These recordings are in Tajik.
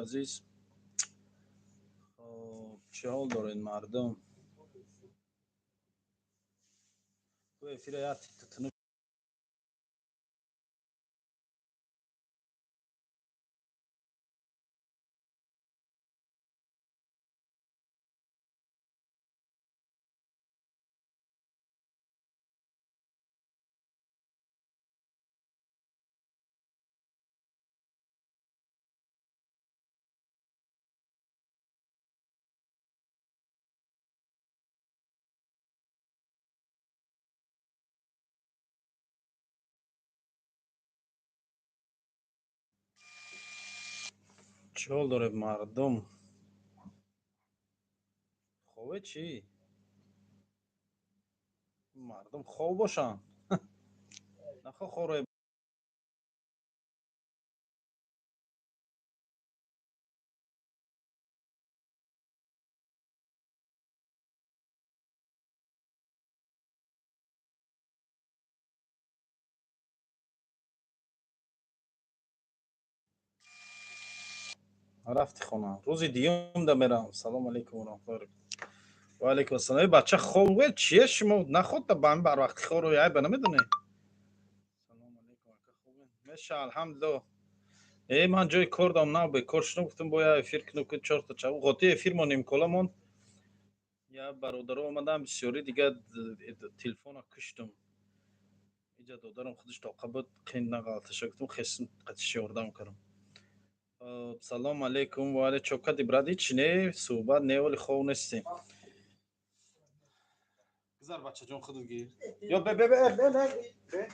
Бародарои азиз, хоб, чӣ ҳол доред, мардум? Эфира як титну. Чӣ ҳол доред, мардум? Хобе чӣ? Мардум хоб бошанд? Нахо хорои. Рафти хона, рӯзи дуюмда мерам. Салому алайкум ва раҳматуллоҳи. Ва алайкум ассалом. Бача, хоб чие? Шумо находда ба ҳамин барвақти хоро айба намедонед? Салому алайкум, ака, хубе? Меша, алҳамдулилло. Э, ман ҷои кор дам, нав бекор шудам, гуфтам бояд эфир кунам, ки чорта чав ғоти эфир мо нимкола монд. Я бародаро омадам, бисёри дига телефона куштум. Иҷа додарам худаш тоқа буд, қин нағалташа, гуфтам хесм қатиш ёрдам кардам. Салом алейкум ва алей. Чокади, брат? Ҳеч не, суҳбат не, оли хов нестем. Гузар, бачаҷон, худат гир ё бе бе бе бе бе.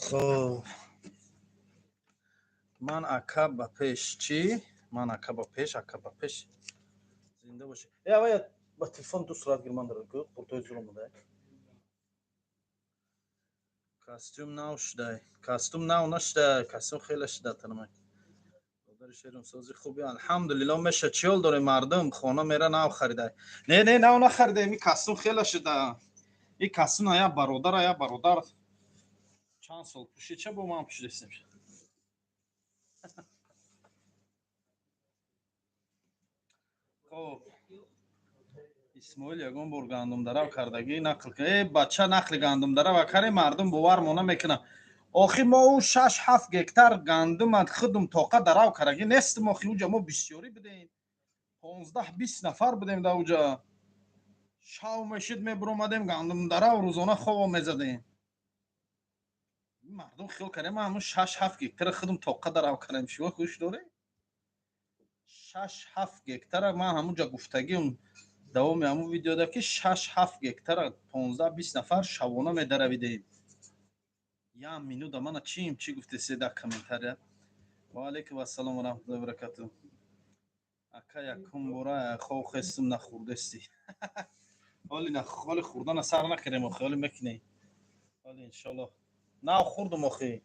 Хоб, ман ака ба пеш чӣ? Ман ака ба пеш, ака ба пеш, зинда бошӣ. Э, авая ба телефон ду сурат гир, ман дорам, пуртои зур омада. Костюм нав шудай? Костюм нав нашуда, костюм хеле шуда. Танамай, додари шерум, сози хуби? Алҳамдулилло, меша. Чӣ ҳол дорем, мардум? Хона мера нав харидай? Не, не, нав нахаридаем, и костюм хеле шуда. И костюм я бародара, я бародар чанд сол пӯшид, ча бо ман пӯшидастем. Хоб, Исмоил, ягон бор гандумдарав кардагӣ, нақл кун. Э, бача, нақли гандумдарава каре, мардум бовар мо намекунад. Охи, мо ӯ 6-7 гектар гандумат худум тоқа дарав кардагӣ нестим. Охи, уҷа мо бисёрӣ будем, 15-20 нафар будем дар уҷа. Шав мешид, мебуромадем гандумдарав, рӯзона хово мезадем. Мардум хиёл кардем ма ҳамун 6-7 гектара худум тоқа дарав кардем. Шумо хуш доред? 6-7 гектара ман ҳамунҷа гуфтагим давоми ҳамун видеода, ки 6-7 гектара 15-20 нафар шабона медаравидем. Як минута, мана чим чӣ гуфтесе дар комментария. Ва алайкум ассалом ва раҳматуллоҳи ва баракату. Ака, якум бора хов хестум, нахӯрдести? Ҳоли ҳоли хӯрдана сар накардем, охи, ҳоли мекунем, ҳоли иншоллоҳ. Нав хӯрдум, охи.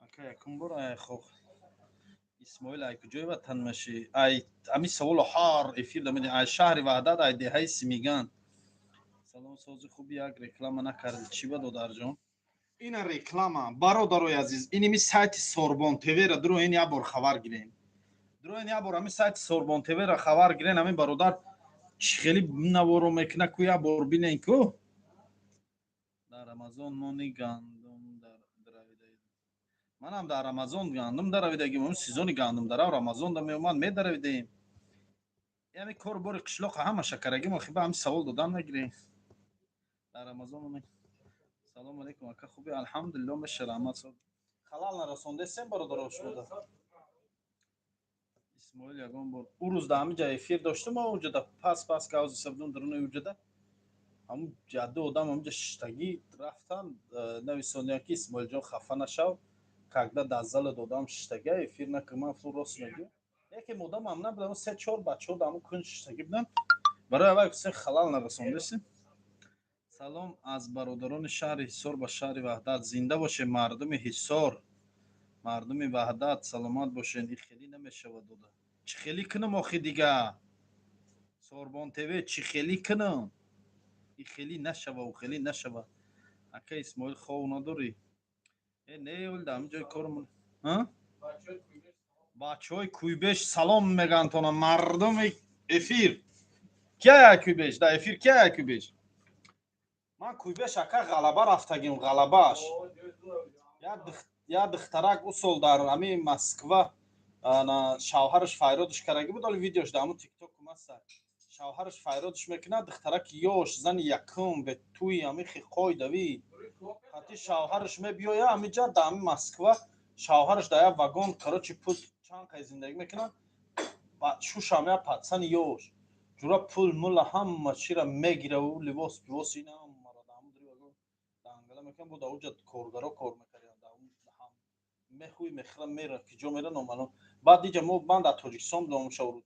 Ака, якум бор хов. Исмоил, ай куҷои ватан машӣ? Ай ами саволо ҳар эфир дамеди. Ай шаҳри Ваҳдат, ай деҳаи Симиган. Салом, сози хуби? Як реклама накарди, чӣ ба, додарҷон? Ина реклама, бародарои азиз. Иними сайти Сорбон ТВ-ра дуроин, як бор хабар гирем. Дуроин, як бор ами сайти Сорбон ТВ-ра хабар гирен. Ами бародар чӣ хели наворо мекуна ку, як бор бинен ку. Дар Рамазон нони гандум даравидаед? Манам дар Рамазон гандум даравидагим. Сезони гандумдарав Рамазонда меомад, медаравидаем. Ями кор бори қишлоқа ҳама шакарагим. Охи, ба ҳами савол додан нагирем. Дар Рамазон. Салому алайкум, ака, хуби? Алҳамдулилло, меша, раҳмат. Халал нарасондесем, бародаро, шумода? Исмоил, ягон бор ӯ рӯз да ҳамиҷа эфир доштум, уҷада пас пас гавзи сабдум даруни уҷада ҳамун ҷадду одам ҳамиҷа шиштагӣ рафтан, нависония, ки Исмоилҷон, хафа нашав, когда дар зала додам шиштага эфир накун. Ман фу, рост мегӯ, якем одамам набудам, се чор бачаҳо дар ҳамун кун шиштагӣ буданд. Барои аввал се халал нарасондесем. Салом аз бародарони шаҳри Ҳисор ба шаҳри Ваҳдат. Зинда бошед, мардуми Ҳисор, мардуми Ваҳдат, саломат бошед. И хелӣ намешавад, дода. Чӣ хелӣ кунам охи дига? Сорбон ТВ, чӣ хелӣ кунам? И хелӣ нашава, у хелӣ нашава. Ака Исмоил, хов надорӣ? Э, не, оли дар ҳамин ҷои кормон. Бачаҳои Куйбеш салом мегӯянд тона, мардуми эфир. Кия Куйбеш? Дар эфир кия Куйбеш? Ман Куйбеш, ака, ғалаба рафтагим, ғалабааш. Як духтарак ӯ сол дар ҳамин Москва шавҳараш файродаш кардаги буд, оли видеош дар ҳамун Тикток маста. Шавҳараш файродаш мекунад, духтараки ёш, зани якум, бе туи ҳамин хиқойдавӣ. Хати шавҳараш мебиёя ҳамиҷа, дар ҳамин Москва шавҳараш дар як вагон, короче, пул чанд қай зиндагӣ мекунад, шушам як пацани ёш. Ҷура пул мула ҳама чира мегираву либос пибос ина ҳамаро дар ҳамун вагон дангала мекунад. Бо дар уҷа коргаро кор мекарданд. Мехӯи мехӯра, мера, ки ҷо мера, номаълум. Баъд иҷа мо, ман дар Тоҷикистон будам, шаврӯз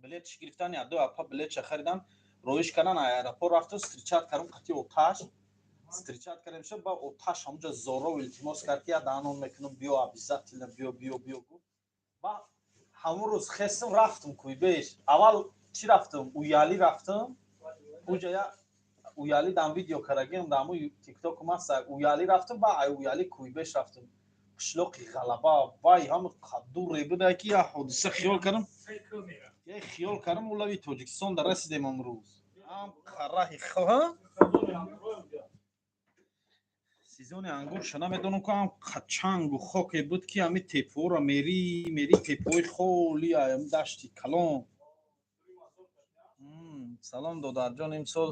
билетш гирифтан, як ду апа билетша харидан, роиш кардан, аэропорт рафтам, встречать кардам, қати оташ встречать кардем шуд. Ба оташ ҳамунҷа зорову илтимос кард, ки я даҳанон мекунам, биё, обязательно биё, биё, биё, гуфт. Ба ҳамун рӯз хестам, рафтам Куйбеш. Аввал чӣ рафтам? Уяли рафтам. Уҷа я Уяли дам видео карагим, дар ҳамун Тикток маста. Уяли рафтам, ба ай Уяли Куйбеш рафтам, қишлоқи Ғалаба. Вай, ҳама қаддуре буда, ки я ҳодиса хиёл кардам, я хиёл кардам, улави Тоҷикистон дар расидем амрӯз. Ам қараҳи ха сезони ангурша намедонам, ку ам қачангу хоке буд, ки ҳами теппаҳоро мери, мери, теппаҳои холи, ами дашти калон. Салом, додарҷон. Имсол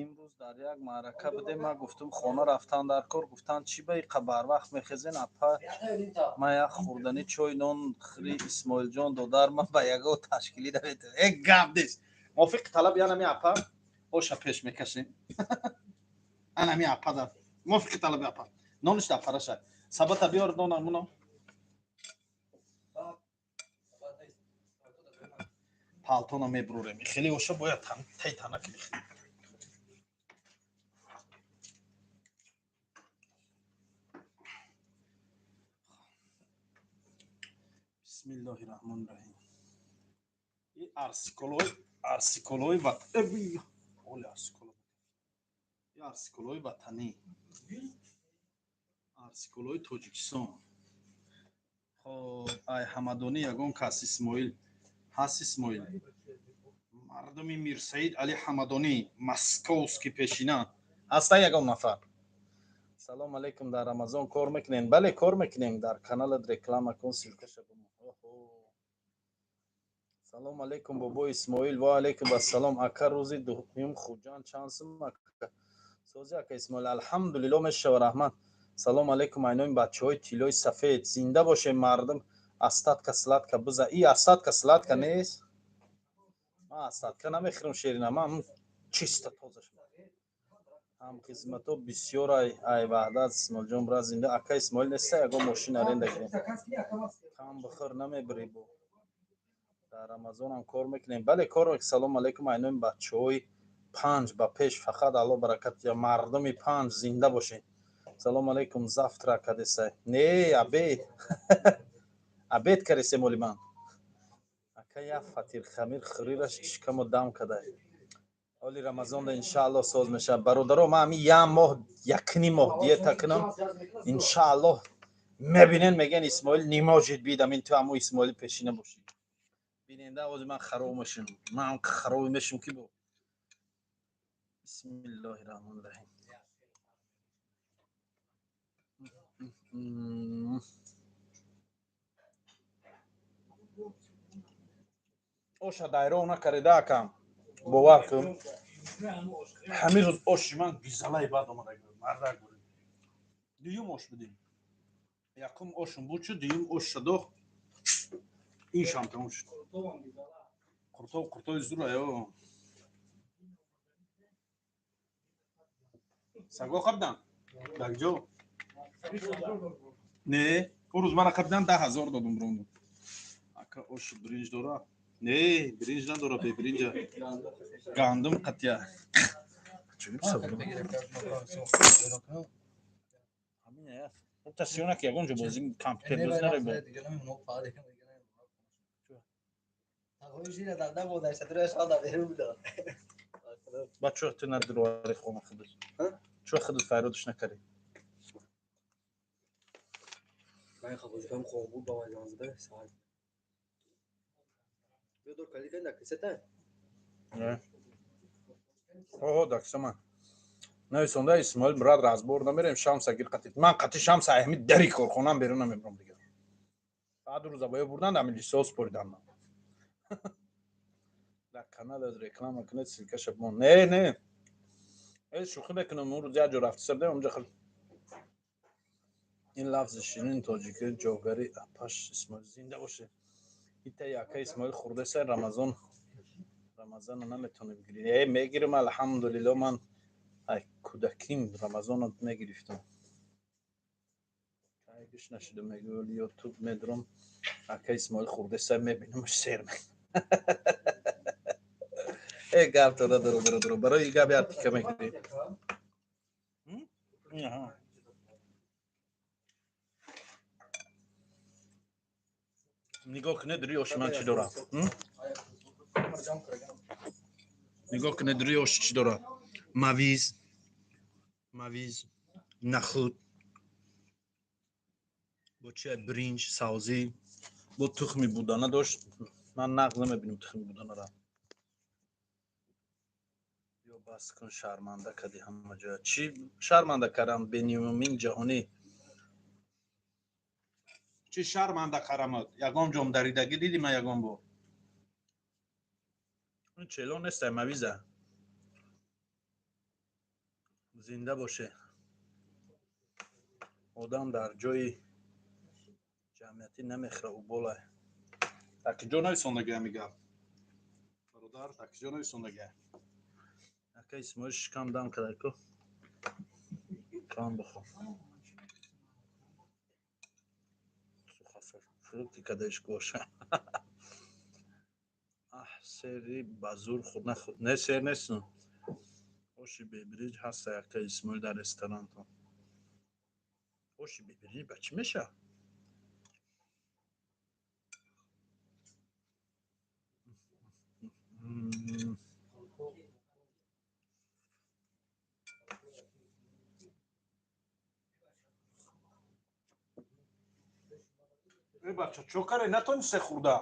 имрӯз дар як маърака будем. Ман гуфтам, хона рафтан дар кор. Гуфтанд, чӣ ба иқа барвақт мехезен, апа? Ман як хӯрдани чой нон хӯри, Исмоилҷон додар, ман ба ягон ташкилӣ наметавонам. Э, гап нест, мувофиқи талаб янами апа оша пеш мекашем. Анами апа да мувофиқи талаби апа нониш дар параша. Сабата биёр, нона муно палтона мебурорем. Хеле оша бояд тай тана ки бихӯрем. Бисмиллоҳи раҳмони раҳим. И арсиколои ват оли арсиколо, и арсиколои ватанӣ, арсиколои Тоҷикистон. Хоб, ай Ҳамадонӣ ягон кас Исмоил ҳаст? Исмоил, мардуми Мирсаид Али Ҳамадонӣ, московский пешина ҳаста ягон нафар? Салом алейкум, дар Рамазон кор мекунем? Бале, кор мекунем. Дар каналат реклама кун, ссылкаша. Салом алейкум, бобо Исмоил. Ва алейкум ассалом, ака. Рӯзи дуюм Хуҷанд чанд сум, ака? Сози, ака Исмоил, алҳамдулилло, мешава, раҳмат. Салом алейкум, айноми бачаҳои тиллои сафед. Зинда бошем, мардум. Остатка сладка биза. И остатка сладка нест, ман остатка намехӯрам, шерина, ман чисто тоза. Ҳам хизмато бисёр ай Ваҳдат. Исмоилҷон, бира, зинда. Ака Исмоил неста, ягон мошин аренда гирем. Кам бихӯр, намебирӣ. Бо дар Рамазонам кор мекунем? Бале, кор. Салом алейкум, айноми бачаҳои панҷ ба пеш, фақат Алло баракат. Мардуми панҷ, зинда бошед. Салом алейкум, завтрак кадесай? Не, обед, обед каресем оли ман. Ака, як фатир хамир хӯрираш шикамо дам кадай. Оли Рамазонда, иншааллоҳ, соз мешавад. Бародаро, ман ҳами як моҳ, якним моҳ диета кунам, иншааллоҳ, мебинен, мегӯян, Исмоил не может быть, амин ту ҳамо Исмоили пешина бошӣ. Биненда, ози ман хароб мешам, ман хароб мешам, ки бо бисмиллоҳи раҳмони раҳим. Оша дайров накареда, акам, бовар кун, ҳамин рӯз оши ман гизалаи бад омада. Мардак, дуюм ош будем, якум ошум буд шуд, дуюм ош шадох, иншам тамом шуд. Қуртоб, қуртоби зура ё саго қабдан дар ҷо не. Ӯ рӯз мара қабдан, 10 000 додум, брондум. Ака, оши биринҷ дора? Не, биринҷ надора, бебиринҷа, гандум қатия. Сиёна ки ягон ҷо бозӣ компютер бозӣ наре. Ба чӯ ту надировари хона худат? Чӯ худат файродш накардӣ? О, даксама нависонда Исмоил брат, разбор намерем, Шамса гир қатит. Ман қати Шамса ҳами дари корхонам берун намебарам дигар. Баъд рӯза ба ё бурдан, ами лисо споридан. Ман дар канал реклама кунед, ссылка ша бимон. Не, не, э, шӯхӣ мекунам. Он рӯз як ҷо рафтиса будем, онҷа хел ин лафзи ширини тоҷикӣ ҷогари апаш Исмоил зинда боше. Ита яка Исмоил хурдеса. Рамазон, Рамазана наметавонӣ бигирӣ? Э, мегирам, алҳамдулилло. Ман ай кӯдаким Рамазонро мегирифтам. Гӯш нашуда мегӯ, Ютуб медурам, ака Исмоил хурдеса мебинам, сер. Э, гап дода дуро, дуро, барои гап як тика мегирӣ. Нигоҳ кунед, рӯи оши ман чӣ дорад. Нигоҳ кунед, рӯи ош чӣ дорад: мавиз, мавиз, нахуд, бо чи, бринҷ, савзӣ, бо тухми будана дошт. Ман нағз намебинам тухми буданара. Ё бас кун, шарманда кардӣ ҳама ҷоя. Чӣ шарманда кардам, Бениёмин ҷаҳонӣ? Чӣ шарманда карамад? Ягон ҷом даридагӣ дидӣ ман ягон бор? Чело нестай, мавиза. Зинда боше. Одам дар ҷои ҷамъиятӣ намехӯра, убола. Дар киҷо нависондагӣ ҳами гап, бародар? Дар киҷо нависондагӣ? Ака Исмоил шикам дам кардаку, кам бихо. Фрукти кадаиш боша. Аҳ, сери ба зур худ нахӯр. Не, сер нестам. Оши бебиринҷ ҳаста, ака Исмоил, дар ресторантон? Оши бебиринҷ ба чӣ мешавад? Э, бача, чо каре натонисе хӯрда?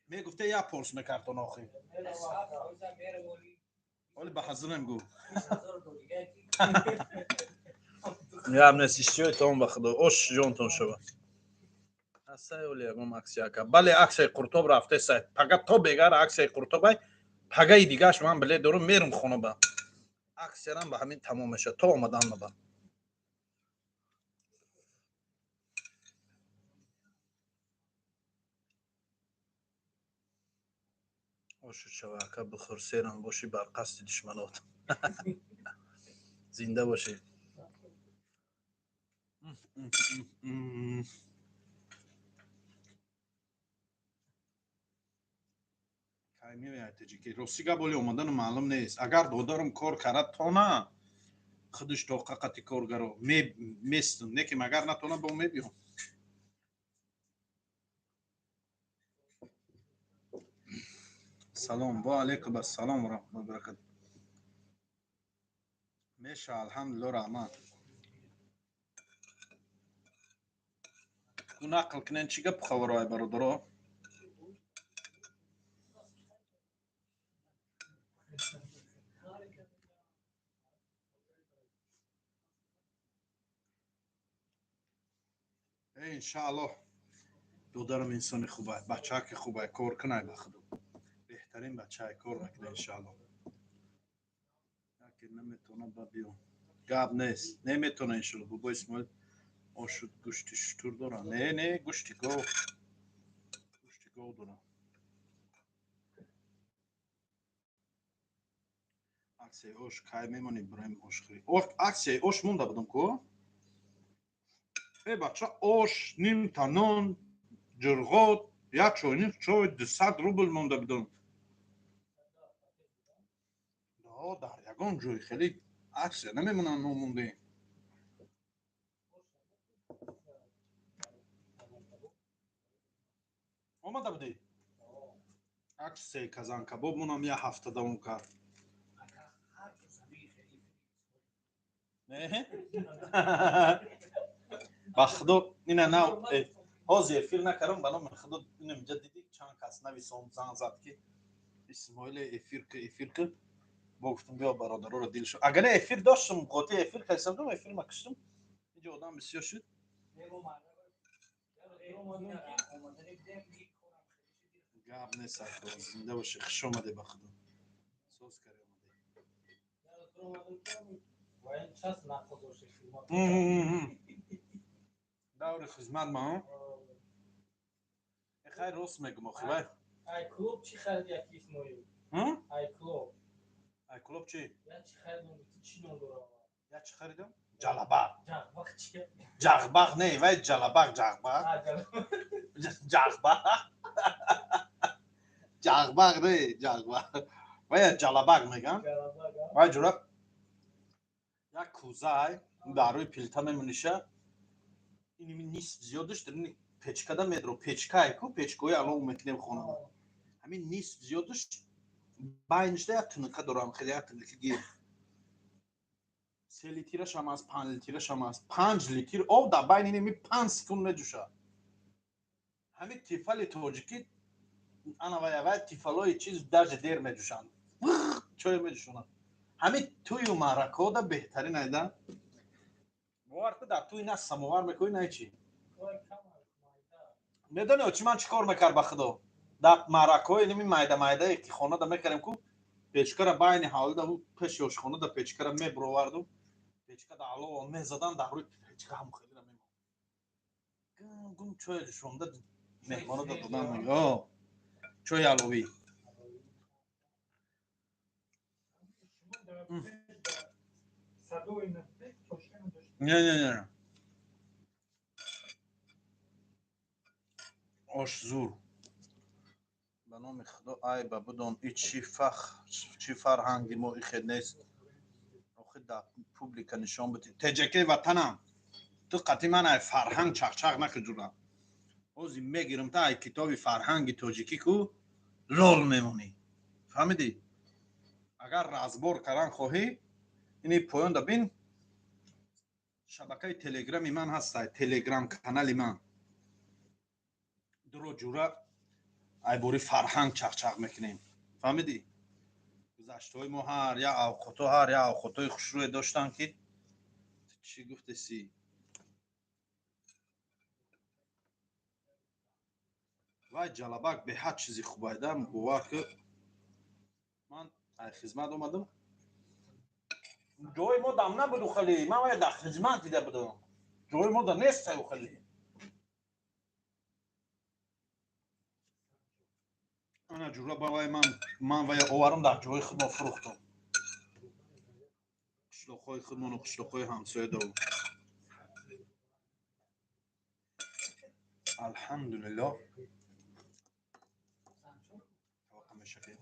Мегуфте, як порс мекардон охир. Оли ба ҳазирам гу. Гап нест, иштиҳои ба худо, ош ҷонтон шавад. Асай оли ягон аксия, ака? Бале, аксияи қуртоб рафтесай. Пага то бегар аксияи қуртобай. Пагаи дигаш ман билет дорум, мерум хонаба. Аксиярам ба ҳамин тамом мешавад, то омадан маба. Ошу шава, ака, бихӯр, серам бошӣ бар қасди душманот. Зинда бошӣ. Кай меояд таҷики? Рости гап, оли омадану маълум нест. Агар додарам кор карад, тона худаш тоқа қати коргаро местум, не ки агар натона, бо мебиём. Салом, ва алайкум ассалом ва раҳматуллоҳи баракат. Меша, алҳамдулилло, раҳмат. Ку нақл кунен, чӣ гапу хабаро, ай бародаро? Э, иншааллоҳ, додарам инсони хубай, бачаки хубай, кор кунай, ба худо беҳтарин бачаи, кор мекунад, иншааллоҳ. Яке наметавона, ба биё, гап нест, неметавона, иншоалло. Бобо Исмоил, ошу гӯшти шутур дорам? Не, не, гӯшти гов, гӯшти гов дорам. Аксияи ош кай мемонӣ, Иброҳим, ошхӯрӣ? Аксияи ош монда будам ку. Э, бача, ош, нимта нон, ҷурғот, як чойник чой, 200 рубл монда будам. Дар Ягон ҷой хеле аксия намемонанд, номонде. Омада будӣ? Аксияи казанкабобмонам як ҳафта давом кард. Не? Ба худо, ина нав ҳозир эфир накардам, ба номи худо, инамҷа дидӣ, чанд кас нависон, занг зад, ки Исмоиле, эфир ки, эфир ки. Бо гуфтам, биё, бародароро дил шуд. Агар не, эфир доштам, қотӣ эфир кайсабдум, эфир ма киштум, инҷо одам бисёр шуд. Гап нест, зинда бошӣ, хуш омадӣ, ба худо, соз карӣ, омадӣ. Даври хизмат ма хай, рост мегум, охи вай. Ай клуб чӣ хариди, яки Исмоил? Ай клуб. Ай клуб чӣ? Я чӣ харидам, чӣ ном дорад? Я чӣ харидам? Ҷалабақ. Ҷағбақ чи? Ҷағбақ не, вай ҷалабақ, ҷағбақ, ҷағбақ, ҷағбақ не, ҷағбақ, вай ҷалабақ меган. Вай ҷура як кӯзай дар рӯи пилта мемониша, иними нисф зиёдаш дар печкада медро, печкае ку, печкаҳои алон мекунем хонада, ҳамин нисф зиёдаш байнишда як тунука дорам, хеле як тунуки гир, 3 литирашам аст, 5 литирашам аст. 5 литр об дар байни иними 5 секунд меҷӯшад. Ҳамин тифали тоҷикӣ ана вай тифалои чиз даже дер меҷӯшанд, чой меҷӯшонанд. Ҳамин тӯю маъракаода беҳтарин айда, бовар ку, дар тӯи на самовар мекунӣ, на чӣ. Медони, чӣ ман чӣ кор мекард, ба худо, дар маъракаҳои ними майда майдае ки хонада мекардем ку, печкара байни ҳавлида, пеши ошхонада печкара мебуроварду, печка дар алова мезадан, дар рӯи печка ҳам хелира мемонд, гум гум чой ҷӯшонда меҳмонода додан. Чои аловӣ. Не, не, не, ош зур, ба номи худо. Ай ба будон, и чӣ фах, чӣ фарҳанги мо ихе нест охи, дар публика нишон бидӣ. Теҷакаи ватанам, ту қатъи ман ай фарҳанг чақчақ накӣ, ҷура. Ҳозир мегирам та ай китоби фарҳанги тоҷикӣ ку, лол мемонӣ, фаҳмидӣ? Агар разбор кардан хоҳӣ, ини поёнда бин, шабакаи телеграми ман ҳастай, телеграм канали ман дуро, ҷура, айбори фарҳанг чақчақ мекунем, фаҳмидӣ? Гузаштаҳои мо ҳар як авқото, ҳар як авқотҳои хушрӯе доштанд, ки чӣ гуфтеси. Вай ҷалабак беҳад чизи хубайда, бовар ки, ман ай хизмат омадам, ҷои мо дам набуду хали, ман вай дар хизмат дида будам, ҷои мо да нестаю хали. Ана ҷура, ба вай ман вай оварам, дар ҷои худмо фурӯхтам, қишлоқҳои худмону қишлоқҳои ҳамсоя дорам. Алҳамдулиллоҳ, таваққа мешавем.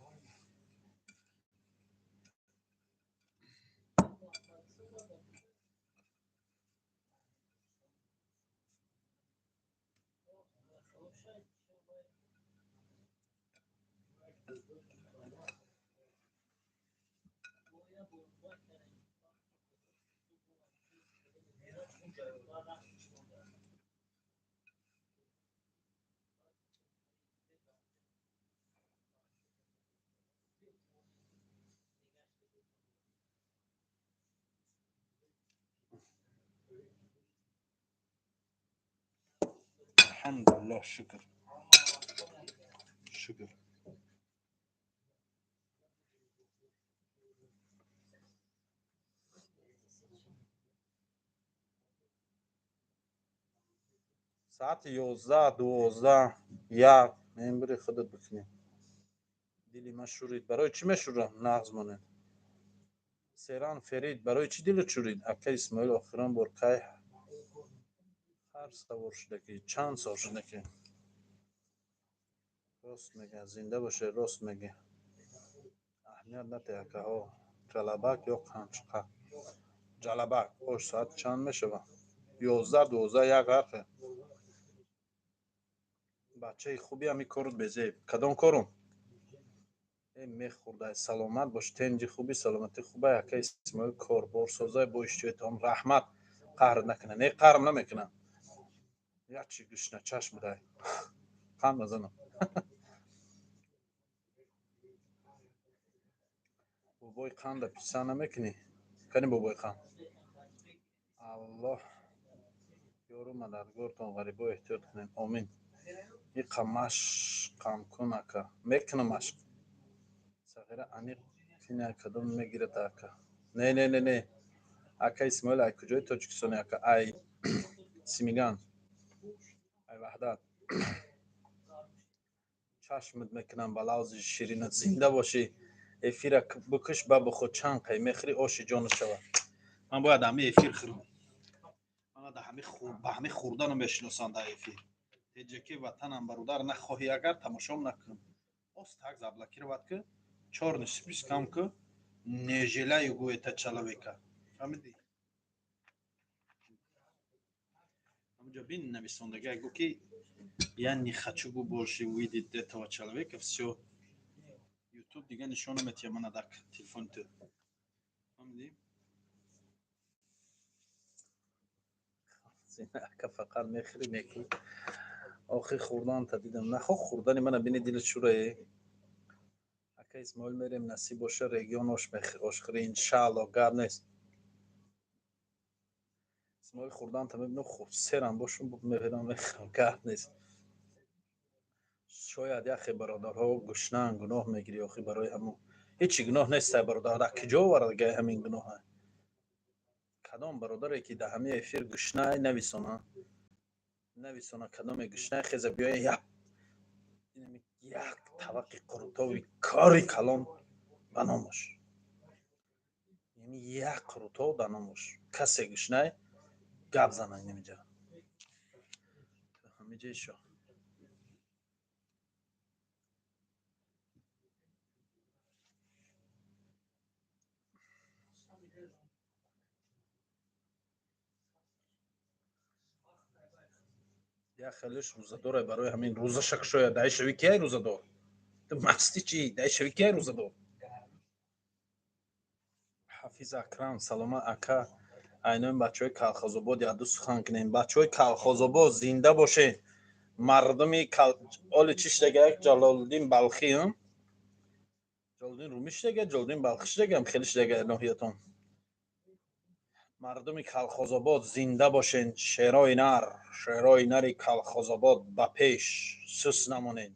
Алҳамдулиллоҳ, шукр, шукр. Саати 11, 12, 1 мембири, худат бикунӣ. Дили ма шурид, барои чӣ мешурам? Нағз монед. Серан Ферид, барои чӣ дилат шурид? Ака Исмоил, охирон бор кай хар савор шудакӣ, чанд сол шудакӣ? Рост мега, зинда боше, рост меги. Аҳамият натеҳ, акаҳо. Ҷалабак ё қамчиқа? Ҷалабак. Ош соат чанд мешавад? 11, 12, як ҳарфе. Бачаи хуби ҳами корут безеб. Кадом корум? Э, мехӯрдай. Саломат бош, тенҷи хуби, саломатӣ хубай. Ака Исмоил корборсозай бо иштиҳои таом. Раҳмат. Қаҳр накунад. Не, қаҳрм намекунам. Як чи гушна чашм будай. Қанд назанам. Бобои қанда писа намекунӣ? Кани бобои қанд? Аллоҳ ёру мададгортон, ғарибо эҳтиёт кунед. Омин. Иқа машқам кун, ака. Мекунам машқ. Сағира аниқ киня кадом мегирад, ака? Не, не, не, не. Ака Исмоил, ай куҷои Тоҷикистони, ака? Ай Симиган. Ай Ваҳдат. Чашмат мекунам ба лавзи ширинат, зинда бошӣ. Эфира бикуш, ба бихӯр, чанд қай мехӯрӣ, оши ҷонат шавад. Ман бояд ҳами эфир хӯрам. Ман ба ҳами хӯрдану мешиносам дар эфир. Теҷаки ватанам, бародар, нахоҳӣ агар тамошом накун. Ос так заблокировать ки, чёрный спискам ки, не желаю гу это человека. Фаҳмидӣ? Ҳамҷо бин нависондага гу ки я не хочу гу больше увидеть этого человека, всё. YouTube дига нишон наметиҳад мана дар телефони ту. Фаҳмидӣ? Ака фақат мехӯрӣ, неку. Охи хӯрданта дидам. Нахо хӯрдани мана бини дилат шӯрае. Ака Исмоил, мерем, насиб боша, регион ош ошхӯрӣ, иншаалло, гап нест. Исмоил, хӯрданта мебинам, хуб серам бошум, мерам мехӯрам, гап нест. Шояд яхе бародарҳо гушнаанд, гуноҳ мегирӣ, охи барои ҳамун. Ҳечи гуноҳ нестай, бародар, дар куҷо овардагай ҳамин гуноҳа? Кадом бародаре ки дар ҳамин эфир гушнай, нависона. Нависона кадоме гушнай, хеза биёя як таваққи қурутоби кори калон ба номаш. Яъне як қурутоб ба номаш. Касе гушнай гап зана инамиҷа. Ҳамиҷа ишо. Як хелеш рӯзадоре, барои ҳамин рӯзаша кушояд. Дай шави кияй рӯзадор? Ту масти чӣ? Дай шави кияй рӯзадор? Ҳафиз Акрам, салома ака. Айнои бачаҳои Калхозобод яду сухан кунем. Бачаҳои Калхозобод зинда бошед. Мардуми оли чӣ шудага? Ҷалолиддин Балхӣ, Ҷалолиддин Румӣ шудага, Ҷалолиддин Балхӣ шудага, хеле шудага ноҳиятон. Мардуми Калхозобод зинда бошен. Шерои нар, шерои нари Калхозобод ба пеш, сус намонед.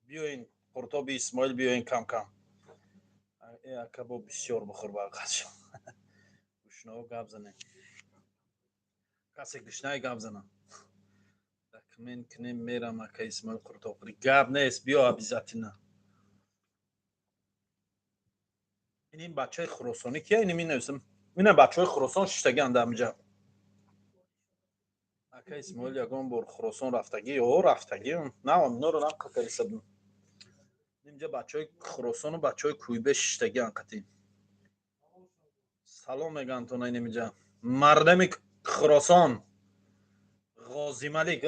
Биёен қуртоби Исмоил, биёен кам-кам. Э, ака, бо бисёр бихӯр барқат шав. Гушнаҳо гап занед. Касе гушнай гап зана. Документ кунем, мерам, ака Исмоил, қуртобхӯрӣ. Гап нест, биё обязательно. Ин бачаи хуросонӣ кия? Ин менависам. Ина бачаҳои Хуросон шиштагианд дар ҳамиҷа. Ака Исмоил, ягон бор Хуросон рафтагӣ? О, рафтагӣ. На, иноро нақл кардисадам. Инҷа бачаҳои Хуросону бачаҳои Кӯйбе шиштагианд қатӣ. Салом мегӯянд тона инамиҷа. Мардами Хуросон. Ғозималик,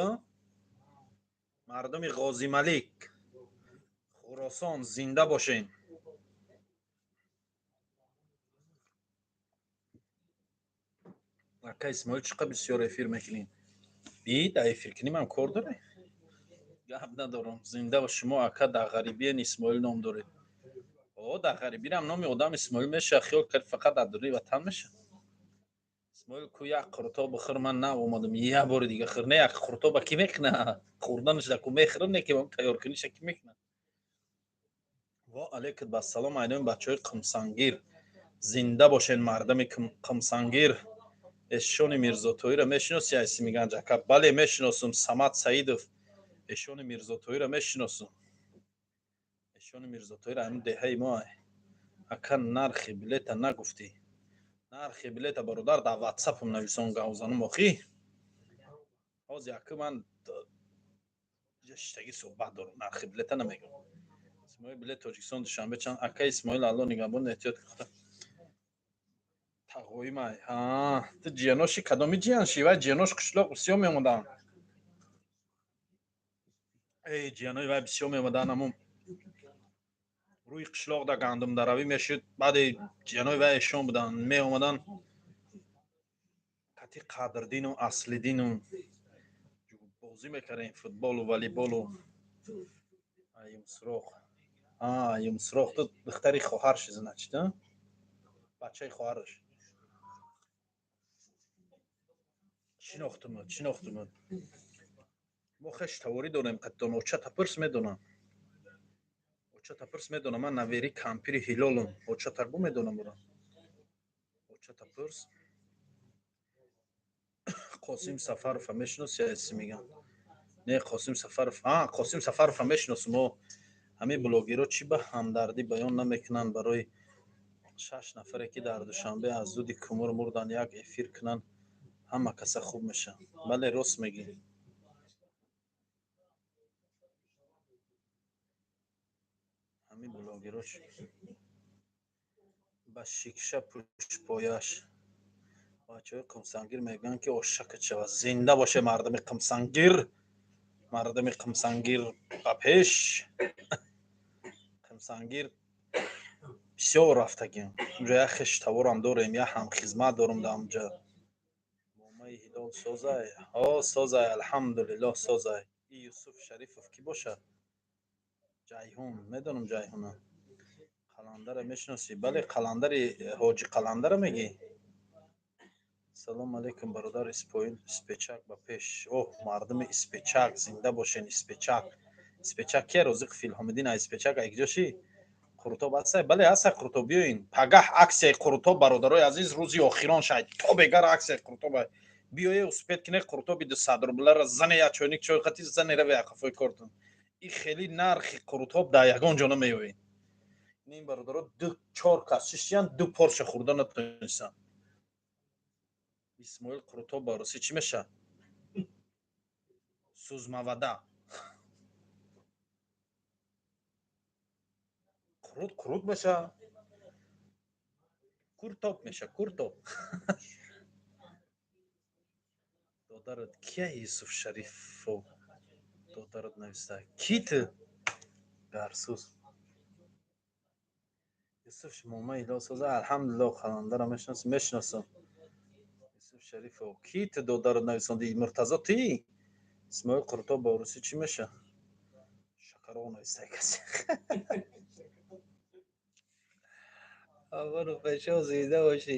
мардуми Ғозималик. Хуросон зинда бошен. Ака Исмоил, чӣ қадр бисёр эфир мекунӣ? Би дар эфир кунӣ ман кор дорем? Гап надорам. Зинда бош шумо, ака, дар ғарибиен Исмоил ном доред. О, дар ғарибирам номи одам Исмоил мешавад, хиёл кард фақат дар дури ватан мешавад. Исмоил, ку як қурутоб бихӯр, ман нав омадам, як бори дига хӯр. Не, як қурутоба кӣ мекунад? Хӯрданаш да ку мехӯрам, не ки тайёр куниша кӣ мекунад? Во алейкум бассалом, айнои бачаҳои Қумсангир. Зинда бошен, мардами Қумсангир. Эшони Мирзотоиро мешиноси, ай Симиганҷ ака? Бале, мешиносум. Самад Саидов, эшони Мирзотоиро мешиносум. Эшони Мирзотоиро ҳамин деҳаи мо. Ака, нархи билета нагуфтӣ. Нархи билета, бародар, дар ватсапам нависон, гавзанум охӣ. Ҳозир ака ман шиштагӣ суҳбат дорам, нархи билета намегӯям. Исмоил, билет Тоҷикистон Душанбе чанд? Ака Исмоил, Алло нигаҳбон, эҳтиёт. Тағоимай. Ту ҷияноши кадоми ҷиянши? Вай ҷиянош қишлоқ бисёр меомаданд. Эй, ҷиянои вай бисёр меомаданд. Ҳамун рӯи қишлоқ да гандумдаравӣ мешуд. Баъде ҷиянои вай эшон буданд, меомаданд кати Қадрдину Аслиддину бозӣ мекардем футболу волейболу. Аюмсуроқ. Аюмсуроқ, ту духтари хоҳарши, значит, бачаи хоҳараш. Шинохтумад, шинохтумад. Мо хеш таворӣ дорем қаттон. Очата пурс, медонам. Очата пурс, медонам. Ман навери кампири Ҳилолум. Очата гу, медонам ура. Очата пурс. Қосим Сафарова мешиноси? Аси мегам. Не, Қосим Сафаров. Қосим Сафарова мешиносум. О, ҳамин блогерҳо чӣ ба ҳамдардӣ баён намекунанд барои шаш нафаре, ки дар Душанбе аз дуди кумур мурданд? Як эфир кунанд, ҳама каса хуб мешавад. Бале, рост мегӣ. Ҳамин блогерҳо ба шикша пӯшпояш. Бачаҳои Қумсангир мегӯянд, ки ошакат шавад. Зинда боше мардуми Қумсангир! Мардуми Қумсангир ба пеш! Қумсангир бисёр рафтагим. Унҷо як хештаворам дорем, як ҳамхизмат дорум дар онҷа. Момаи Ҳилол созай? О, созай, алҳамдулиллоҳ, созай. И Юсуф Шарифов кӣ бошад? Ҷайҳун, медонам Ҷайҳуна. Қаландара мешиносӣ? Бале, Қаландари Ҳоҷи Қаландара мегӣ? Салому алейкум, бародар Исмоил. Испечак ба пеш! Оҳ, мардуми Испечак, зинда бошен! Испечак, Испечак кия? Розиқов Илҳомиддин а Испечак айкиҷо ши? Қурутоб ҳастай? Бале, ҳастай қурутоб, биёин. Пагаҳ аксияи қурутоб, бародарои азиз, рӯзи охирон шай. То бегар аксияи қурутоб. Биёе, успеть кине. Қурутоби 200 рублара зане, як чойник чой қати зане, раве ақафои кортон. И хеле нархи қурутоб дар ягон ҷо намеёвед. Ин бародаро ду чор кас шишиян, ду порча хӯрда натонистанд. Исмоил, қурутоб ба русӣ чӣ мешавад? Сӯзмавада. Қурут қурут мешавад, куртоб мешавад, куртоб. Додарат кия? Юсуф Шарифов додарат нависта. Ки ту? Гарсӯз. Юсуф, момаи Ҳилол соза? Алҳамдулиллоҳ. Қаландара мешиносӣ? Мешиносам. Юсуф Шарифов, ки ту додарат нависонди? Муртазо, тӣ? Исмоил, қурутоб ба русӣ чӣ мешавад? Шакароғ навистай касе. Аввалу пешо зинда бошӣ.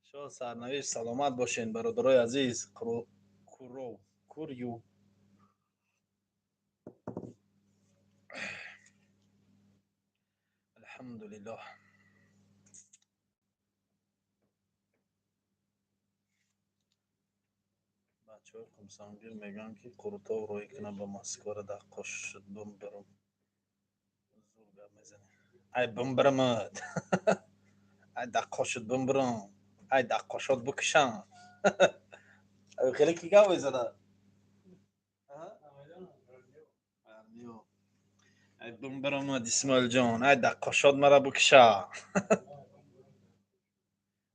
Шо сарнавишт, саломат бошен, бародарои азиз. Куров курю. Алҳамдулиллоҳ. Бачаҳои Қумсангир мегӯянд, ки қурутоб роҳӣ кунад ба Москвара. Дар қошуд бимбирам. Зур гап мезанӣ. Ай, бимбирамад. Ай, дар қошуд бимбирам. Ай, дар қошот бикушам. Хеле ки гап мезанад? Ай, бимбирамад, Исмоилҷон. Ай, дар қошот мара бикуша.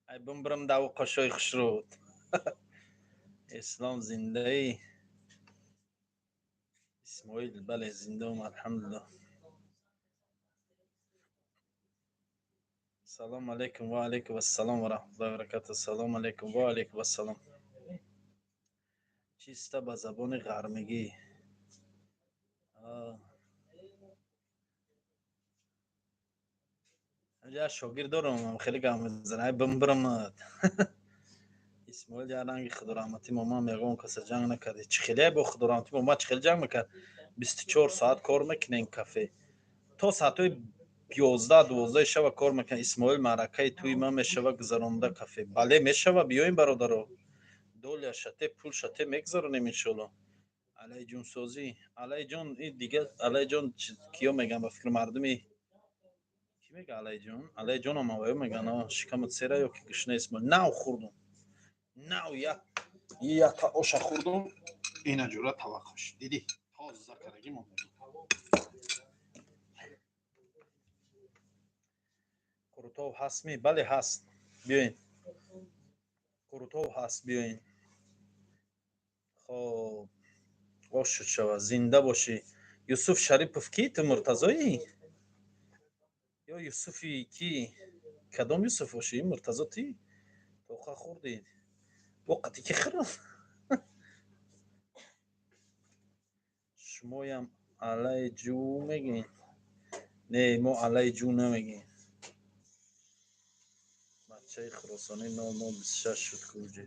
Ай, бимбирам даву қошои хушруд. Ислом, зиндаӣ? Исмоил, бале, зиндаам, алҳамдулиллоҳ. Салому алейкум. Ва алейкум ассалом ва раҳматуллоҳи ва баракатуҳ. Салому алейкум. Ва алейкум ассалом. Чиста ба забони ғармигӣ. Як шогирд дорам, хеле гап мезанад. Ай, бимбирамад. Исмоил, як ранги худораҳматӣ момам ягон каса ҷанг накарди. Чӣ хеле бо худораҳматӣ мома чӣ хеле ҷанг мекард? 24 соат кор мекунем, кафе то соатҳои 11-12 шава кор мекунем. Исмоил, маъракаи тӯи ман мешава гузаронда кафе? Бале, мешава, биёем, бародаро. Доля шате, пул шате, мегузаронем, иншоалло. Алайҷонсозӣ? Алайҷон, и дига алайҷон киё мегӯянд? Ба фикри мардуми кӣ мега алайҷон? Алайҷонам аваё мегӯянд. Шикамат сера ё ки гушна? Исмоил, нав хӯрдум, нав як якта оша хӯрдум. Ина ҷура таваққуш дидӣ, тоза карагӣ монда. Қурутоб ҳастми? Бале, ҳаст. Биёин. Қурутоб ҳаст, биёин. Хоб, ош шуд шава, зинда бошӣ. Юсуф Шарипов ки? Ту Муртазоӣ? Ё Юсуфи ки? Кадом Юсуф бошӣ? Муртазо ти? Тоқа хӯрдӣ? Воқати ки хӯрд? Шумоям алай ҷӯ мегӯед? Не, мо алай ҷӯ намегӯем. Бачаи хуросонӣ 0026 шуд куҷи.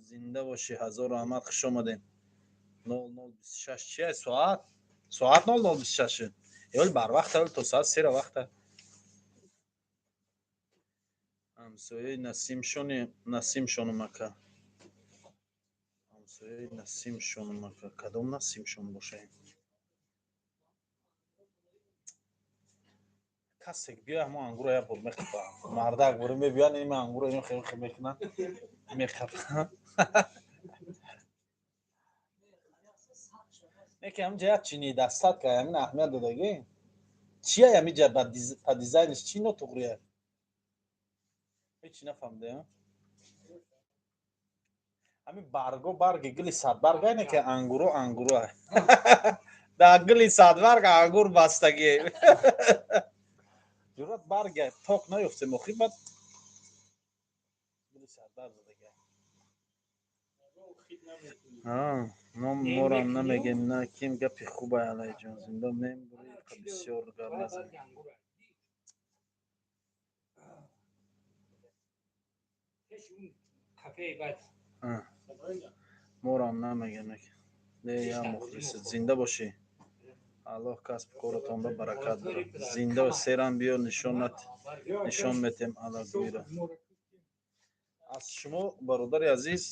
Зинда бошӣ, ҳазор раҳмат, хуш омадем. 0026 чи ай соат? Соат 0026 шуд. Ёл барвақт то соат сера вақта. Ҳамсояи Насимшони Насимшонум ака. Ҳамсояи Насимшонум ака. Кадом Насимшон бошем? Касе биё ҳамо ангура як бор мехӯрад. Мардак бори мебиён ин ангура ин хел хел мекунад. Мехӯрад. Не ки ҳамҷа як чини дастат ка ҳамин аҳамият додагӣ. Чия ҳамиҷа ба дизайниш чӣ нотуғрия? Ҳеҷ нафаҳмидем. Ҳамин барго барги гули садбарг айне ки ангуро ангуро. Дар гули садбарг ангур бастагӣ. Ҷуръат барга ток наёфтем охи бад гули садбарг задагӣ. Ном морам намегем на ким гапи хубай алайҷон зинда мембури бисёр гап назан. Морам намегем не я мухлис зинда бошӣ. Аллоҳ касбу коротонро баракат дорад. Зинда серам биё нишон метем алагӯйра. Аз шумо бародари азиз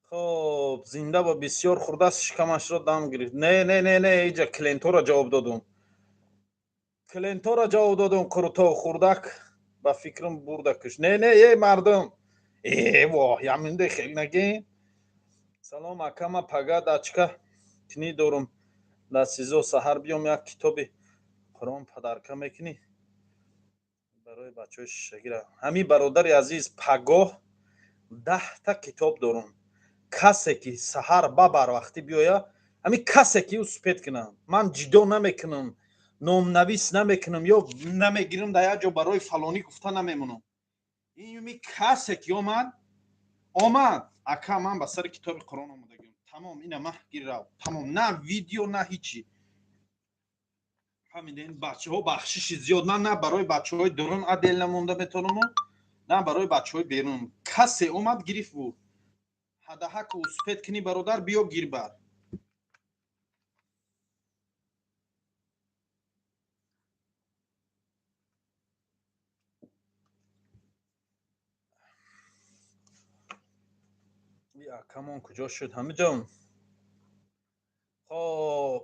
Хоб, зинда бо, бисёр хурдааст, шикамашро дам гирифт. Не, не, не, не, иҷа клиентҳоро ҷавоб додум, клиентҳоро ҷавоб додум. Қурутоб хурдак, ба фикрам, бурда куш. Не, не, е, мардум, э, воҳ, яминде хел нагин. Салом, акама, пага дачка кунӣ дорум дар СИЗО, саҳар биём, як китоби Қуръон подарка мекунӣ барои бачаҳои шишагира. Ҳамин, бародари азиз, пагоҳ 10-та китоб дорум. Касе ки саҳар ба барвақтӣ биёя, ҳамин касе ки успеть кунам, ман ҷидо намекунам, номнавис намекунам ё намегирам, дар як ҷо барои фалонӣ гуфта намемонам. Ими касе ки омад, омад, ака, ман ба сари китоби Қуръон омадагиам, тамом, ина ман, гиррав, тамом, на видео, на ҳичи. Фаҳмидем, бачаҳо, бахшиши зиёд. Ман на барои бачаҳои дурун отдельно монда метавонаму, на барои бачаҳои берун. Касе омад, гирифт, буд ҳадаҳаку успеть кунӣ, бародар, биё, гир бар. Акамон куҷо шуд? Ҳамиҷон, хоб,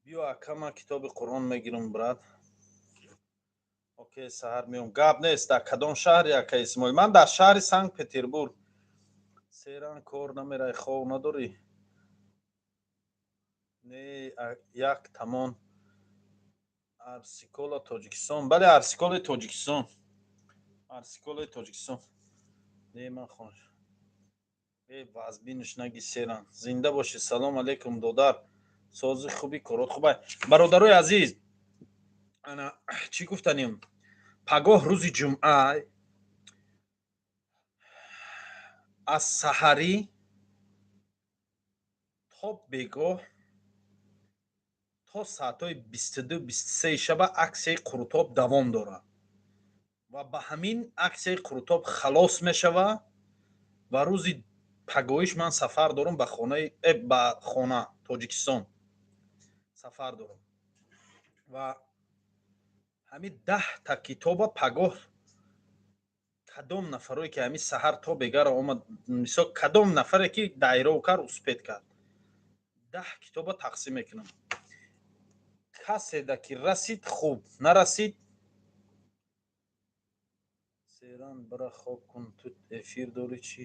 биё, ака, ман китоби Қуръон мегирам, брат. Окей, саҳар меом, гап нест. Дар кадом шаҳри, ака Исмоил? Ман дар шаҳри Санкт Петербург. Серан кор намерай, хов надорӣ? Не, як тамон. Арсикола Тоҷикистон, бале, Арсиколаи Тоҷикистон, Арсиколаи Тоҷикистон. Не, ман хон э вазбинаш наги. Серан, зинда бошӣ. Салом алейкум, додар, сози, хуби, корот хубай. Бародарои азиз, ана чӣ гуфтанем: пагоҳ рӯзи ҷумъа аз саҳарӣ то бегоҳ, то соатҳои 22-23 шаба аксияи қурутоб давом дорад ва ба ҳамин аксияи қурутоб халос мешавад. Ва рӯзи пагоҳиш ман сафар дорам ба хонаи ба хона, Тоҷикистон сафар дорам. Ва ҳамин 10-та китоба пагоҳ кадом нафарое ки ҳамин саҳар то бегара омад, мисол, кадом нафаре ки дайров кард, успеть кард, 10 китоба тақсим мекунам. Каседа ки расид, хуб, нарасид. Серан, бара хоб кун, ту эфир дорӣ чӣ?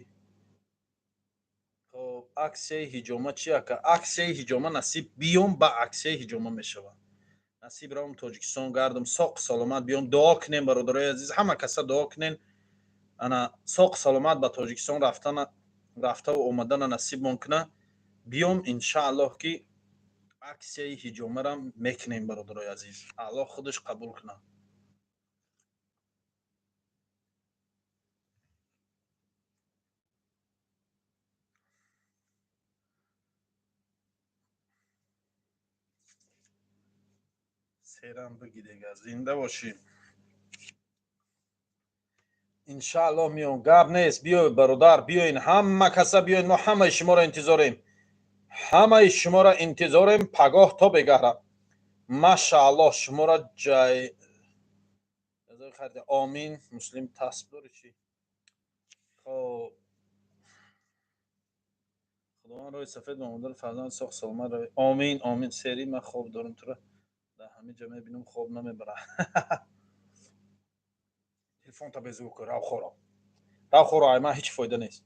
Хоб, аксияи ҳиҷома чи, ака? Аксияи ҳиҷома насиб биём, ба аксияи ҳиҷома мешавад. Насиб равам Тоҷикистон, гардам, соқ саломат биём. Дуо кунем, бародарои азиз, ҳама каса дуо кунен. Ана соқ саломат ба Тоҷикистон рафтана, рафтаву омадана насибмон куна. Биём, иншааллоҳ, ки аксияи ҳиҷомарам мекунем. Бародарои азиз, Аллоҳ худаш қабул кунад. Серам бигидега, зинда бошӣ. Иншааллоҳ меом, гап нест. Биёй, бародар, биёин, ҳама каса биёин, мо ҳамаи шуморо интизорем, ҳамаи шуморо интизорем пагоҳ то бегаҳра. Машааллоҳ, шуморо ҷай. Омин. Муслим, тасб дорӣ чӣ? Хоб, Худованд роҳи сафед ба модари фарзанд соқ саломат равӣ. Омин, омин. Сери, ман хоб дорам, тура дар ҳамин ҷо мебинам, хоб намебара. Телефонта безур кун, рав хоро, рав хоро, ай ман ҳеҷ фоида нест.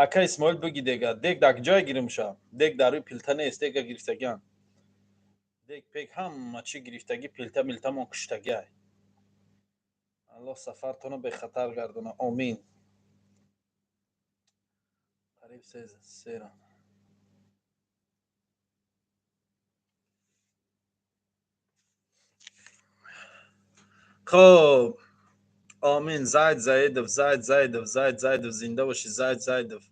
Ака Исмоил, биги, дега, дег дар ҷое гирим ша? Дег дар рӯи пилта нест, дега гирифтагиам, дег пек ҳама чӣ гирифтагӣ, пилта милтамон куштагиай. Аллоҳ сафартона бехатар гардона, омин. Қариб сера. Хоб, омин. Зайд Заидов, Зайд Заидов, Зайд Заидов, зинда бошӣ, Зайд Заидов.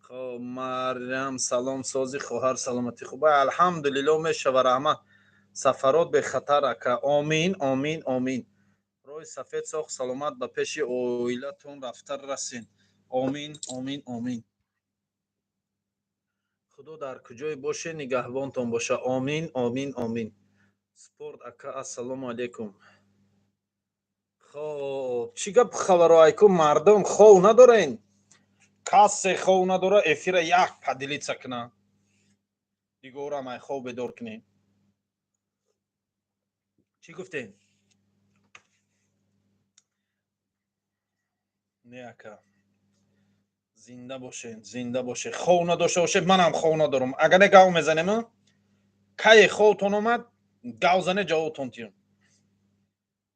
Хоб, Марьям, салом, сози, хоҳар, саломатӣ хуба? Алҳамдулилло, мешава, раҳмат. Сафарот бехатар, ака. Омин, омин, омин. Роҳи сафед, соқ саломат ба пеши оилатон рафта расен. Омин, омин, омин. Худо дар куҷое боше, нигаҳбонтон боша. Омин, омин, омин. Спорт ака, ассалому алайкум. Хоб, чӣ гап, хабаро, айку, мардум хов надорен? Касе хов надора, эфира як поделиться кна. Дигорам ай хов бедор кунем. Чӣ гуфтем? Не ака. Зинда бошед, зинда бошед. Хов надошта бошед, манам хов надорам. Агар не гав мезанем, кае ховтон омад, гав зане ҷавобтон тиём.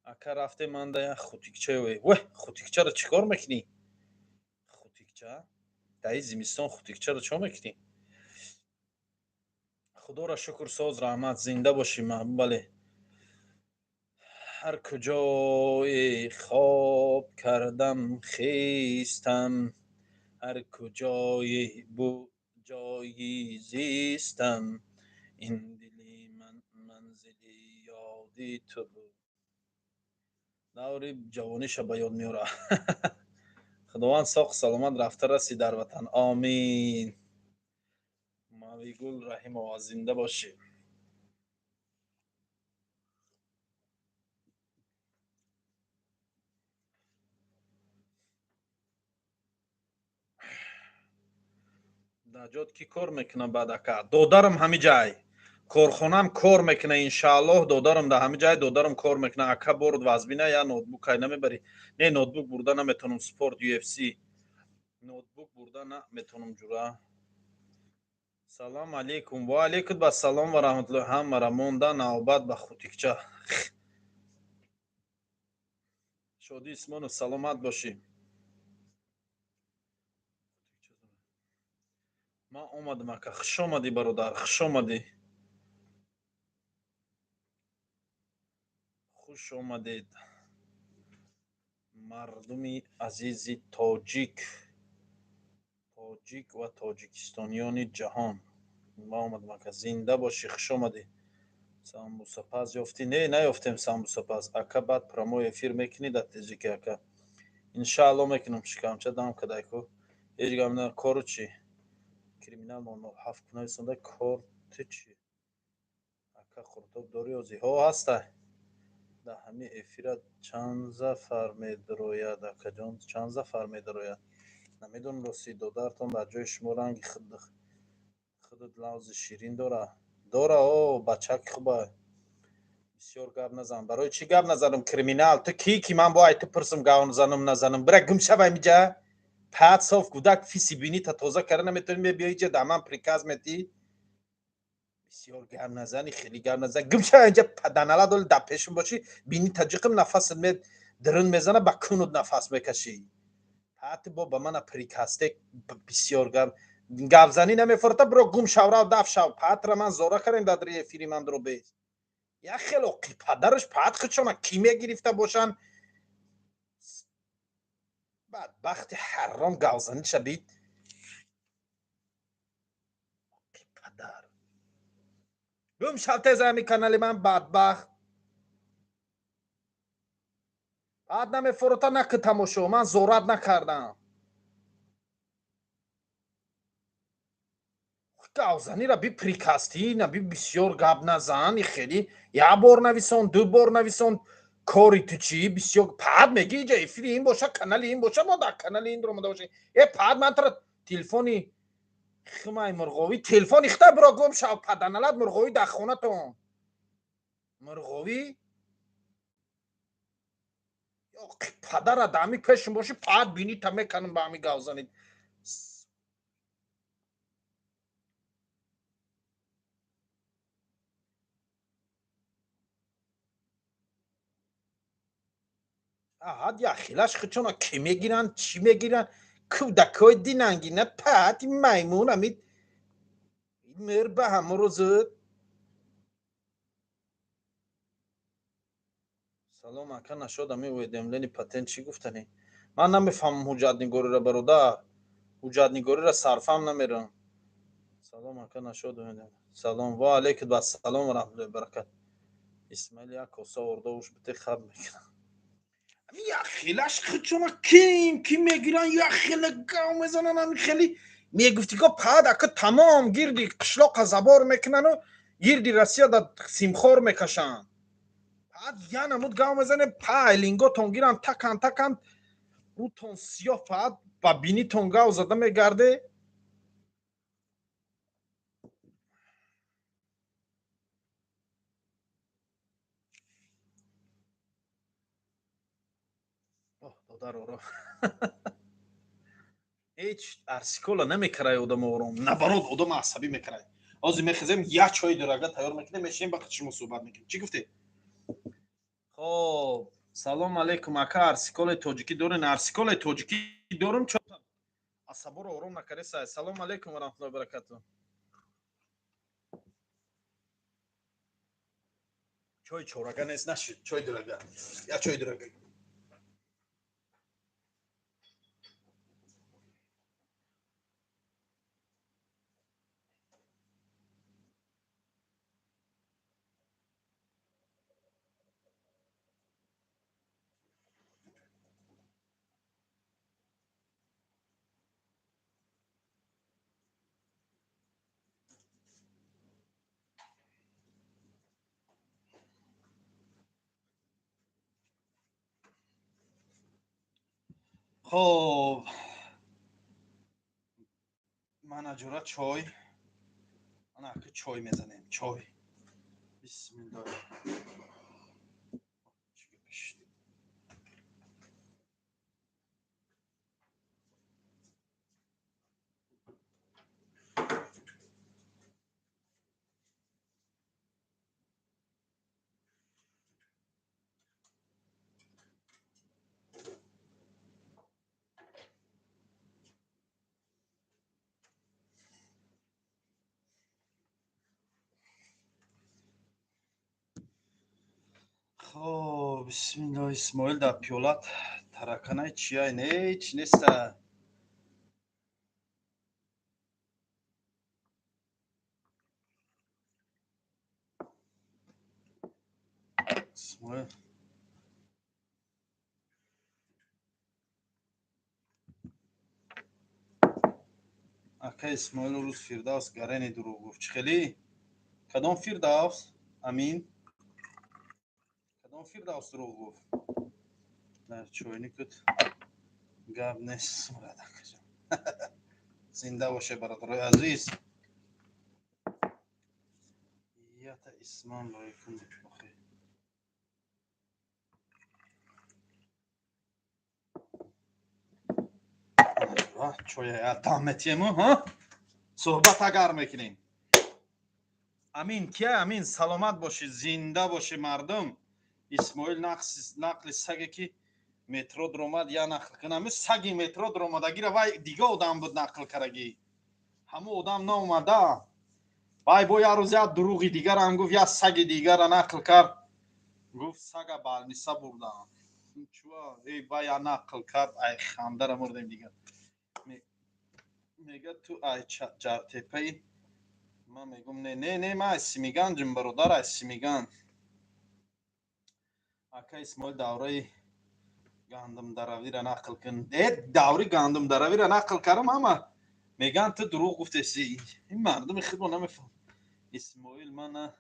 Ака рафте манда як хутикча ве. Ве, хутикчаро чӣ кор мекунӣ? Хутикча? Дар зимистон хутикчаро чӣ мекунӣ? Худоро шукр, соз, раҳмат, зинда бошӣ, бале. Ҳар куҷое хоб кардам хестам, ҳар куҷое буд ҷойи зистам, ин дили ман манзили ёди ту буд. Даври ҷавониша ба ёд меорад. Худованд соқ саломат рафта расӣ дар ватан. Омин. Мавигул Раҳимова, зинда бошӣ. Наҷот ки кор мекуна баъд ака? Додарам ҳами ҷай. Корхонаам кор мекуна, иншааллоҳ. Додарам дар ҳами ҷай, додарам кор мекуна. Ака борд вазбина я ноутбук ай намебарӣ? Не, ноутбук бурда наметавонам, спорт UFC. Ноутбук бурда наметавонам ҷура. Салом алейкум. Ва алейкум ассалом ва раҳматуллоҳ. Ҳамара монда навбат ба хутикча. Шодӣ Исмонов, саломат бошӣ. Ман омадам ака. Хуш омадӣ бародар, хуш омадӣ. Хуш омадед. Мардуми азизи тоҷик, тоҷик ва тоҷикистониёни ҷаҳон. Ман омадам ака. Зинда бошӣ, хуш омадӣ. Самбусапаз ёфтӣ? Не, наёфтем самбусапаз. Ака баъд прямой эфир мекунӣ дар тежики ака? Иншааллоҳ мекунам, шикамча дам кадай ку. Ҳеҷ гап на, кору чӣ? Криминал 007 кунависонда кор ту чӣ? Ака қуртоб дорӣ озӣ? Ҳо, ҳаста. Дар ҳамин эфира чанд зафар медарояд, акаҷон, чанд зафар медарояд? Намедонам рости, додартон дар ҷои шумо ранги худат лавзи ширин дора. Дора, о, бачаки хуба. Бисёр гап назан. Барои чӣ гап назанам, криминал? Ту кӣ ки ман бояд ту пурсам гап занам назанам? Бира гум шава инҷа. Паат соф кӯдак фиси бинита тоза карда наметавонӣ, мебиёи инҷа дар ман приказ метӣ? Бисёр гап назани, хеле гап назан. Гум шава инҷа, паданала доли дар пешум бошӣ, бини таҷиқим нафасат ме дирин мезана, ба кунут нафас мекашӣ. Паати бо ба мана приказте бисёр гап гапзанӣ намефорта, биро гум шав, рав даф шав. Паатра ман зора кардем дар эфири ман дро бес. Як хело падараш паат худшона кӣ мегирифта бошанд? Бадбахти ҳарром гавзаниша бит. Падар. Гум шав тез ҳами канали ман, бадбахт. Баъд намефорота наки тамошо, ман зорат накардам. Гавзанира би приказти, на би бисёр гап назан, хеле як бор нависон, ду бор нависон, кори ту чӣ? Бисёр паат меги иҷа эфири ин боша, канали ин боша, мо дар канали ин омада бошем. Э паат ман тара телефони химай мурғовӣ, телефони хита биро гум шав, паданалат мурғовӣ дар хонатон. Мурғовӣ падара дар ҳами пешум бошӣ, паат бинита меканам ба ҳами гавзанид. Ҳад як хелаш худшона кӣ мегиранд, чӣ мегиранд? Кӯдакҳои динангина паати маймун ами мир ба ҳамаро зуд. Салом ака, нашод ами уведомлени патент чӣ гуфтанӣ? Ман намефаҳмам ҳуҷҷатнигориро, бародар. Ҳуҷҷатнигориро сарфам намерам. Салом ака, нашод. Салом ва алейкум ассалом ва раҳматуллоҳи ва баракат. Исмаил як коса орда уш бите хаб мекунам. Як хелаш худшона ким ки мегиранд, як хеле гав мезананд, ами хеле мегуфтӣ ко паат ака тамом гирди қишлоқа забор мекунану гирди Россия да симхор мекашанд. Паат я намуд гав мезане, пайлинготон гиранд такан такан. Рӯтон сиёҳ, фақат ба бинитон гав зада мегарде. Додароро ҳеҷ арсикола намекарай одам ором, наоборот, одам асабӣ мекарай. Ҳозир мехезем, як чои дурага тайёр мекунем, мешинем, ба шумо суҳбат мекунем. Чӣ гуфтед? Хоб, салом алейкум, ака, арсиколаи тоҷикӣ дорен? Арсиколаи тоҷикӣ дорум, чо асаборо ором накареса. Салом алейкум ва раҳматуллоҳи баракату. Чои чорага нест, нашид, чои дурага, як чои дурага. Хоб, мана ҷура чой, ана ака чой мезанем, чой. Бисмиллоҳ. Хоб, бисмиллоҳ. Исмоил, дар пиёлат тараканай чияй? Не, ҳеч неста. Исмоил, ака Исмоил, рӯз Фирдавс гарени дурӯғ гуфт. Чӣ хелӣ? Кадом Фирдавс? Амин, кадом Фирдавс дурӯғ гуфт? Дар чойникут гап нест. Сурат, акаҷон, зинда боше, бародарои азиз. Ята исман лоикун охи. Чоя дам метиему, суҳбат агар мекунем. Амин, кия Амин? Саломат бошӣ, зинда бошӣ, мардум. Исмоил, нақли саге ки метро дуромад, я нақл кунам. Саги метро дуромадагира вай дига одам буд нақл карагӣ, ҳамун одам наомада. Вай бо як рӯз як дурӯғи дигарам гуфт, як саги дигара нақл кард, гуфт сага балниса бурдам. Чуа эй, вай я нақл кард, ай хандара мурдем. Дигар мега ту ай ҷартепаи, ман мегум не, не, не, ман ай Симиганҷим, бародар, ай Симиган. Ака Исмоил, давраи гандумдаравиро нақл кун. Э, даври гандумдаравиро нақл кардам, ҳама мегӯянд ту дурӯғ гуфтеси. Ин мардуми худро намефаҳм. Исмоил, ман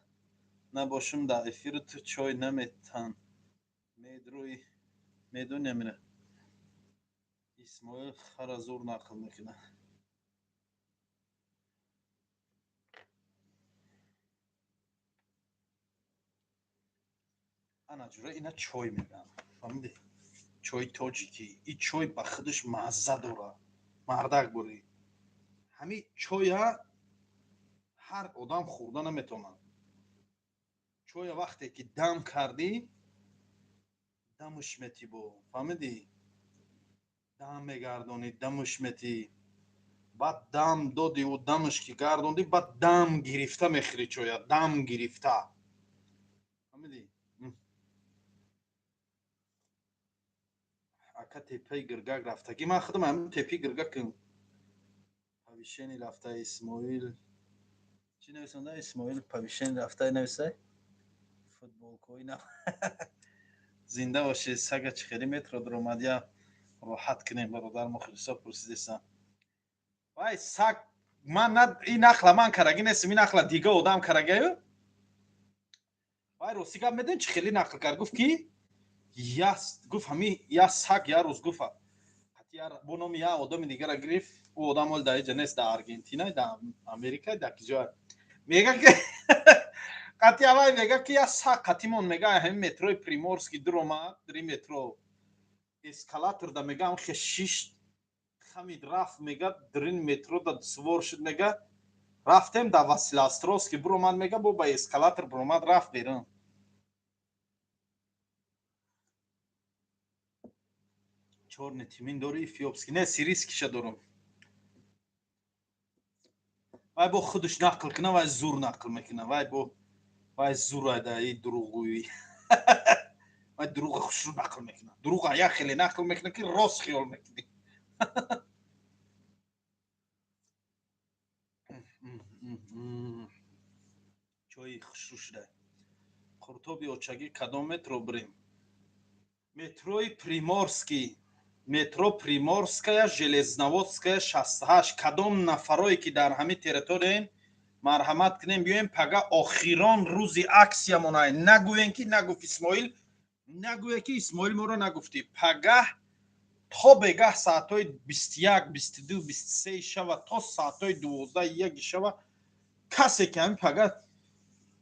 набошум дар эфиру ту чой наметан медрӯи, медони амина. Исмоил хара зур нақл мекунад. Ана ҷура, ина чой мегӯям, фаҳмидӣ? Чои тоҷикӣ. И чой ба худаш мазза дорад, мардак бурӣ. Ҳамин чоя ҳар одам хӯрда наметавонад. Чоя вақте ки дам кардӣ, дамуш метӣ бо, фаҳмидӣ? Дам мегардонӣ, дамуш метӣ, баъд дам додиву дамуш ки гардондӣ, баъд дам гирифта мехӯрӣ чоя, дам гирифта, фаҳмидӣ? Ака, тепаи Гиргак рафтагӣ? Ман худам ҳамин тепаи Гиргакам. Повышение рафта Исмоил. Чӣ нависонда Исмоил? Повышение рафта нависай, футболкои на. Зинда бошед. Сага чӣ хеле метро дуромад, я роҳат кунем, бародар. Мухлисо пурсидесан. Вай саг, ман ин нақла ман карагӣ нестам, ин нақла дига одам карагаю. Вай рости гап медонӣ чӣ хеле нақл кард? Гуфт ки я, гуфт ҳами я саг я рӯз гуфт Бо номи як одами дигара гирифт. Ӯ одам ҳол дар иҷа нест, дар Аргентина, дар Америка, дар киҷоя. Мега ки қати аввал мега ки як саг қатимон мега ҳамин метрои Приморский дуромад, дри метро эскалатор да мега ам хе шишт хамид рафт мега дрин метро да сувор шуд мега рафтем да Василоостровский буромад мега бо ба эскалатор буромад рафт берун. Чорни тимин дори эфиопский не сирийскиша дорам. Вай бо худаш нақл кина, вай зур нақл мекуна, вай бо вай зур айда и дурӯғгӯӣ. Вай дурӯға хушрӯ нақл мекуна. Дурӯға як хеле нақл мекуна ки рост хиёл мекунӣ. Чои хушрӯ шуда. Қуртоби очагӣ кадом метро бирем? Метрои Приморский. Метро Приморская, Железноводская 68. Кадом нафарое ки дар ҳамин территорияем, марҳамат кунем, биёем пага охирон рӯзи аксиямон ай. Нагӯем ки нагуфт Исмоил, нагӯе ки Исмоил моро нагуфтӣ. Пагаҳ то бегаҳ саатҳои 21, 22, 23 шава то саатҳои 12 1 шава касе ки ҳамин пага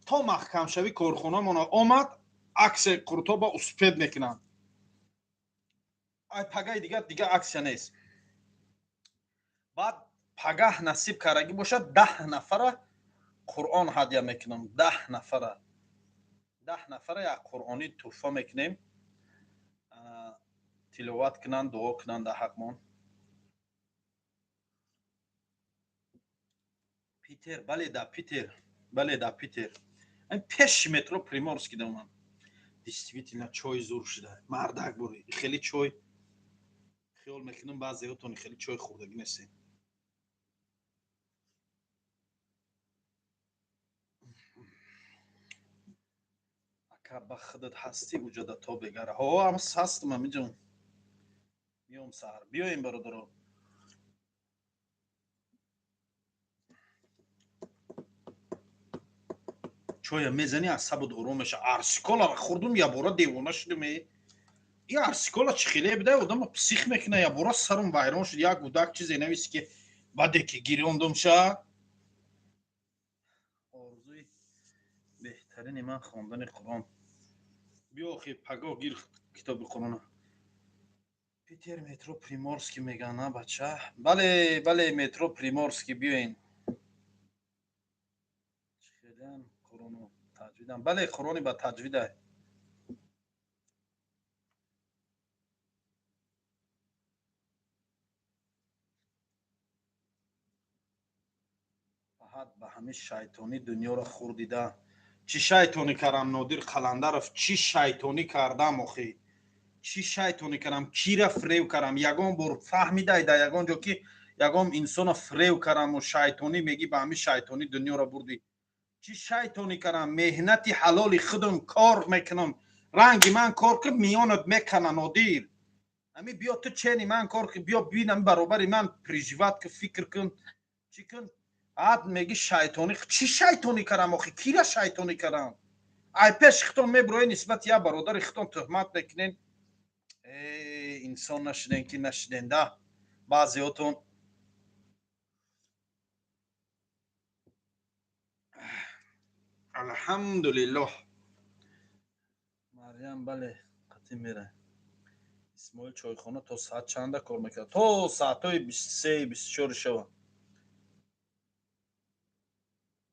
то маҳкамшавӣ корхонамон омад, аксияи қуртоба успеть мекунанд. Ай пагаи дигар аксия нест. Баъд пагаҳ насиб кардагӣ бошад, 10 нафара Қуръон ҳадя мекунам. 10 нафара. 10 нафара як қуръонӣ туҳфа мекунем. Тиловат кунанд, дуо кунанд дар ҳақмон. Питер, бале да Питер, бале да Питер. Пеши метро Приморский даман. Действительно чой зур шуда. Мардак бури. Хеле чой хиёл мекунам баъзеҳотон хеле чой хӯрдагӣ нестем. Ака ба худат ҳастӣ уҷада то бегара. Ҳо, ам ҳастам амиҷон. Миём саҳар. Биёем бародаро. Чоя мезанӣ асабот ором меша. Арсиколаро хӯрдум, ябора девона шудум. И арсикола чӣ хеле буда, одама псих мекуна, ябора сарум вайрон шуд. Як гудак чизе навист ки баъде ки гирёндум ша. Орзуи беҳтарини ман хондани Қуръон. Биё охи пагоҳ гир китоби Қуръона. Питер метро Приморский меган, а бача? Бале, бале, метро Приморский биёен. Чӣ хелеам Қуръону таҷвидам. Бале, Қуръони ба таҷвида. Фаҳад ба ҳамин шайтонӣ дунёро хӯрдида. Чӣ шайтонӣ кардам, Нодир Қаландаров? Чӣ шайтонӣ кардам охи? Чӣ шайтонӣ кардам? Кира фирев кардам? Ягон бор фаҳмидай дар ягон ҷо ки ягон инсона фирев кардаму шайтонӣ мегӣ ба ҳамин шайтонӣ дунёро бурдӣ? Чӣ шайтонӣ кардам? Меҳнати ҳалоли худам кор мекунам. Ранги ман кор кун, миёнат мекана Нодир. Ами биё ту чени ман кор кун, биё бин ами баробари ман приживать кун, фикр кун. Чӣ кун? Ад меги шайтонӣ. Чӣ шайтонӣ кардам охи? Кира шайтонӣ кардам? Ай пеш хитон меброи нисбати як бародари хитон туҳмат мекунен. Инсон нашиден ки нашиден да. Баъзеҳотон алҳамдулиллоҳ. Марьям бале қатӣ мера. Исмоил чойхона то соат чанда кор мекард? То соатҳои 23, 24 шава.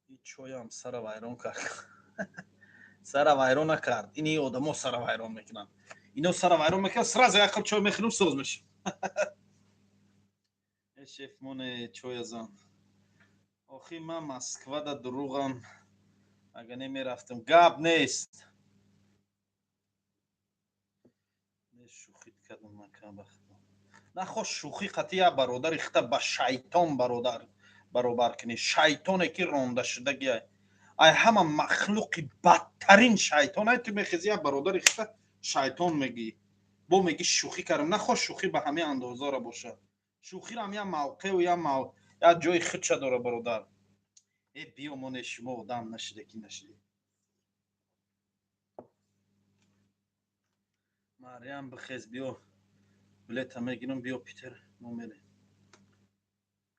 И чоям сара вайрон кард. Сара вайрон накард. Ини одамо сара вайрон мекунанд. Ино сара вайрон мекунанд, сразу як қап чой мехӯрам, соз мешавам. Э шеф моне чоя зан. Охи ман Москвада дурӯғам. Ага немерафтам. Гап нест. Не шӯхит кардам ака ба худо. Нахост шӯхӣ қатъи як бародари хита ба шайтон бародар баробар кунӣ. Шайтоне ки ронда шудагиай. Ай ҳама махлуқи бадтарин шайтон ай ту мехези як бародари хита шайтон мегӣ. Бо мегӣ шӯхӣ кардам. Нахост шӯхӣ ба ҳамин андозара бошад. Шӯхирам як мавқеу як ҷои худша дора бародар. Э биё моне шумо одам нашиде ки нашиде. Марьям бихез биё. Билета мегирам, биё Питер, мо мерем.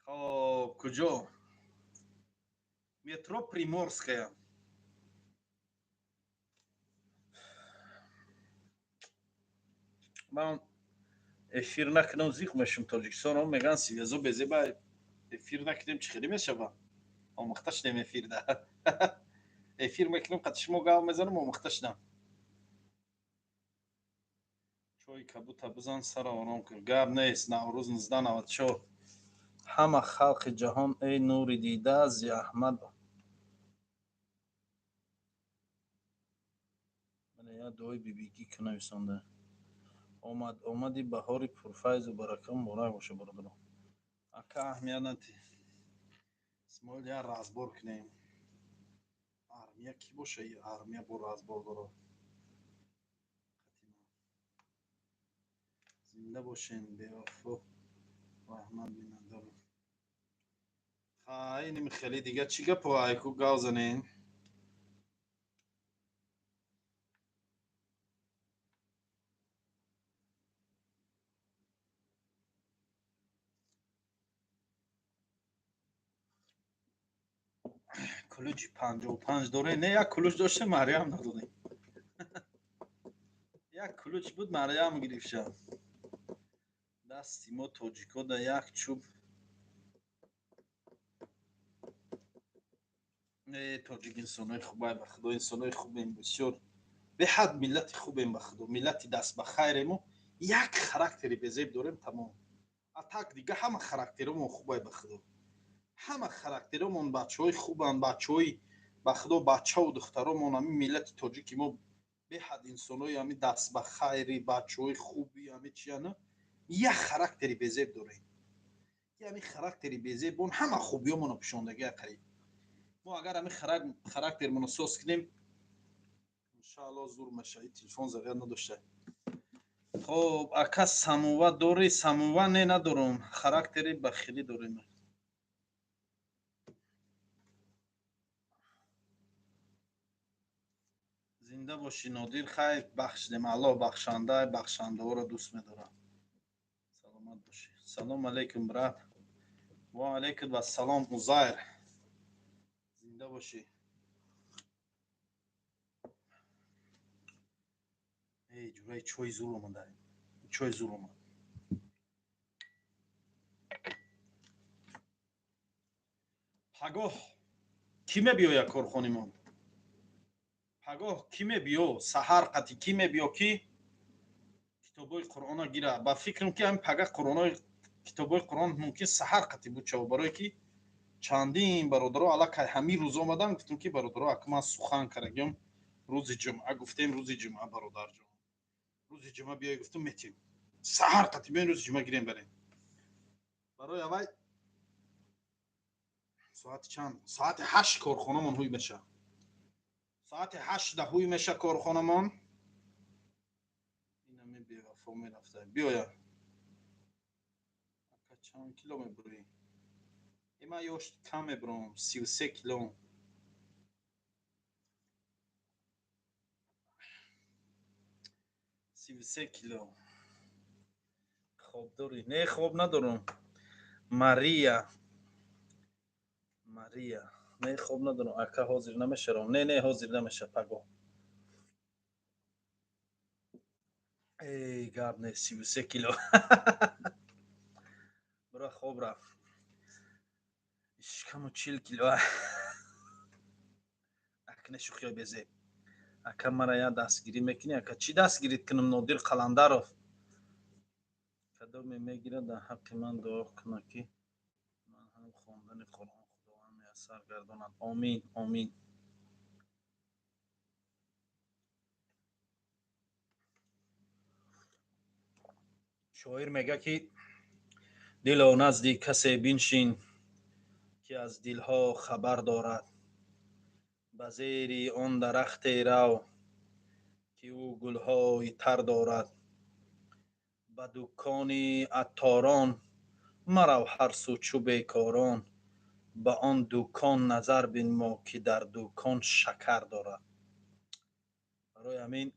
Хоб, куҷо? Метро Приморская. Ман эфир накунам, зиқ мешум. Тоҷикистон меган сивезо безеба эфир накунем, чӣ хеле мешава? Омӯхта шудем эфирда. Эфир мекунем, қати шумо гап мезанам, омӯхта шудам. Чойи кабута бизан, сара ором кун. Гап нест. Наврӯз 1994. Ҳама халқи ҷаҳон, эй нури дида, зи Аҳмад. Я дуои бибигӣ ки нависонда. Омад омади баҳори пурфайзу барака муборак боша, бародарон. Ака, аҳамият надиҳ. Исмоил, я разбор кунем. Армия кӣ боша? Армия бо разбор дорад. Зинда бошен, бевафо, раҳмат, миннатдорам. Хай, иними хеле дига чӣ гапо айку гав занем? Кулуҷи 55 доре? Не, як кулуҷ доште, Мариям надодем. Як кулуҷ буд, Мариям гирифша. Дасти мо тоҷико да як чӯб. Не, тоҷик инсонои хубай, ба худо, инсонои хубем бисёр. Беҳад миллати хубем, ба худо, миллати даст ба хайрему, як характери безеб дорем, тамом. А так дига ҳама характеромон хубай, ба худо. Ҳама характеромон бачаҳои хубанд, бачаҳои, ба худо, бачаву духтаромон, ҳамин миллати тоҷики мо беҳад инсонои ҳами даст ба хайри, бачаҳои хуби, ҳами чияна, як характери безеб дорем. Ҳами характери безебон ҳама хубиёмоно пӯшондагӣ қариб. Мо агар ҳами характермоно соз кунем, иншаалло зур мешава. Телефон заряд надошта. Хоб, ака, самова дорӣ? Самова не, надорам. Характери бахилӣ дорем. Зинда бошӣ, Нодир. Хайр, бахшидем. Аллоҳ бахшанда, бахшандаҳоро дӯст медорад. Саломат бошӣ. Салом алейкум, брат. Ва алейкум ассалом, Узайр. Зинда бошӣ. Эй, ҷураи чой зур омада. Чой зур омад. Пагоҳ кӣ мебиёяд корхонимон? Пагоҳ кӣ мебиё? Саҳар қати кӣ мебиё, ки китобҳои Қуръона гира? Ба фикрам, ки ҳамин пага қуръонои китобҳои Қуръон мумкин саҳар қати бучава, барое ки чандин бародаро аллакай ҳамин рӯз омадан. Гуфтем, ки бародаро, ака, ман сухан карагиём, рӯзи ҷумъа гуфтем, рӯзи ҷумъа, бародарҷон, рӯзи ҷумъа биёй, гуфтем, метем саҳар қати биёин, рӯзи ҷумъа гирем, барем. Барои аввай соати чанд? Соати 8 корхонамон ҳуй меша. Соати 8 да ҳуй меша корхонамон. Инами бевафо мерафта. Биёя. Ака, чанд кило мебурӣ? Има ёш кам мебурам, 33 кило. 33 кило. Хоб дорӣ? Не, хоб надорам. Мария. Мария. Не, хоб надорам. Ака, ҳозир намешавам. Не, не, ҳозир намеша, пагоҳ. Эй, гап не, 33 кило. Бура, хоб рафт. Ишкаму 40 кило. Акне шӯхиёй безеб. Ака, мара я дастгирӣ мекунӣ? Ака, чӣ дастгирит кунам, Нодир Қаландаров? Кадоме мегирад, дар ҳаққи ман дуо кунад, ки ман ҳам хондани Қуръон Худованд муяссар гардонад. Омин, омин. Шоир мега, ки дило, назди касе биншин, ки аз дилҳо хабар дорад, ба зери он дарахте рав, ки ӯ гулҳои тар дорад, ба дукони атторон марав ҳар сӯ чӯ бекорон, ба он дукон назар бинмо, ки дар дукон шакар дорад. Барои ҳамин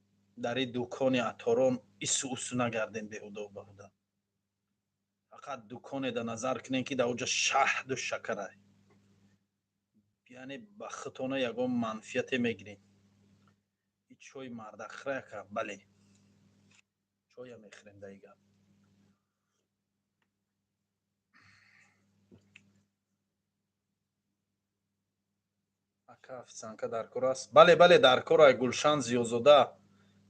дар ин дукони атторон ису усу нагардем беҳуда баҳуда. Фақат дуконе да назар кунем, ки дар оҷа шаҳду шакарай, яъне ба худтона ягон манфиате мегирем. И чой мардахӯра яка, бале, чоя мехӯрем дар и гап. Ака, официантка дар кор аст? Бале, бале, дар корай. Гулшан Зиёзода,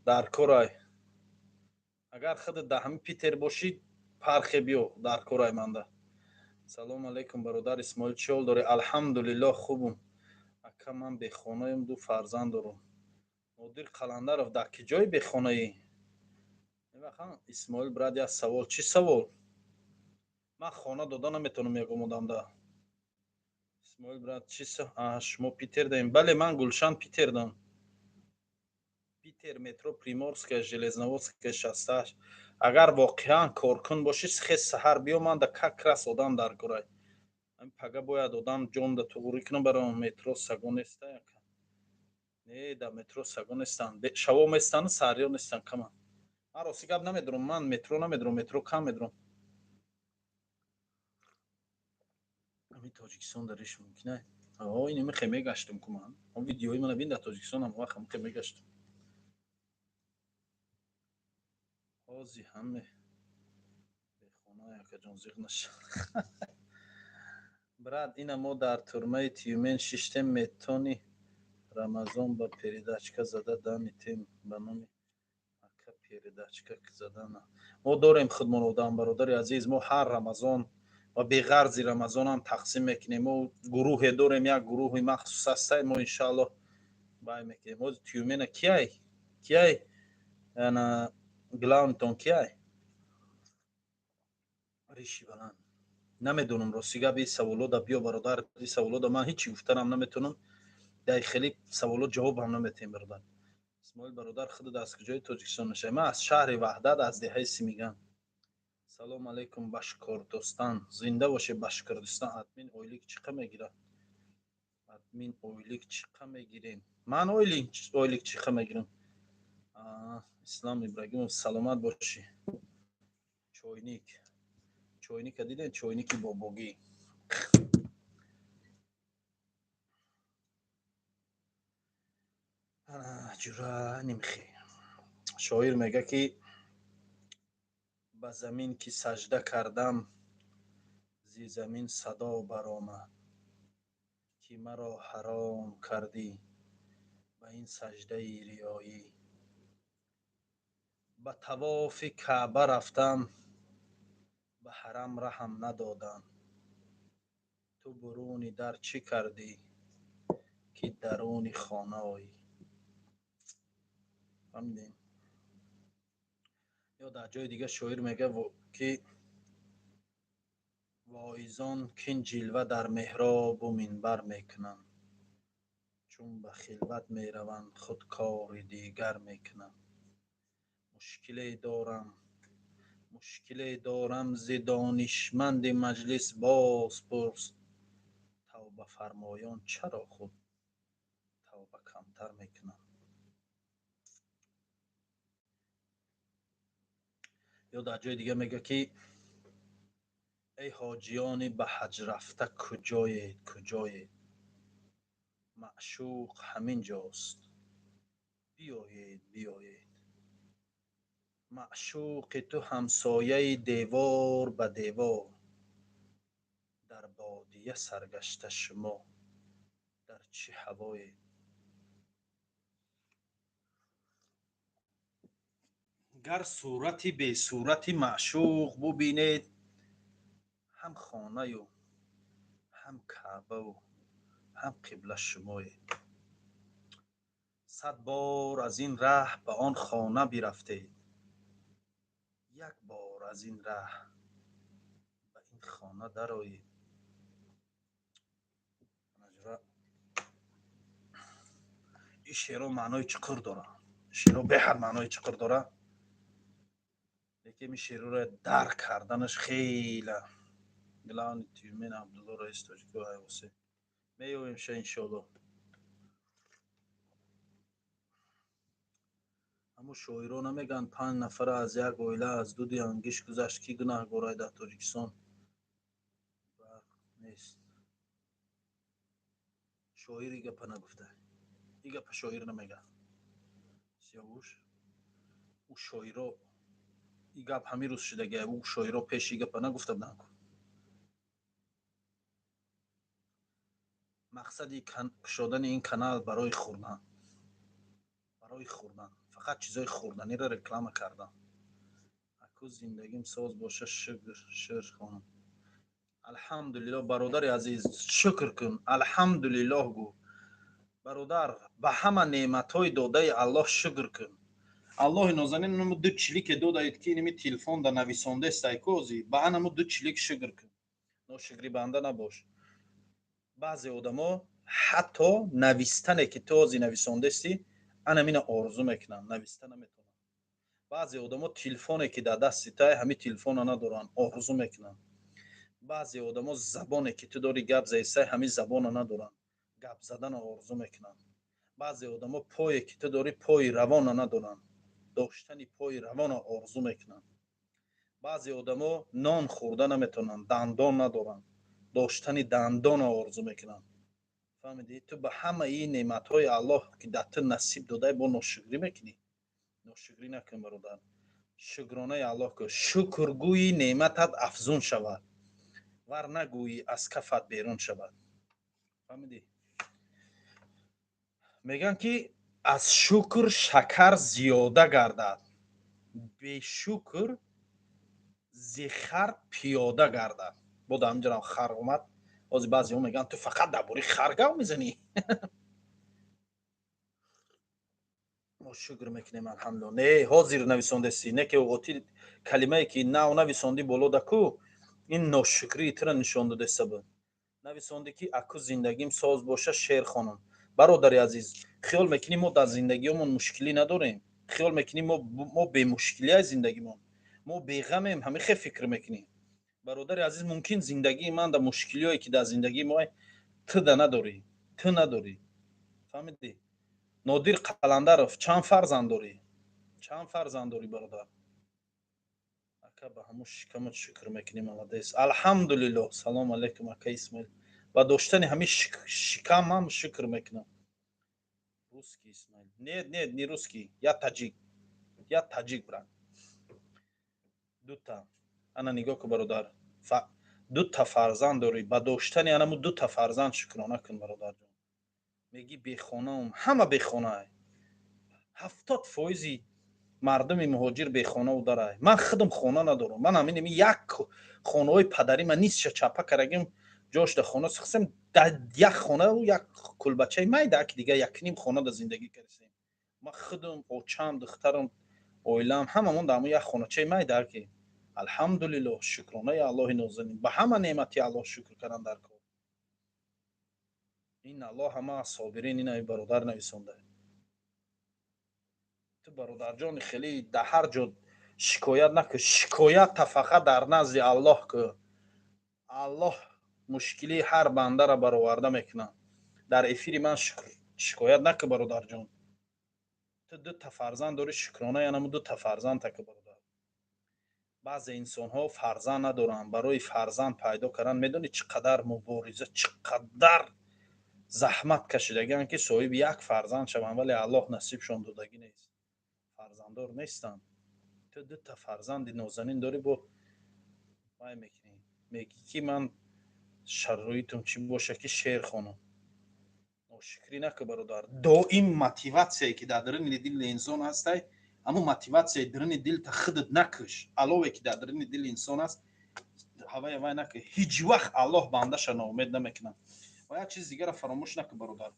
дар корай. Агар худат дар ҳамин Питер бошӣ, пархе биё, дар корай манда. Салому алайкум, бародар Исмоил, чӣ ҳол дорӣ? Алҳамдулиллоҳ, хубум, ака. Ман бехонаем, ду фарзанд дорам. Нодир Қаландаров, дар ки ҷои бехонаӣ? Исмоил брат, як савол. Чӣ савол? Ман хона дода наметавонам ягон одамда. Исмоил брат, чи? Шумо Питер даем? Бале, ман, Гулшан, Питер дам. Питер, метро Приморская, Железноводская, 68. Агар воқеан коркун бошӣ, хез саҳар биё, ман да как раз одам дар корай. Пага бояд одам ҷонда туғурӣ кунам барам. Метро саго неста, яка? Не, да метро саго нестанд, шаво местанд, саҳриё нестанд, каманд. Ман рости гап намедурам, ман метро намедурам, метро кам медурам. Ами Тоҷикистон дариш мумкин а? Ин мехе мегаштум ку ман. Видеои мана бин, дар Тоҷикистон ҳам вақт мехе мегаштум. Ҳози ҳаме бехона, якаҷон, зиқ наша. Брат, ина мо дар турмаи Тюмен шиштем, метони Рамазон ба передачка зада дамитем ба номи ака? Передачка задана мо дорем худмон одам, бародари азиз. Мо ҳар Рамазон ва беғарзи Рамазонам тақсим мекунем. Мо гурӯҳе дорем, як гурӯҳи махсус ҳастай, мо иншааллоҳ бай мекунем. Ҳози Тюмена кияй, кияй ана главный тон кияй? Риши баланд намедонам, рости гап. И саволода биё, бародар, и саволода ман ҳечи гуфтанам наметавонам. Дар хеле саволот ҷавоб ҳам наметаҳем, бародар. Исмоил бародар, худат аз куҷои Тоҷикистон мешавӣ? Ман аз шаҳри Ваҳдат, аз деҳаи Симиган. Салому алайкум, Башкортостан, зинда боше Башкортостан. Админ ойлик чӣ қа мегирад? Админ ойлик чӣ қа мегирем? Ман ойлик чӣ қа мегирам? Ислам Ибрагимов, саломат бошӣ. Чойник, чойника дидем, чойники бобогӣ. Ҷура нимхе. Шоир мега, ки ба замин ки сажда кардам, зи замин садо баромад, ки маро ҳаром кардӣ ба ин саждаи риёӣ. Ба тавофи Каъба рафтам, ба ҳарам раҳам надоданд. Ту буруни дар чӣ кардӣ, ки даруни хона оӣ? Фаҳмидем? Ё дар ҷои дигар шоир мега, ки воизон кин ҷилва дар меҳробу минбар мекунанд, чун ба хилват мераванд, худ кори дигар мекунанд. Мушкиле дорам, мушкиле дорам, зи донишманди маҷлис боз пурс, тавбафармоён чаро худ тавба камтар мекунанд? Ё дар ҷои дигар мега, ки эй ҳоҷиёни ба ҳаҷ рафта, куҷоед, куҷоед? Маъшуқ ҳамин ҷост, биёед, биёед. Маъшуқи ту ҳамсояи девор ба девор, дар бодия саргашта, шумо дар чӣ ҳавоед? Гар сурати бесурати маъшуқ бубинед, ҳам хонаю ҳам Каъбаву ҳам қибла шумоед. 100 бор аз ин раҳ ба он хона бирафтед, як бор аз ин раҳ ба ин хона дароед. Ин шеъро маънои чуқур дорад, шеъро беҳад маънои чуқур дорад, лекин ин шеърро дарк карданаш хеле. Главный Тюмен Абдулло, раис тоҷико айвосе, меёвем ша, иншоалло. Ҳамун шоиро намегӯянд, панҷ нафара аз як оила аз дуди ангишт гузашт, кӣ гунаҳгорай? Дар Тоҷикистон барқ нест. Шоир и гапа нагуфта, и гапа шоир намегӯяд, Сиёвуш. Ӯ шоиро и гап ҳамин рӯз шудагия, ӯ шоиро пеш и гапа нагуфта буданд. Мақсади кушодани ин канал барои хӯрдан, барои хӯрдан, фақат чизои хӯрданиро реклама кардан. Аку зиндагим соз боша, шукр, шер хонам. Алҳамдулиллоҳ, бародари азиз, шукр кун, алҳамдулиллоҳ гӯ. Бародар, ба ҳама неъматҳои додаи Аллоҳ шукр кун. Аллоҳи нозанин намо ду чилике додаед, ки иними телефон да нависондестай кози, ба анамо ду чилик шукр кун, ношукрӣ банда набош. Баъзе одамо ҳатто навистане, ки ту ози нависондестӣ, анамина орзу мекунанд, нависта наметавонанд. Баъзе одамо телефоне, ки дар дасти тай, ҳамин телефона надоранд, орзу мекунанд. Баъзе одамо забоне, ки ту дори гап заисай, ҳамин забона надоранд, гап задана орзу мекунанд. Баъзе одамо пое, ки ту дорӣ, пои равона надоранд, доштани пои равона орзу мекунанд. Баъзе одамо нон хӯрда наметавонанд, дандон надоранд, доштани дандона орзу мекунанд. Фаҳмидӣ? Ту ба ҳамаи неъматҳои Аллоҳ, ки дар ту насиб додай, бо ношукрӣ мекунӣ. Ношукрӣ накун, бародар, шукронаи Аллоҳ кун. Шукргӯи неъматат афзун шавад, вар нагӯӣ, аз кафат берун шавад. Фаҳмидӣ? Мегӯянд, ки аз шукр шакар зиёда гардад, бешукр зи хар пиёда гардад. Бо дар ҳаминҷарам хар омад. Ҳозир баъзеҳо мегӯянд, ту фақат дар бораи хар гап мезанӣ. Мо шукр мекунем, алҳамдулилла. Не, ҳозир нависондасӣ, не ки оғоти калимае, ки нав нависондӣ боло даку, ин ношукрии тура нишон додаиста буд. Нависондӣ, ки аку зиндагим соз боша, шеър хонам. Бародари азиз, хиёл мекунӣ, мо дар зиндагиёмон мушкилӣ надорем? Хиёл мекунӣ, мо бемушкилиай зиндагимон, мо беғамем? Ҳамин хел фикр мекунӣ? Бародари азиз, мумкин зиндагии ман дар мушкилиҳое, ки дар зиндагии мо, ту да надорӣ, ту надорӣ. Фаҳмидӣ? Нодир Қаландаров, чанд фарзанд дорӣ? Чанд фарзанд дорӣ, бародар? Ака, ба ҳамун шикамат шукр мекунӣ, молодец, алҳамдулиллоҳ. Салом алейкум, ака Исмоил. Ба доштани ҳамин шикамам шукр мекунам. Русский, Исмаил? Нет, нет, не русский, я таджик, я таджик, брат. Дута, ана нигоҳ кун, бародар, дута фарзанд дорӣ, ба доштани анаму дута фарзанд шукрона кун, бародарҷон. Мегӣ бехонаум, ҳама бехонаай. 70 фоизи мардуми муҳоҷир бехонаву дарай. Ман худам хона надорам. Ман ҳамин як хонаҳои падарӣ ман нисша чапа карагим, ҷош да хона сихсем, як хонау як кулбачаи майда, ки дига якним хона да зиндагӣ кардем. Ман худам, очам, духтарам, оилаам, ҳамамон дар ҳамон як хоначаи майда, ки алҳамдулиллоҳ, шукронаи Аллоҳи нозанин. Ба ҳама неъмати Аллоҳ шукр кардан дар кор. Ин Аллоҳ ҳама собирин. Ина бародар нависонда. Ту, бародарҷони, хеле дар ҳар ҷо шикоят накун, шикоятта фақат дар назди Аллоҳ кун. Аллоҳ мушкилии ҳар бандаро бароварда мекунад. Дар эфири ман шикоят накун, бародарҷон. Ту дута фарзанд дорӣ, шукрона янаму дута фарзандта ку, бародар. Баъзе инсонҳо фарзанд надоранд, барои фарзанд пайдо кардан медонӣ чӣ қадар мубориза, чӣ қадар заҳмат кашидагианд, ки соҳиби як фарзанд шаванд, вале Аллоҳ насибшон додагӣ нест, фарзанддор нестанд. Ту дута фарзанди нозанин дорӣ, бо вай мекунӣ, мегӣ, ки ман шароитум чӣ боша, ки шеър хонам. Ношукрӣ накун, бародар. Доим мотиватсияе, ки дар даруни дили инсон ҳастай, ҳамун мотиватсияи даруни дилта худат накуш. Алове, ки дар даруни дили инсон аст, ҳавая вай накун. Ҳеҷ вақт Аллоҳ бандаша ноумед намекунад. Ва як чиз дигарро фаромӯш накун, бародар: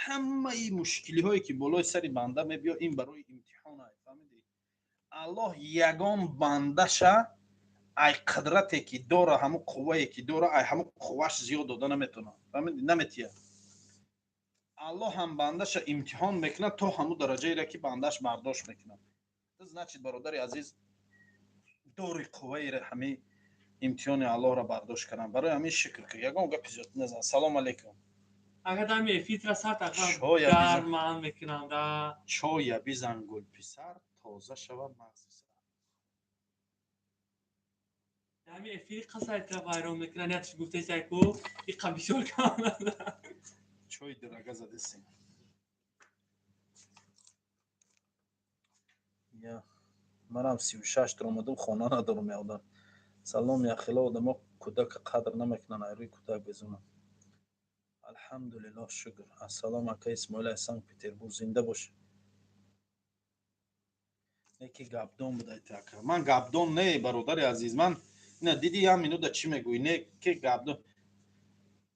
ҳамаи мушкилиҳое, ки болои сари банда мебиё, ин барои имтиҳон. Фаҳмидӣ? Аллоҳ ягон бандаша ай қудрате, ки дора, ҳамун қуввае, ки дора, ай ҳамун қувваш зиёд дода наметавонад. Фаҳмидӣ? Наметия. Аллоҳ ҳам бандаша имтиҳон мекунад то ҳамун дараҷаеро, ки бандаш бардошт мекунад. Значит, бародари азиз, дори қувваеро ҳамин имтиҳони Аллоҳро бардошт кардан. Барои ҳамин шукр кун, ягон гапи зиёд назан. Салом алейкум. Агар дами эфитра сар тақам гарман мекунам да. Чоя бизан гулписар, тоза шава мағзи сар. Дами эфири қасайтра вайрон мекунан, ятш гуфтесай ку иқа бисёр кам. Чой дирага задесем. Я манам 36 омадам, хона надорам яодам. Салом, яхела одамо кӯдака қадр намекунанд, айрӯи кӯдак безунанд. Алҳамдулиллоҳ, шукр. Ассалом, ака Исмоил аз Санкт-Петербург, зинда бош. Неки гапдон будай ака. Ман гапдон не, бародари азиз. Ман ина диди як минута чӣ мегӯӣ? Не ки гапдон.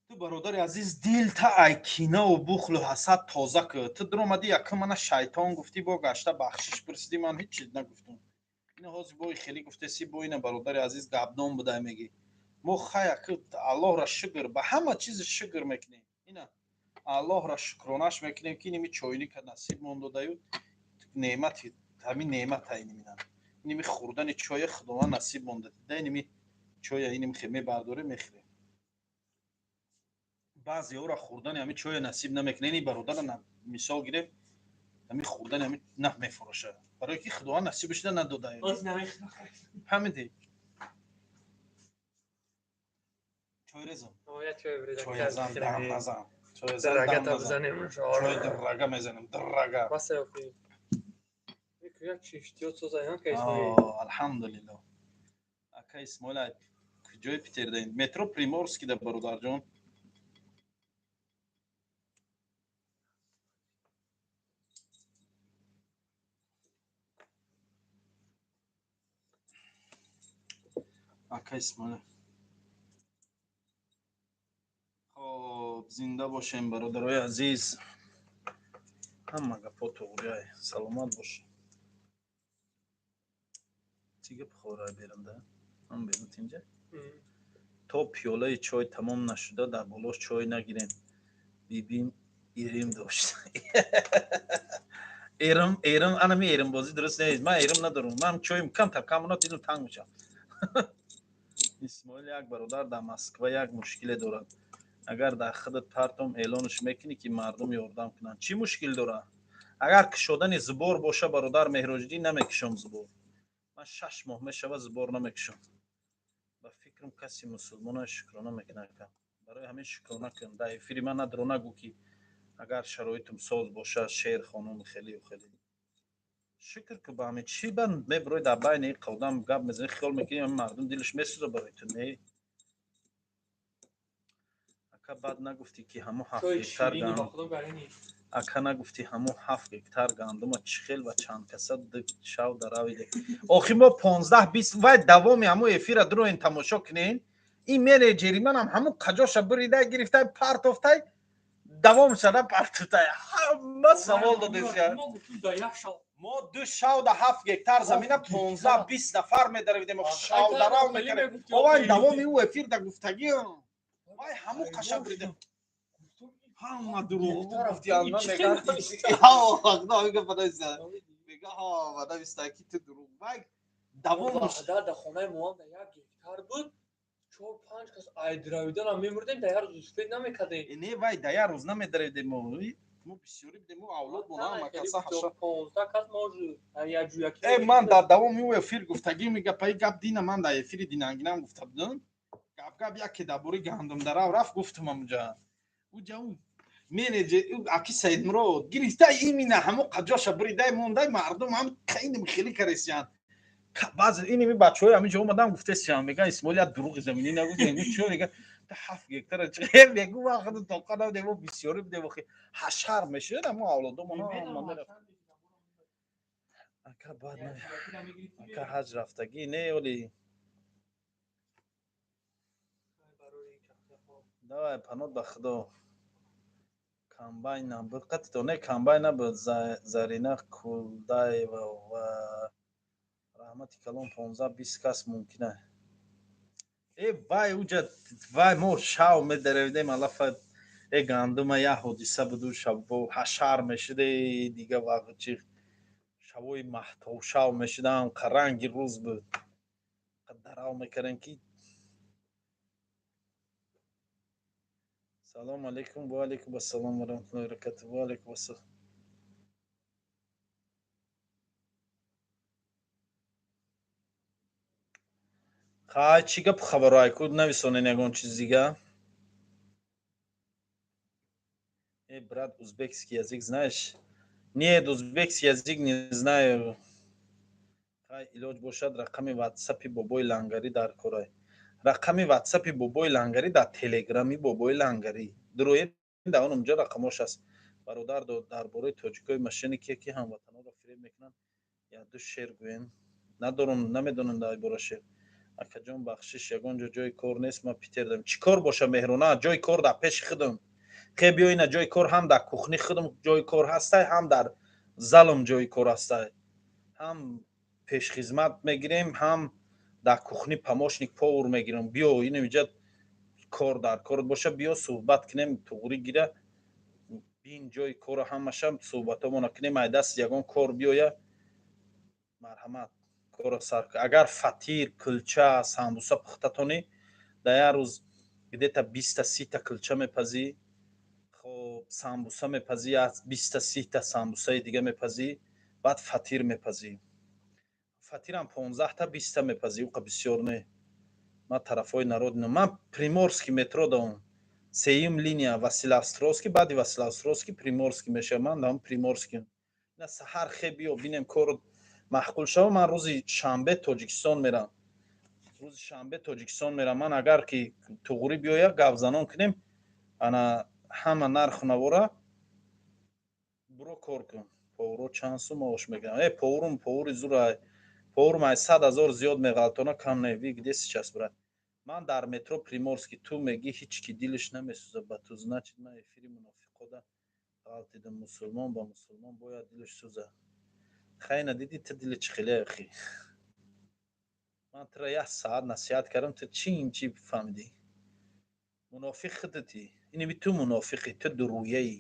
Ту бародари азиз дилта ай кинаву бухлу ҳасад тоза кӯ. Ту дуромадӣ якум мана шайтон гуфтӣ, бо гашта бахшиш пурсидӣ, ман ҳеҷ чиз нагуфтум. Ина ҳозир бои хеле гуфтеси, бо ина бародари азиз гапдон будай мегӣ. Мо хая ки Аллоҳра шукр, ба ҳама чиз шукр мекунем. Ина Аллоҳра шукронаш мекунем, ки иними чойника насиб мон додаю неъмати ҳамин неъмата инимина. Иними хӯрдани чоя Худованд насиб мон дод. Иними чоя иними мебардорем, мехӯрем. Баъзеҳоро хӯрдани ҳамин чоя насиб намекунад. Ини бародара мисол гирем, ҳамин хӯрдани ҳамин наф мефурӯшад. Барои ки Худованд насибашда надодаю. Фаҳмидӣ? Чой резам. Чой зан, дам назан. Чой зан, дам назан. Чой драга мезанем, драга. Алҳамдулиллоҳ. Ака Исмоил куҷои Питердаин? Метро Приморский да, бародарҷон. Ака Исмоил. Хоб, зинда бошем, бародарои азиз. Ҳама гапҳо туғриай. Саломат бош. Чӣ гап хӯрай берунда? Ҳам берун тинҷа? То пиёлаи чой тамом нашуда дар болош чой нагирем. Бибим ирим дошт. Эрим, эрим, анами эримбозӣ дуруст нест. Ман эрим надорам. Ман чоим камтар кам монад, дилам танг мешавад. Исмоил, як бародар дар Москва як мушкиле дорад. Агар дар худат партом эълонаш мекунӣ, ки мардум ёрдам кунанд. Чӣ мушкил дорад? Агар кушодани сбор боша, бародар Меҳроҷиддин, намекушом сбор. Ман 6 моҳ мешава сбор намекушам. Ба фикрам, каси мусулмона шукрона мекунад. Барои ҳамин шукрона кун. Дар эфири ман надро нагӯ, ки агар шароитум соз боша, шер хонум хелию хеле. Шукр ки ба ҳамин чӣ ба меброи дар байни ин одам гап мезанӣ, хиёл мекунӣ мардум дилаш месӯза барои ту. Не, ака, баъд нагуфтӣ, ки ҳамо 7 гектар, ака, нагуфтӣ ҳамо 7 гектар гандума чӣ хел ва чанд каса шав даравиде. Охир мо 15-20 вай давоми ҳамо эфира дуроен тамошо кунен. Ин менеҷери манам ҳамо қаҷоша буридай, гирифтай, партофтай, давом шада партофтай. Ҳама савол додеся. Мо ду шав да 7 гектар замина 15-20 нафар медаравидем, шавдарав мекардем. Овай давоми ӯ эфир да гуфтагӣ, вай ҳамо қаша бурида, ҳама дурӯғ гуфтиан. Мега ки ту дурӯғ, вай давом. Да хонаи моам да 1 гектар буд, чор панҷ кас айдравиданам мемурдем, да як рӯз успеть намекардем. Не, вай да як рӯз намедаравидем. Мо бисёрӣ будем, мо авлод монам каса. 15 кас Э, ман дар давоми ӯ эфир гуфтагӣ мегапаи гап дина, ман дар эфири динангинам гуфта будам. Гап гап яке дар бораи гандумдарав рафт, гуфтам амуҷа уҷа ӯ менеҷер аки Саидмурод гирифта, имина ҳамо қаҷоша буридай мондай, мардум ҳам қайним хеле каресиян. Баъзе иними бачаҳои ҳаминҷо омадам, гуфтесиян, меган: «Исмоил як дурӯғи заминӣ нагуфт, чо мега 7 гектара мегу вақт тоқа набудем, мо бисёрӣ будем, охи ҳашар мешуд амо авлодомон.» Ака, баъд ака ҳаҷ рафтагӣ не оли? Давай, паноҳ ба Худо. Комбайн набуд қатито? Не, комбайн набуд. Зарина Кулдаева ва раҳмати калон. 15-20 кас мумкина. Э, вай уҷа вай мо шав медаравидем алафа э гандума, як ҳодиса буду, шабо ҳашар мешуде, дига вақт чи шабои маҳтобшав мешудам, ранги рӯз буд, дарав мекардем ки. Салом алейкум, ва алейкум ассалом ва раҳматуллоҳи ва баракатуҳ. Ва алейкум ассалом. Хай, чӣ гапу хабаро айку нависонен ягон чиз дига? Э, брат, узбекский язык знаешь? Нет, узбекский язык не знаю. Хай, илоҷ бошад, рақами ватсапи бобои лангарӣ дар корай. Рақами ватсапи бобои лангарӣ дар телеграми бобои лангарӣ. Дуроед, дар он онҷо рақамош аст. Бародар, дар бораи тоҷикои мошеннике, ки ҳамватанонро фиреб мекунанд, як ду шеър гӯем. Надорам, намедонам дар бора шеър. Акаҷон, бахшиш, ягон ҷо ҷои кор нест, ман Питердам. Чӣ кор боша, Меҳрона? Ҷои кор дар пеши худам. Хе, биё ина, ҷои кор ҳам дар кухни худам ҷои кор ҳастай, ҳам дар залам ҷои кор ҳастай. Ҳам пешхизмат мегирем, ҳам дар кухни помощник повар мегирем. Биё, ин иҷа кор дар корот боша, биё суҳбат кунем, туғрӣ гира бин ҷои кора, ҳамаша суҳбатомона кунем. Ай даст ягон кор биёя, марҳамат, кора сар. Агар фатир, кулча, самбуса пухтатонӣ, дар як рӯз где-то 20-та 30-та кулча мепазӣ, хоб, самбуса мепазӣ, 20-та 30-та самбусаи дига мепазӣ, баъд фатир мепазӣ. Фатирам 15-та 20-та мепазӣ, уқа бисёр не. Ман тарафҳои народ, ман Приморский метро давом, сеюм линия, Василеостровский, баъди Василеостровский Приморский мешавад, ман давом Приморский. На, саҳар хе биё, бинем, кору маъқул шава. Ман рӯзи шанбе Тоҷикистон мерам, рӯзи шанбе Тоҷикистон мерам. Ман агар ки туғрӣ биёя, гапзанон кунем, ана ҳама нарху навора. Буро, кор кун. Поваро чанд сум маош мегирам? Э, поварум, повари зурай, поварум ай 100 000 зиёд меғалтона, кам не. Вы где сейчас, брат? Ман дар метро Приморский. Ту мегӣ, ҳеҷ ки дилаш намесӯза ба ту, значит, ман эфири мунофиқода ғалтидам. Мусулмон ба мусулмон бояд дилаш сӯза. Хайна, дидӣ, ту дили чӣ хеле, ахи? Ман тура як саат насиҳат кардам, ту чӣ ин чӣ фаҳмидӣ? Мунофиқ худати. Иними ту мунофиқӣ, ту дурӯяӣ.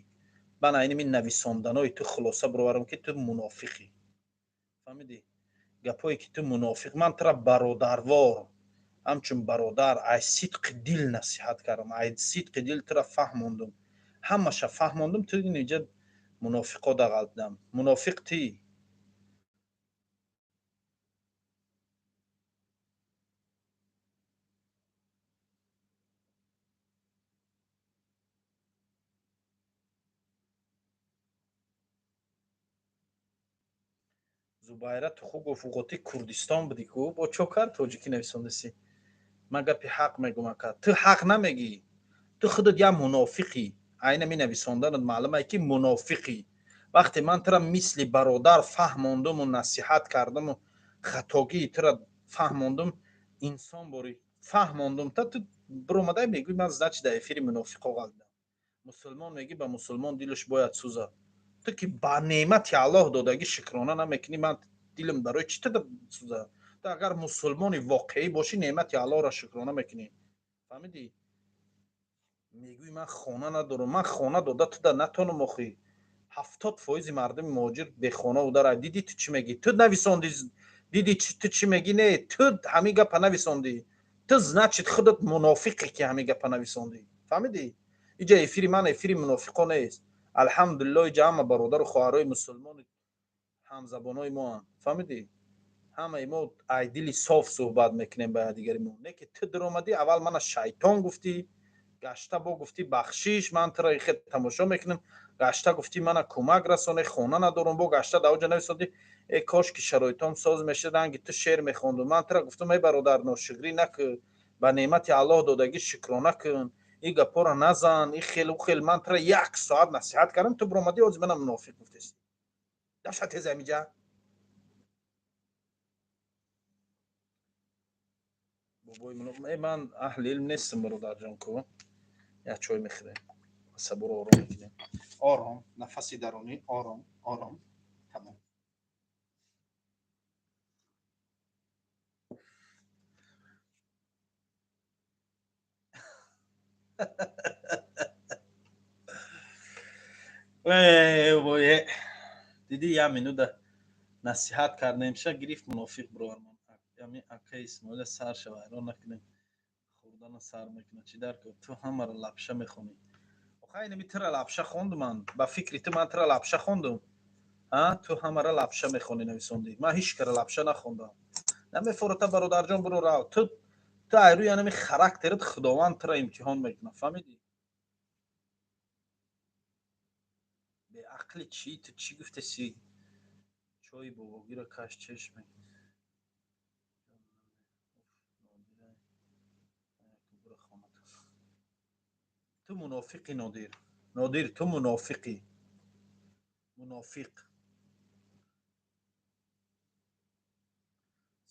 Ман айними нависонданои ту хулоса бироварам, ки ту мунофиқӣ, фаҳмидӣ? Гапое ки ту мунофиқ. Ман тура бародарвор, ҳамчун бародар, ай сидқи дил насиҳат кардам, ай сидқи дил тура фаҳмондум, ҳамаша фаҳмондум. Ту инҷа мунофиқо дағалтидам. Мунофиқ тӣ. Зубайра Тухугов, уғоти Курдистон будӣ ку, бо чо кард тоҷикӣ нависондаси? Ман гапи ҳақ мегӯм, ака, ту ҳақ намегӣ. Ту худат як мунофиқӣ. Айна менависонданат маълумае, ки мунофиқӣ. Вақте ман тура мисли бародар фаҳмондуму насиҳат кардаму хатогии тура фаҳмондум, инсон бори фаҳмондум, та ту биромадай мегӯй, ман, значит, дар эфири мунофиқо ғалтидам. Мусулмон мегӣ, ба мусулмон дилаш бояд сӯзад. Ту ки ба неъмати Аллоҳ додагӣ шукрона намекунӣ, ман дилам барои чӣ туда сӯзад? Ту агар мусулмони воқеӣ бошӣ, неъмати Аллоҳро шукрона мекунӣ, фаҳмидӣ? Мегӯӣ, ман хона надорам. Ман хона дода туда натонам охӣ. 70% мардуми муҳоҷир бехона удара. Дидӣ, ту чӣ мегӣ? Ту нависондӣ, дидӣ, ту чӣ мегӣ? Не, ту ҳамин гапа нависондӣ. Ту, значит, худат мунофиқе, ки ҳамин гапа нависондӣ, фаҳмидӣ? Иҷа эфири ман эфири мунофиқо нест, алҳамдулилло. Иҷа ҳама бародару хоҳарои мусулмони ҳамзабонои моанд, фаҳмидӣ? Ҳамаи мо ай дили соф суҳбат мекунем ба якдигари мо. Не ки ту диромадӣ, аввал мана шайтон гуфтӣ, гашта бо гуфтӣ, бахшиш, ман туро хел тамошо мекунам, гашта гуфтӣ, мана кӯмак расоне, хона надорам. Бо гашта дар оҷа нависондӣ, э, кош ки шароитом соз мешуд, ранги ту шеър мехондум. Ман тура гуфтам, эй бародар, ношукрӣ накун, ба неъмати Аллоҳ додагӣ шукрона кун, и гапора назан, и хел у хел. Ман тура як соат насиҳат кардам, ту биромадӣ, ҳозир мана мунофиқ гуфтеси. Даша, тез амиҷа. Бобои, ман аҳли илм нестам, бародарҷон. Ку як чой мехӯрем, сабуро ором мекунем. Ором, нафаси дарунӣ, ором, ором, тамом. Вое, дидӣ, як минута насиҳат кардем, ша гирифт, мунофиқ бировармон. Ами ака Исмоила сар шава, айрон накунем, хӯрдана сар мекунад. Чӣ дар кор? Ту ҳамаро лапша мехонӣ. Охай нами тира лапша хондум ман. Ба фикри ту ман тира лапша хондум. А ту ҳамара лапша мехонӣ нависондӣ. Ман ҳеҷ кара лапша нахондам. Намефорота бародарҷон, биро рав. Ту айрӯи анами характерат Худованд тура имтиҳон мекунад, фаҳмидӣ? Беақли чӣ? Ту чӣ гуфтеси? Чойи бобогиро каш чешме. Ту мунофиқӣ, Нодир. Нодир, ту мунофиқӣ. Мунофиқ.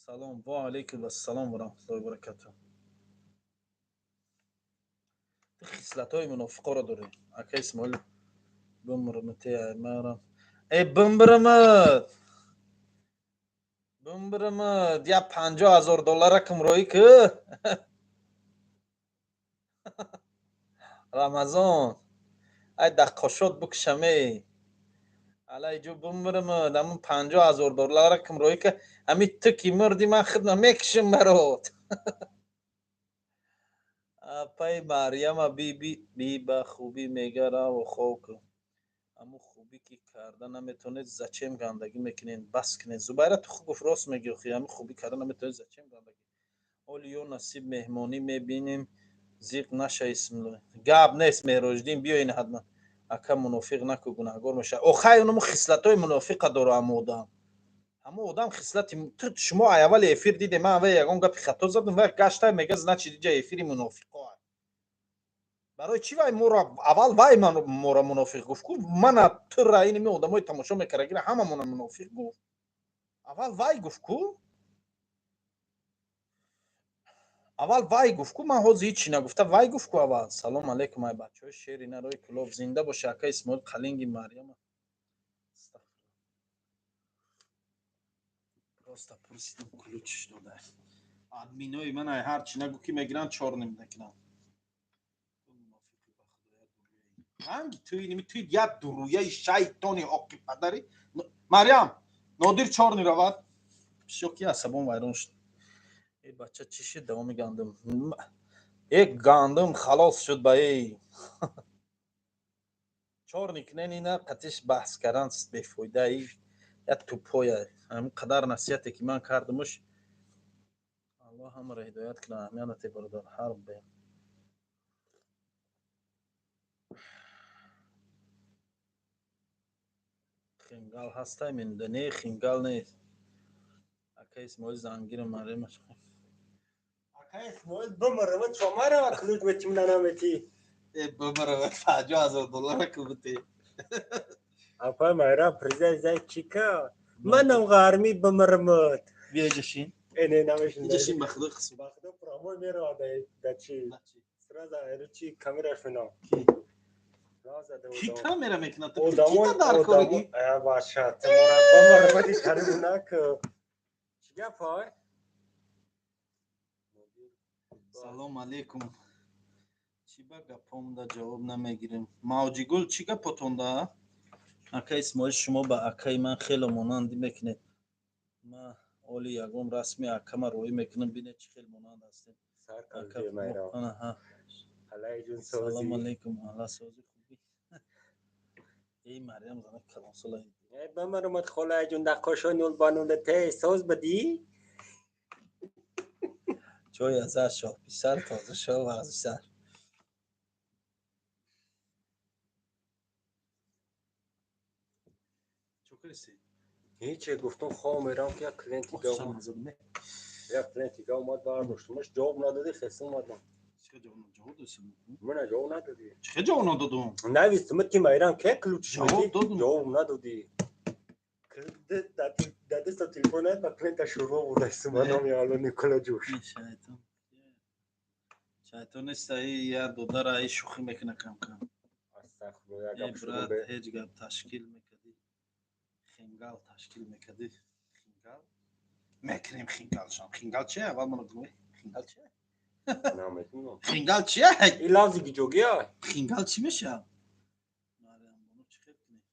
Салом ва алайкум ассалом ва раҳматуллоҳи ва баракатуҳ. Ту хислатҳои мунофиқоро дорӣ. Ака Исмоил бимрмте марам. Э бимбирмат. Бимбирмат. Я 50 000 доллара кимроӣ ки. Рамазон. Ай даққошот бикшаме. Алай ҷо бимбирмат. Ҳамун 50 000 доллара кимроӣ ки. Ҳами ту ки мурдӣ ман худма мекушам барот. Апаи Марьяма биби би ба хубӣ мега раву хоб кун. Аммо хубӣ ки карда наметавонед, зачем гандагӣ мекунед? Бас кунед. Зубайра, ту хуб гуфт, рост мегӯӣ, охи ҳами хубӣ карда наметавонед, зачем гандагӣ? Оли ё насиб меҳмонӣ мебинем, зиқ наша Исмоил. Гап нест, Меҳроҷиддин, биё ин ҳатман. Ака мунофиқ наку, гунаҳгор мешавад. Охай онаму хислатҳои мунофиқа дора ҳамон одам. Ҳамон одам хислати ту шумо ай аввали эфир диде, ман аввал ягон гапи хато задам, вай гашта мега, значит иҷа эфири мунофиқо. Барои чӣ вай моро аввал вай моро мунофиқ гуфт? Ку мана тура инми одамои тамошо мекардагира ҳамамона мунофиқ гуфт. Аввал вай гуфт ку? Аввал вай гуфт ку? Ман ҳозир ҳеҷ чӣ нагуфта, вай гуфт ку аввал. Салом алейкум ай бачаҳои шери нарои Кулоб, зинда боша ака Исмоил Қалинги Марьяма. Просто пурсидам, ключиш дода. Админои ман ай ҳар чӣ нагу ки мегиранд, чор ним мекунанд. Ранги ту инми ту як дуруяи шайтони оқи падари. Марьям, Нодир чорни равад. Всё ки асабон вайрон шуд. Э бача чӣ шуд давоми гандум? Э гандум халос шуд ба эй. Чорни кунен ина қатиш баҳс кардан бефоида, як тупоя. Ҳамин қадар насиҳате ки ман кардамуш, Аллоҳ ҳамаро ҳидоят кунад. Аҳамият надиҳ бародар, ҳар бе. Хингал ҳастай менуда? Не, хингал нест. Ака Исмоил зангира Марьяма. Ака Исмоил бимрава чомарава ключ метим нанамети. Э бимрава 50 000 доллара кубити. Апа Майра президент зай чика. Манам ғарми бимрмат. Биё ҷашин. Э не намешин. Ҷашин ба худо қисм. Ба худо прямой мерава да чи. Сразу чи камера шуна. Ки? Ки камера мекунад? Ки дар кори? Э баша, тимора бимрмати шарибунак. Чӣ гап ой? Салом алейкум. Чӣ ба гапомда ҷавоб намегирем? Мавҷигул, чӣ гапотонда? Ака Исмоил, шумо ба акаи ман хело монандӣ мекунед. Ман оли ягон расми акама роӣ мекунам, бинед чӣ хел монанд ҳастем. Салом алейкум, алла сози хубӣ. Эй Марьям зана калонсола. Э бамарумат холаҷун даққошо нул ба нул те соз бадӣ? Чой азар шоҳ писар тоза шоҳ вағзи сар. Чо кардисӣ? Ҳече гуфтум хоб мерам ки як клиенти як клиенти га омад бардоштумаш, ҷавоб надодӣ, хеста омадам. Мана ҷавоб надодӣ. Чӣ ҷавоб надодум? Навистумат ки майрам ке ключ ҷавоб додум. Ҷавоб надодӣ. Дар дасто телефон ба клиента шурӯъ бурдасту ба номи Алло Никола Ҷуш. Шайтон. Шайтон нест, ай я додара ай шӯхӣ мекуна кам-кам. Астағфируллоҳ, як Э гап брат, шурӯъ. ҳеҷ гап ташкил мекардӣ. Хингал ташкил мекардӣ. Хингал? Мекунем хингалшам. Хингал чия? Аввал мано бигӯ. Хингал чия? Наметунам. Хингал чия? Ин лафзи гиҷогия? Хингал чӣ мешавад? Марьям бону чӣ хел кунем?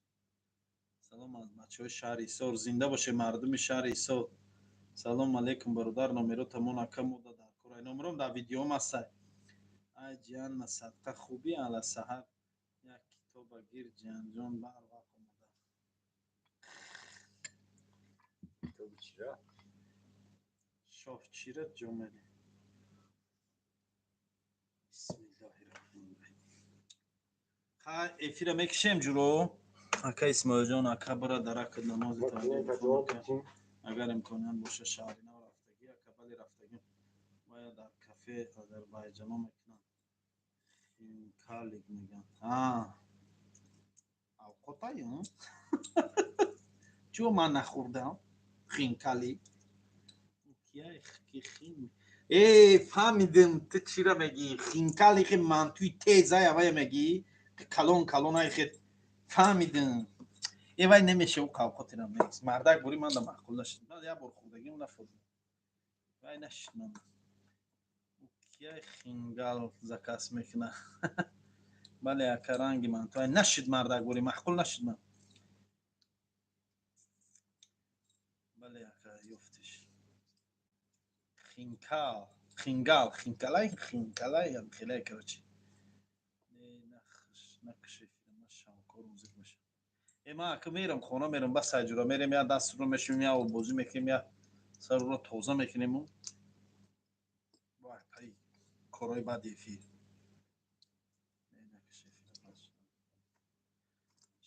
Салом аз бачаҳои шаҳри Ҳисор. Зинда боше мардуми шаҳри Ҳисор. Салом алейкум бародар, номеротамон ака мода дар кор. Ай номером дар видеом ҳастай. Ай ҷиан ма садқа хубӣ ала саҳар Китоба гир, ҷиянҷон, бар вақт омода. Китоби чира? Шоҳчира ҷомери. Бисмиллоҳи раҳмони раҳим. Хай, эфира мекишем ҷуро. Ака Исмоилҷон, ака бара даракат намози таҳаҷҷуд. Агар имконият боша шаҳри нав рафтагӣ, ака бале рафтагӣ. Вая дар кафе озарбайҷано мекунанд. Хинкалик мегӯянд. Авқотаю? Чӯ ман нахӯрдам? Хинкали. Кияй ки хин? Э, фаҳмидим, ту чира мегӣ? Хинкали хи мантуи тезай авая мегӣ? Калон калонай хе фаҳмидим. Э вай немеша ӯ қавқотирам нест. Мардак бури ман да маъқул нашид. Ман як бор хӯрдагим нафурдам. Вай нашид ман. Кияй хингал заказ мекуна? Бале, ака ранги мантуай нашид мардак бури маъқул нашид ман. Бале, ака ёфтиш. Хинкал, хингал, хинкалай, хинкалай, хелай короче. Не нахш, накши филм шавкор музик меша. Э ман ака мерам хона мерам бас айҷура мерем я дастро мешӯем я оббозӣ мекунем я сарро тоза мекунем вай пай корҳои баъди эфир.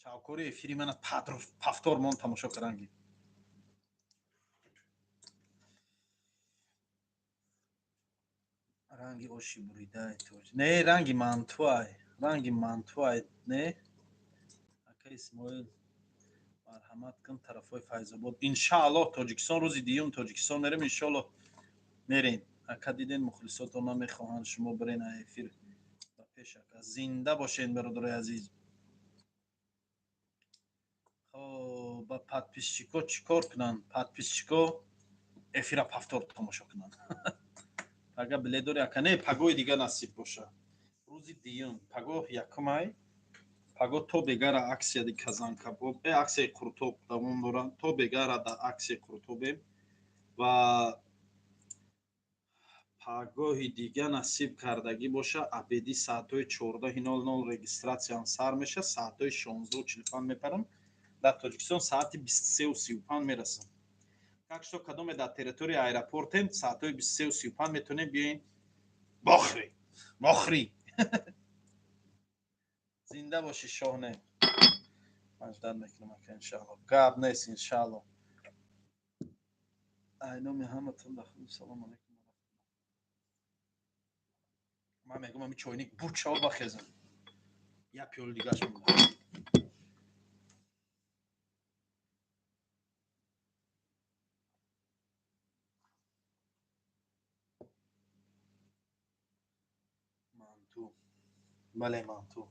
Шавкори эфири мана пафтор мон тамошо карданги. Ранги оши буридай тоҷ. Не, ранги мантуай. Ранги мантуай, не? Ака Исмоил, марҳамат кун тарафҳои Файзобод. Иншааллоҳ Тоҷикистон рӯзи дуюм Тоҷикистон мерем, иншоаллоҳ мерем. Ака диден мухлисотон намехоҳанд шумо бирен эфир ба пеш ака. Зинда бошен бародарои азиз. Хоб, ба подписчико чӣ кор кунанд? Подписчико эфира пафтор тамошо кунанд. Пага билет дори ака? Не, пагоҳи дига насиб боша. Рӯзи дуюм, пагоҳ якумай. Пагоҳ то бегара аксияи казанкабоб, аксияи қурутоб давом дорад. То бегара дар аксияи қурутобем ва пагоҳи дига насиб кардагӣ боша, абеди саатҳои 14:00 регистратсияам сар меша, саатҳои 16:45 мепарам. Дар Тоҷикистон саати 23:35 мерасам. Так что кадоме дар территорияи аэропортем, саатҳои 23:35 метавонем биёем бохрӣ, бохрӣ. Зинда бошӣ шоҳне. Ман ждать мекунам ака иншааллоҳ. Гап нест иншааллоҳ. Ай номи ҳаматон дахл. Салом алейкум. Ман мегӯям ами чойник буд шавад бахезам. Як пиёли дигаш мемонад. Манту. Бале, манту.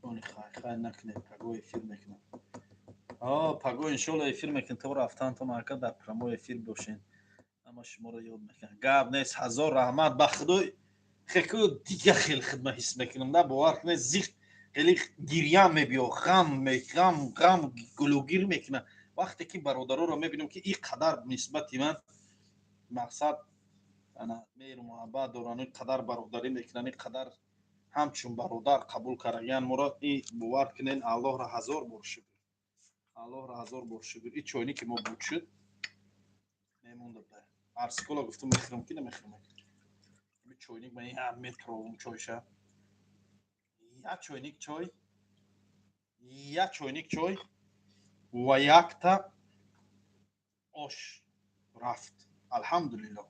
Они хай хай накунед, пагоҳ эфир мекунам. Пагоҳ иншоалло эфир мекунем, то рафтантон ака дар прямой эфир бошен. Ама шуморо ёд мекунам. Гап нест, ҳазор раҳмат ба худой. Хеку дига хел хидма ҳис мекунам, да бовар кунед, зиқ хеле гирьям мебиё, ғам ғам ғам гулугир мекунам. Вақте ки бародароро мебинам ки ин қадар нисбати ман мақсад ана меҳру муҳаббат доранд, ин қадар бародарӣ мекунанд, ин қадар ҳамчун бародар қабул кардагиян моро, и бовар кунед, Аллоҳро ҳазор бор шукр. Аллоҳро ҳазор бор шукр. И чойники мо буд шуд, мемонда буда. Арсикола гуфтум мехӯрам ки намехӯрам. Ами чойник ман я метровум чойша. Я чойник чой, я чойник чой ва якта ош рафт. Алҳамдулиллоҳ.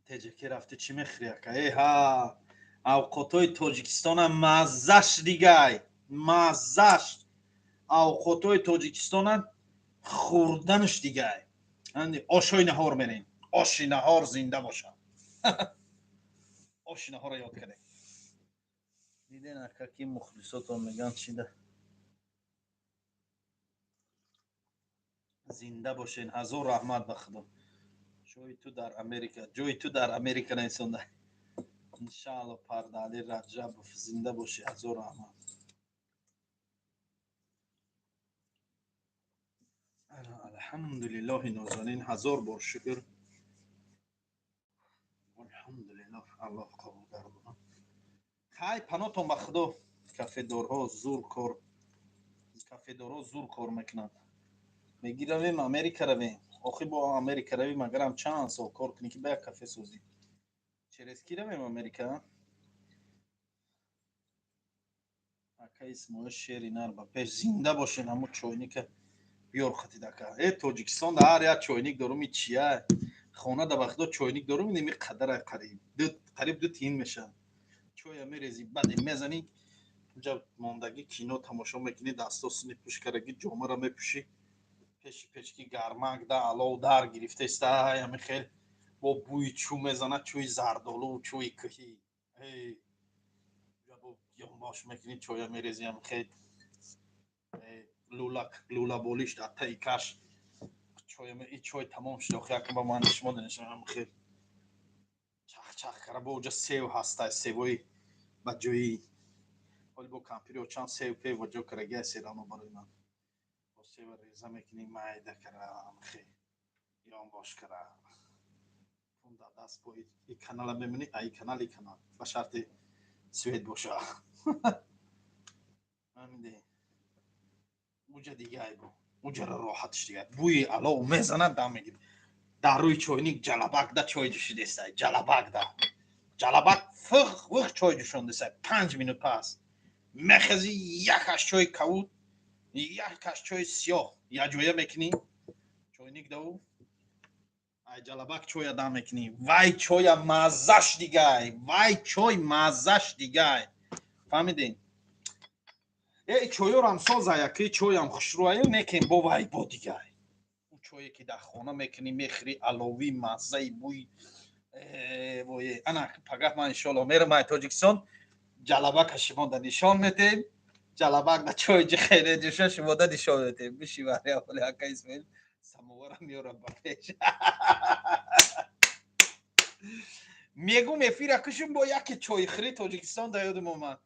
Теҷаки рафти чӣ мехӯри ака? Э ҳа, авқотҳои Тоҷикистона маззаш дигай, маззаш. Авқотҳои Тоҷикистона хӯрданаш дигай. Ошои наҳор мерем. Оши наҳор зинда бошад. Оши наҳорро ёд кардем. Диден ака ки мухлисотон мегӯянд чида? Зинда бошен, ҳазор раҳмат ба худо. Ҷои ту дар Америка, ҷои ту дар Америка нависонда. Иншаалло Пардали Раҷабов зинда бошӣ, ҳазор раҳмат. Алҳамдулиллоҳи нозанин, ҳазор бор шукр. Алҳамдулиллоҳ, Аллоҳ қабул гардонад. Хай, панотон ба Худо. Кафедорҳо зур кор, кафедорҳо зур кор мекунанд. Меги равем Америка равем. Охи бо Америка равем, агарам чанд сол кор кунӣ, ки ба як кафе созӣ. Через ки равем Америка? Ака Исмоил, шери нар ба пеш, зинда бошен. Ҳамун чойника биёр хатид, ака. Э, Тоҷикистон да ҳар як чойник дорум, и чия? Хона да ба Худо чойник дорум, инеми қадара қариб 2 тиин мешавад. Чоя мерези, баъде мезанӣ, унҷа мондагӣ кино тамошо мекунӣ, дасто сини пӯшкараги, ҷомаро мепӯшӣ, пеши печки гармак да алов дар гирифтаиста, ҳами хел бо бӯи чӯ мезанад, чӯи зардолу, чӯи кӯҳӣ. Ёнбош мекунӣ, чоя мерези, ҳами хел лӯла лӯлаболиш дар таи каш чоя. И чой тамом шуд. Охи яка ба ман шумо донешам, ҳами хел чах-чах кара. Бо уҷа сев ҳаста, севои ба ҷои ҳоли бо кампири очам сев пев ба ҷо карагия серано барои ман. Бо сева реза мекунӣ, майда кара, ҳами ёнбош кара, дар даст бо и канала мемонӣ, а и канал, и канал, ба шарти свет боша. Фаҳмидӣ? Уҷа дигай бо уҷара роҳатш дигай, бӯи алов мезанад, дам мегирӣ. Дар рӯи чойник ҷалабак да чой ҷӯшидестай, ҷалабак да ҷалабак фиғ виғ чой ҷӯшондесай. 5 минут пас мехези, якаш чои кавуд, якаш чои сиёҳ якҷоя мекунӣ чойник даву, ай ҷалабак чоя дам мекунӣ. Вай чоя маззаш дигай, вай чой маззаш дигай, фаҳмидем? Э, чойорам созая, ки чоям хушрӯаю, некем бо вай бо дигай. Ӯ чое ки дар хона мекунӣ, мехӯри, аловӣ, маззаи бӯи вое. Ана пагаҳ ман иншоалло мерам ай Тоҷикистон, ҷалабака шумода нишон метем, ҷалабак да чой ҷихере ҷӯша шумода нишон метем. Биши вари ака Исмоил самовара меёрам ба пеш. Мегум эфира кушум, бо яке чойхӯри Тоҷикистон да ёдум омад.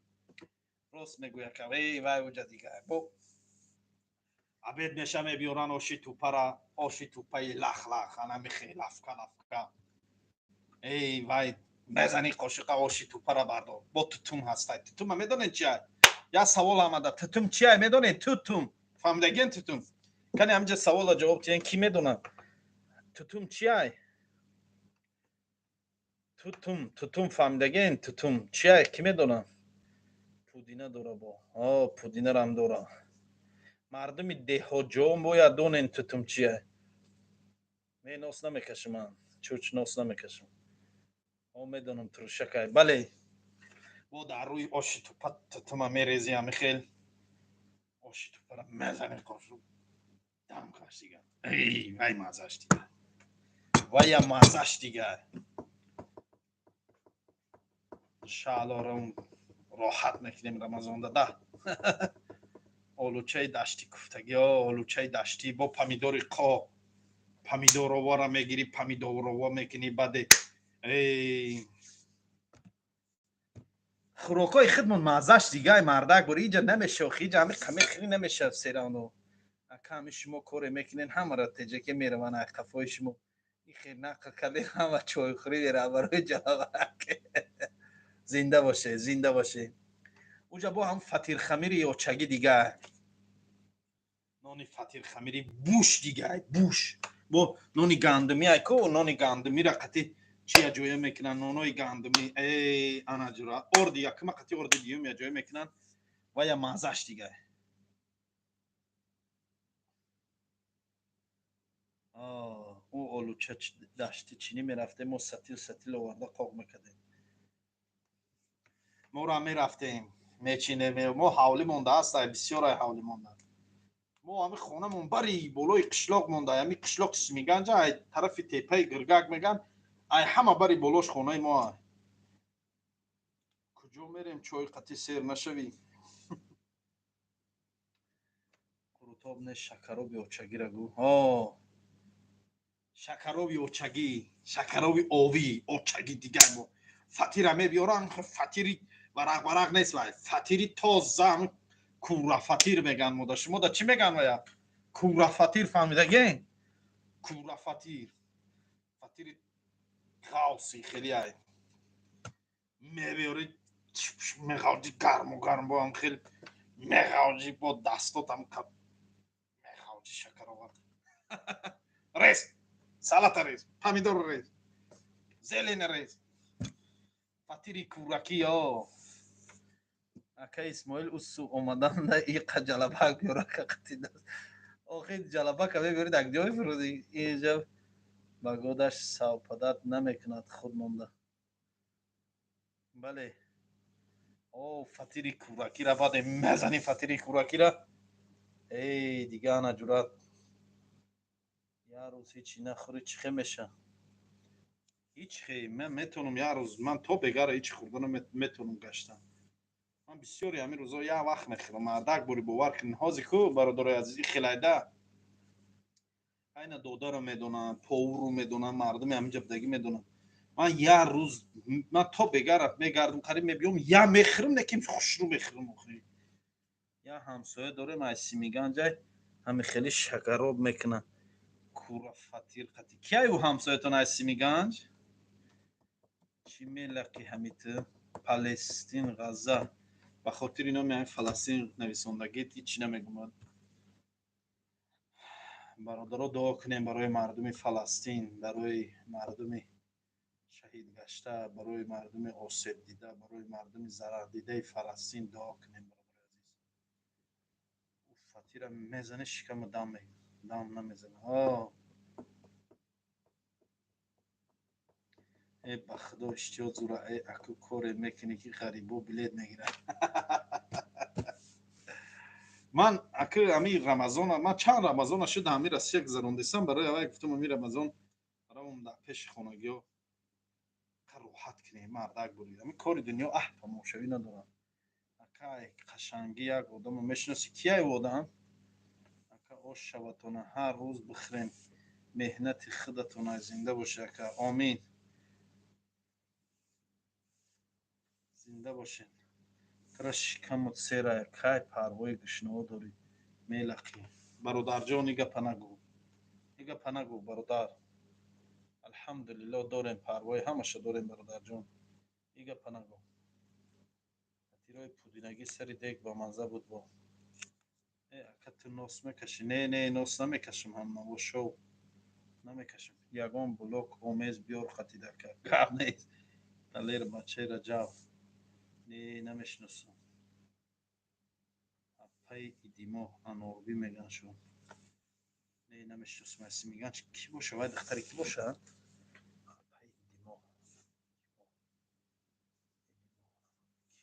Рост мегӯя ка, эй вай, уҷа дигар бо обед меша, мебиёран оши тупара, оши тупаи лах-лах, анамихе лафка лафка. Эй вай, мезани қошиқа оши тупара бардор, бо тутум ҳастай. Тутума медонед чия? Як савол омада: тутум чия, медонед? Тутум фаҳмидаген? Тутум кани ҳамҷа савола ҷавоб тиҳен, ки медонад тутум чиай? Тутум, тутум фаҳмидаген? Тутум чиай, ки медонад? Пудина дора, бо пудинарам дора. Мардуми деҳотҷон бояд донен тутум чия. Ме нос намекашам, ман чуч нос намекашам. О, медонам, турушакай, бале. Бо дар рӯи оши тупа тутума мерези, ами хел оши тупара мезани, қошу дам каш дигар. Эй вай, маззаш дигар, вая маззаш дигар. Иншаалло роҳат мекунем рамазонда да. Олучаи даштӣ куфтагӣ, олучаи даштӣ бо помидори қо, помидоровара мегирӣ, помидорова мекунӣ, баъде эй хӯрокҳои худмон маззаш дигай. Мардак бор иҷа намеша, охи иҷа ҳами қамехӯрӣ намешавад серано. Ака, ҳами шумо коре мекунен, ҳамаро теҷаке мераванд ай қафои шумо. И хел нақл кардем, ҳама чойхӯрӣ меравад барои ҷалабак. Зинда боше, зинда боше. Уҷа бо ҳам фатирхамири очагӣ дигар, нони фатирхамири буш дигар, буш бо нони гандумӣ. Ай ко нони гандумиро қати чи яҷоя мекунанд? Нонои гандумӣ, э ана ҷура орди якума қати орди дуюм яҷоя мекунанд, вая маззаш дигар. Ӯ олуча дашти чинӣ мерафтем, мо сатил сатил оварда қоқ мекардем. Моро мерафтем, мечинем. Мо ҳавлӣ монда аст, бисёр ай ҳавлӣ монда. Мо ҳами хонамон бари болои қишлоқ монда, ҳами қишлоқ Симиганҷа, ай тарафи тепаи Гиргак меган, ай ҳама бари болош хонаи мо. Ай куҷо мерем, чой қатӣ сер нашавӣ. Қурутоб не, шакароби очагира гӯ. Шакароби очагӣ, шакароби овӣ очагӣ дигар. Бо фатира мебиёран, фатири варақ варақ нест, вай фатири тоза, кура фатир меган. Мода шумо да чӣ меган? Вая кура фатир, фаҳмидаген? Кура фатир, фатири ғавси хеле ай мебиёри, меғавҷи, гарму гарм бо ҳам хеле меғавҷи, бо дастотам меғавҷи, шакаровард рез, салата рез, помидор рез, зелень рез, фатири куракӣ. О, ака Исмоил, усу омаданда иқа ҷалабак биёра қати. Охи, ҷалабака мебиёри, дар ҷой фуруди, инҷа ба годаш савпадат намекунад, худ монда. Бале, о, фатири куракира баъде мезани, фатири куракира, эй, дига ана ҷурат. Як рӯз ҳичи нахӯри, чӣ хе меша? Ҳеч хе. Ман метавонам як рӯз, ман то бегара ҳичи хӯрдана метавонам гаштан. Ман бисёри ҳамин рӯзо як вақт мехӯрам, мардак бори, бовар кунед. Ҳозир ку, бародарои азиз, хелайда айна додаро медонам, повуру медонам, мардуми ҳаминҷа будагӣ медонам. Ман як рӯз, ман то бегара мегардам, қариб мебиём, я мехӯрам, лекин хушрӯ мехӯрам. Охи, я ҳамсоя дорем ай Симиганҷай, ҳами хеле шакароб мекунад, кура фатир қати. Кияй ӯ ҳамсоятон ай Симиганҷ? Чӣ мелақи ҳамиту? Палестин, Ғазза, ба хотири номи ҳамин Фаластин нависондагит ҳичи намегумад. Бародаро, дуо кунем барои мардуми Фаластин, барои мардуми шаҳидгашта, барои мардуми осебдида, барои мардуми зарардидаи Фаластин дуо кунем, бародари азиз. Фатира мезане, шикаму дам намезана. Э, ба худо, иштиҳо зура. Э, аку коре мекунӣ, ки ғарибо билет мегирад. Ман аки ами Рамазона, ман чанд Рамазона шуд ҳами Россия гузарондесам. Барои аввай гуфтам, ами Рамазон равам дар пеши хонагиҳо, роҳат кунем, мардак бурид. Ами кори дунё аҳ тамошавӣ надорад. Акай, қашангӣ як одамо мешиноси? Кияй одам? Ака, ош шаватона, ҳар рӯз бихӯрем, меҳнати худатона. Зинда бошед, ака, омин, зинда бошед. Тара шикамут сера, кай парвои гушноҳо дорӣ, мелақӣ. Бародарҷон, и гапа нагӯ, и гапа нагӯ, бародар. Алҳамдулилло, дорем, парвои ҳамаша дорем, бародарҷон, и гапа нагӯ. Фатирои пудинагӣ сари дег ба манза буд. Бо э, ака, ту нос мекашӣ? Не, не, нос намекашам, ҳамнаво шоу намекашам. Ягон блок омез биёр қатидака, гап нест. Далер бачаи Раҷаб? Не, намешиносам. Апаи Идимо Анорбӣ меган шо. Не, намешиносам. Аси меган ки боша? Вай духтаре ки бошад? Апаи Идимо ки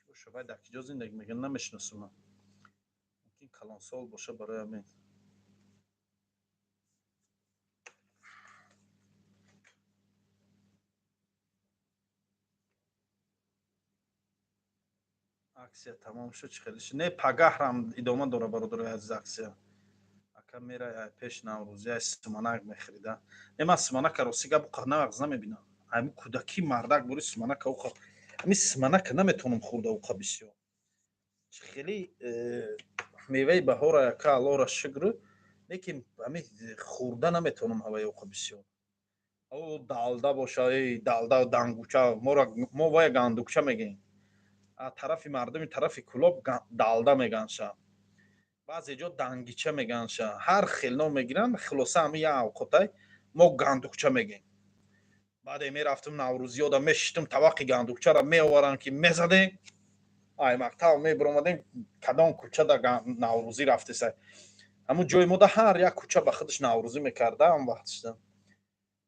боша? Вай дар киҷо зиндагӣ мекунад? Намешиносам ман. Мумкин калонсол боша, барои ҳамин. Аксия тамом шуд, чӣ хеле? Не, пагаҳрам идома дора, бародарои азиз, аксия. Ака, мерай ай пеш Наврӯзи, ай суманак мехӯрида? Не, ман суманака, рости гап, уқа нағз намебинам. Ами кӯдакӣ, мардак бори, суманака уқа, ами суманака наметавонам хӯрда уқа бисёр. Чӣ хеле меваи баҳора, ака, Аллоҳра шукр, лекин ами хӯрда наметавонам ҳаваи уқа бисёр. О, далда боша, эй, далда, дангуча, мо вая гандукча мегӯем. Тарафи мардуми тарафи Кулоб далда меганша, баъзе ҷо дангича меганша, ҳар хел ном мегиранд. Хулоса, ҳами як авқотай мо гандукча мегӯем. Баъде мерафтум Наврӯзиёда, мешиштум, таваққи гандукчаро меоваранд, ки мезадем, ай мактаб мебиромадем, кадом кӯчада Наврӯзӣ рафтеса, ҳамун ҷои мода ҳар як кӯча ба худаш Наврӯзӣ мекарда. Ҳам вақтшда,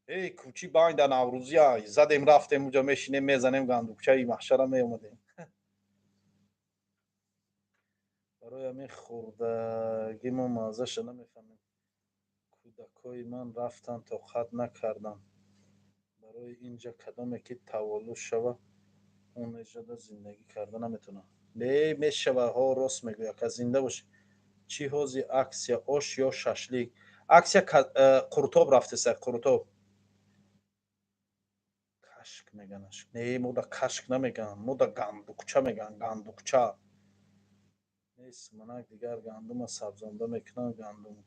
эй, кӯчи байнда Наврӯзия задем, рафтем уҷа, мешинем, мезанем гандукчаи маҳшара, меомадем. Барои ҳамин хӯрдагӣ мо маззаша намефаҳмем. Кӯдакҳои ман рафтан тоқат накарданд. Барои инҷа кадоме ки таваллуд шава, он эҷода зиндагӣ карда наметавонад. Не, мешава. Ҳо, рост мегӯй, ака, зинда бошӣ. Чӣ ҳози аксия, ош ё шашлик? Аксия қурутоб рафтеса, қурутоб. Кашк меганаш? Не, мода кашк намеган, мода гандукча меган, гандукча. Не, суманак дигар, гандума сабзонда мекунанд, гандум.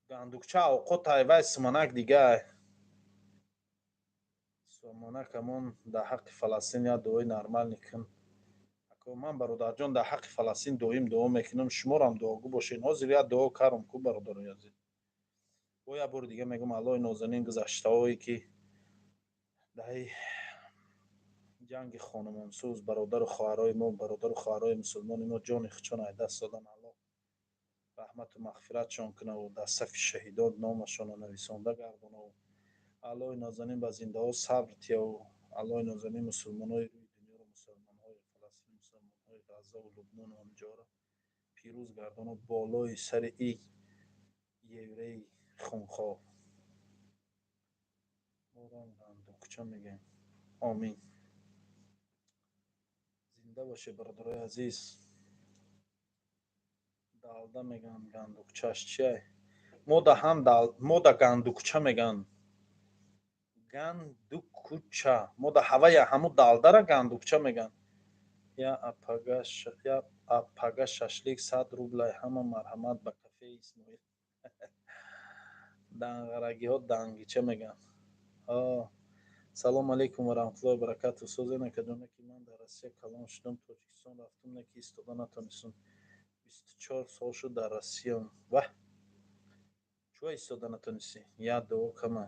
Гандукча овқотай, вай суманак дигай. Суманак ҳамон. Дар ҳаққи Фаластин як дуои нормальный кун. Ман, бародарҷон, дар ҳаққи Фаластин доим дуо мекунам, шуморам дуогӯ бошед. Ҳозир як дуо кардам ку, бародарои азиз. Бо як бори дига мегӯм: Аллоҳи нозанин гузаштаҳое ки даи ҷанги хонумонсӯз бародару хоҳарои мо, бародару хоҳарои мусулмони мо ҷони худшон аз даст додан, Аллоҳ раҳмату мағфиратшон кунаву дар сафи шаҳидон номашонро нависонда гардонаву Аллоҳи нозанин ба зиндаҳо сабр тияву Аллоҳи нозанин мусулмонои рӯи дунёро, мусулмонҳои Фаластин, мусулмонҳои Ғаззаву Лубнону ҳамҷоро пирӯз гардону болои сари и евреи хунхор. Морам гандукча мегӯем. Омин. Зинда бошед, бародарои азиз. Далда мегӯянд, гандукчаш чиай? Мода ҳам мода гандукча мегӯянд, гандукуча мода ҳавая, ҳаму далдара гандукча мегӯянд. Я апага шашлик 100 рублай. Ҳама марҳамат ба кафеи Исмоил. Данғарагиҳо дангича мегӯянд. Салому алайкум ва раҳматуллоҳи баракату. Созен, акаҷоне, ки ман дар Россия калон шудам, Тоҷикистон рафтум, не ки истода натонистум. 24 сол шуд дар Россиям. Ваҳ, чӯа истода натонистӣ? Як дуо кама.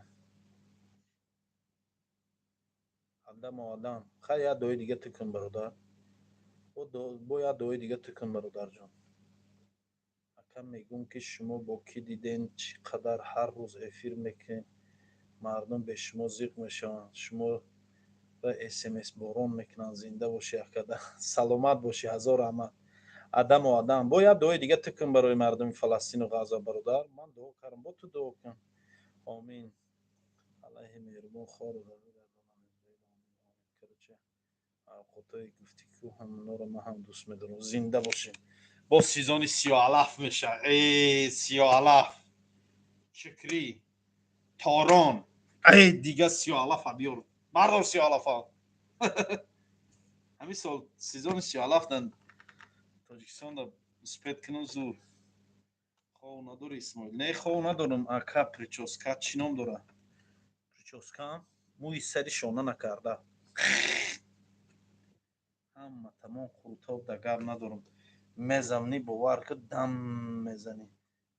Адаму адам. Хай, як дуои дига ту кун, бародар. Бо як дуои дига ту кун, бародарҷон. Ака, мегӯм, ки шумо бо кӣ диден, чӣ қадар ҳар рӯз эфир мекунед, мардум бе шумо зиқ мешаванд, шуморо смс борон мекунанд. Зинда бошӣ, акада, саломат бошӣ, ҳазор раҳмат. Адаму адам, бо як дуои дига ту кун барои мардуми Фаластину Ғаза. Бародар, ман дуо кардам, бо ту дуо кун. Омин. Аллоҳи меҳрубон хору короче, авқотое гуфтӣ ку, ҳамоноро ман ҳам дӯст медорам. Зинда бошем. Боз сезони сиёҳалаф меша. Э, сиёҳалаф, чикрӣ, торон. Э, дига сиёҳалафа биёр, бардор сиёҳалафа. Ҳамин сол сезони сиёҳалаф дар Тоҷикистонда успеть кунам зур. Хов надори, Исмоил? Не, хов надорам, ака. Прическа чӣ ном дорад? Прическаам мӯи сари шона накарда, ҳама тамом. Қурутоб да гап надорам, мезамнӣ, бовар ки дам мезанӣ.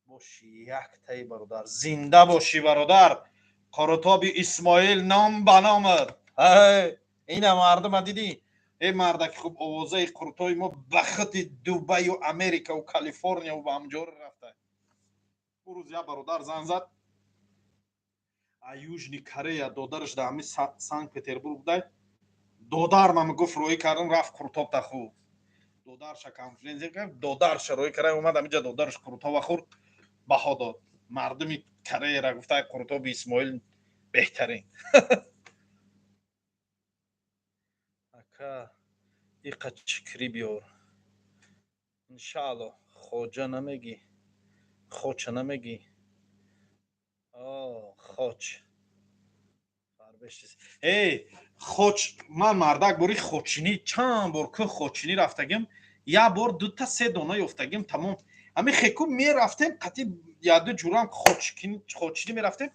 Боши яктаи, бародар. Зинда бошӣ, бародар. Қурутоби Исмоил ном ба номат. Ина мардума дидӣ? Э, мардаки хуб, овозаи қурутоби мо ба хати Дубаю Америкау Калифорнияву ба ҳамҷора рафта. Ӯ рӯз як бародар зан зад а Южный Корея, додараш дар ҳамин Санкт Петербург будай. Додар ман гуфт, роҳӣ кардам, рафт, қурутоб тахӯрд. Додарша конференсия кард, додарша роҳӣ кард, омад ҳаминҷа, додараш қурутоба хӯрд, баҳо дод мардуми Кореяра, гуфта, қурутоби Исмоил беҳтарин. Ака, иқа чикрӣ биёр, иншаалло. Хоҷа намегӣ, хоча намегӣ? Хоч. Э, хоч. Ман, мардак, бори хочинӣ чанд бор ку хочинӣ рафтагим, як бор дута се дона ёфтагим, тамом. Ҳамин хеку мерафтем қати яду ҷурам, хочинӣ мерафтем.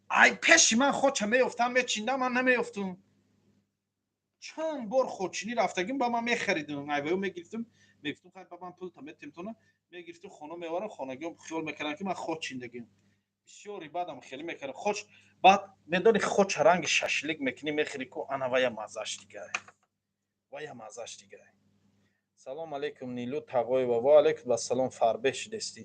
Ай пеши ман хоча меёфтам, мечиндам, ман намеёфтум. Чанд бор хочинӣ рафтагим, ба ман мехаридум, айваё мегирифтум, мегуфтум, хай, ба ман пулта метем, тона мегирифтум, хона меоварам, хонагиҳо хиёл мекардам, ки ман хоч чиндагим. Бисёри баъдам хеле мекардам хоч. Баъд медони, хоча ранги шашлик мекунӣ, мехӯри ку, ана вая маззаш дигар, вая маззаш дигар. Салом алейкум, Нилу Тағоева. Ва алейкум ассалом. Фарбеҳ шидестӣ?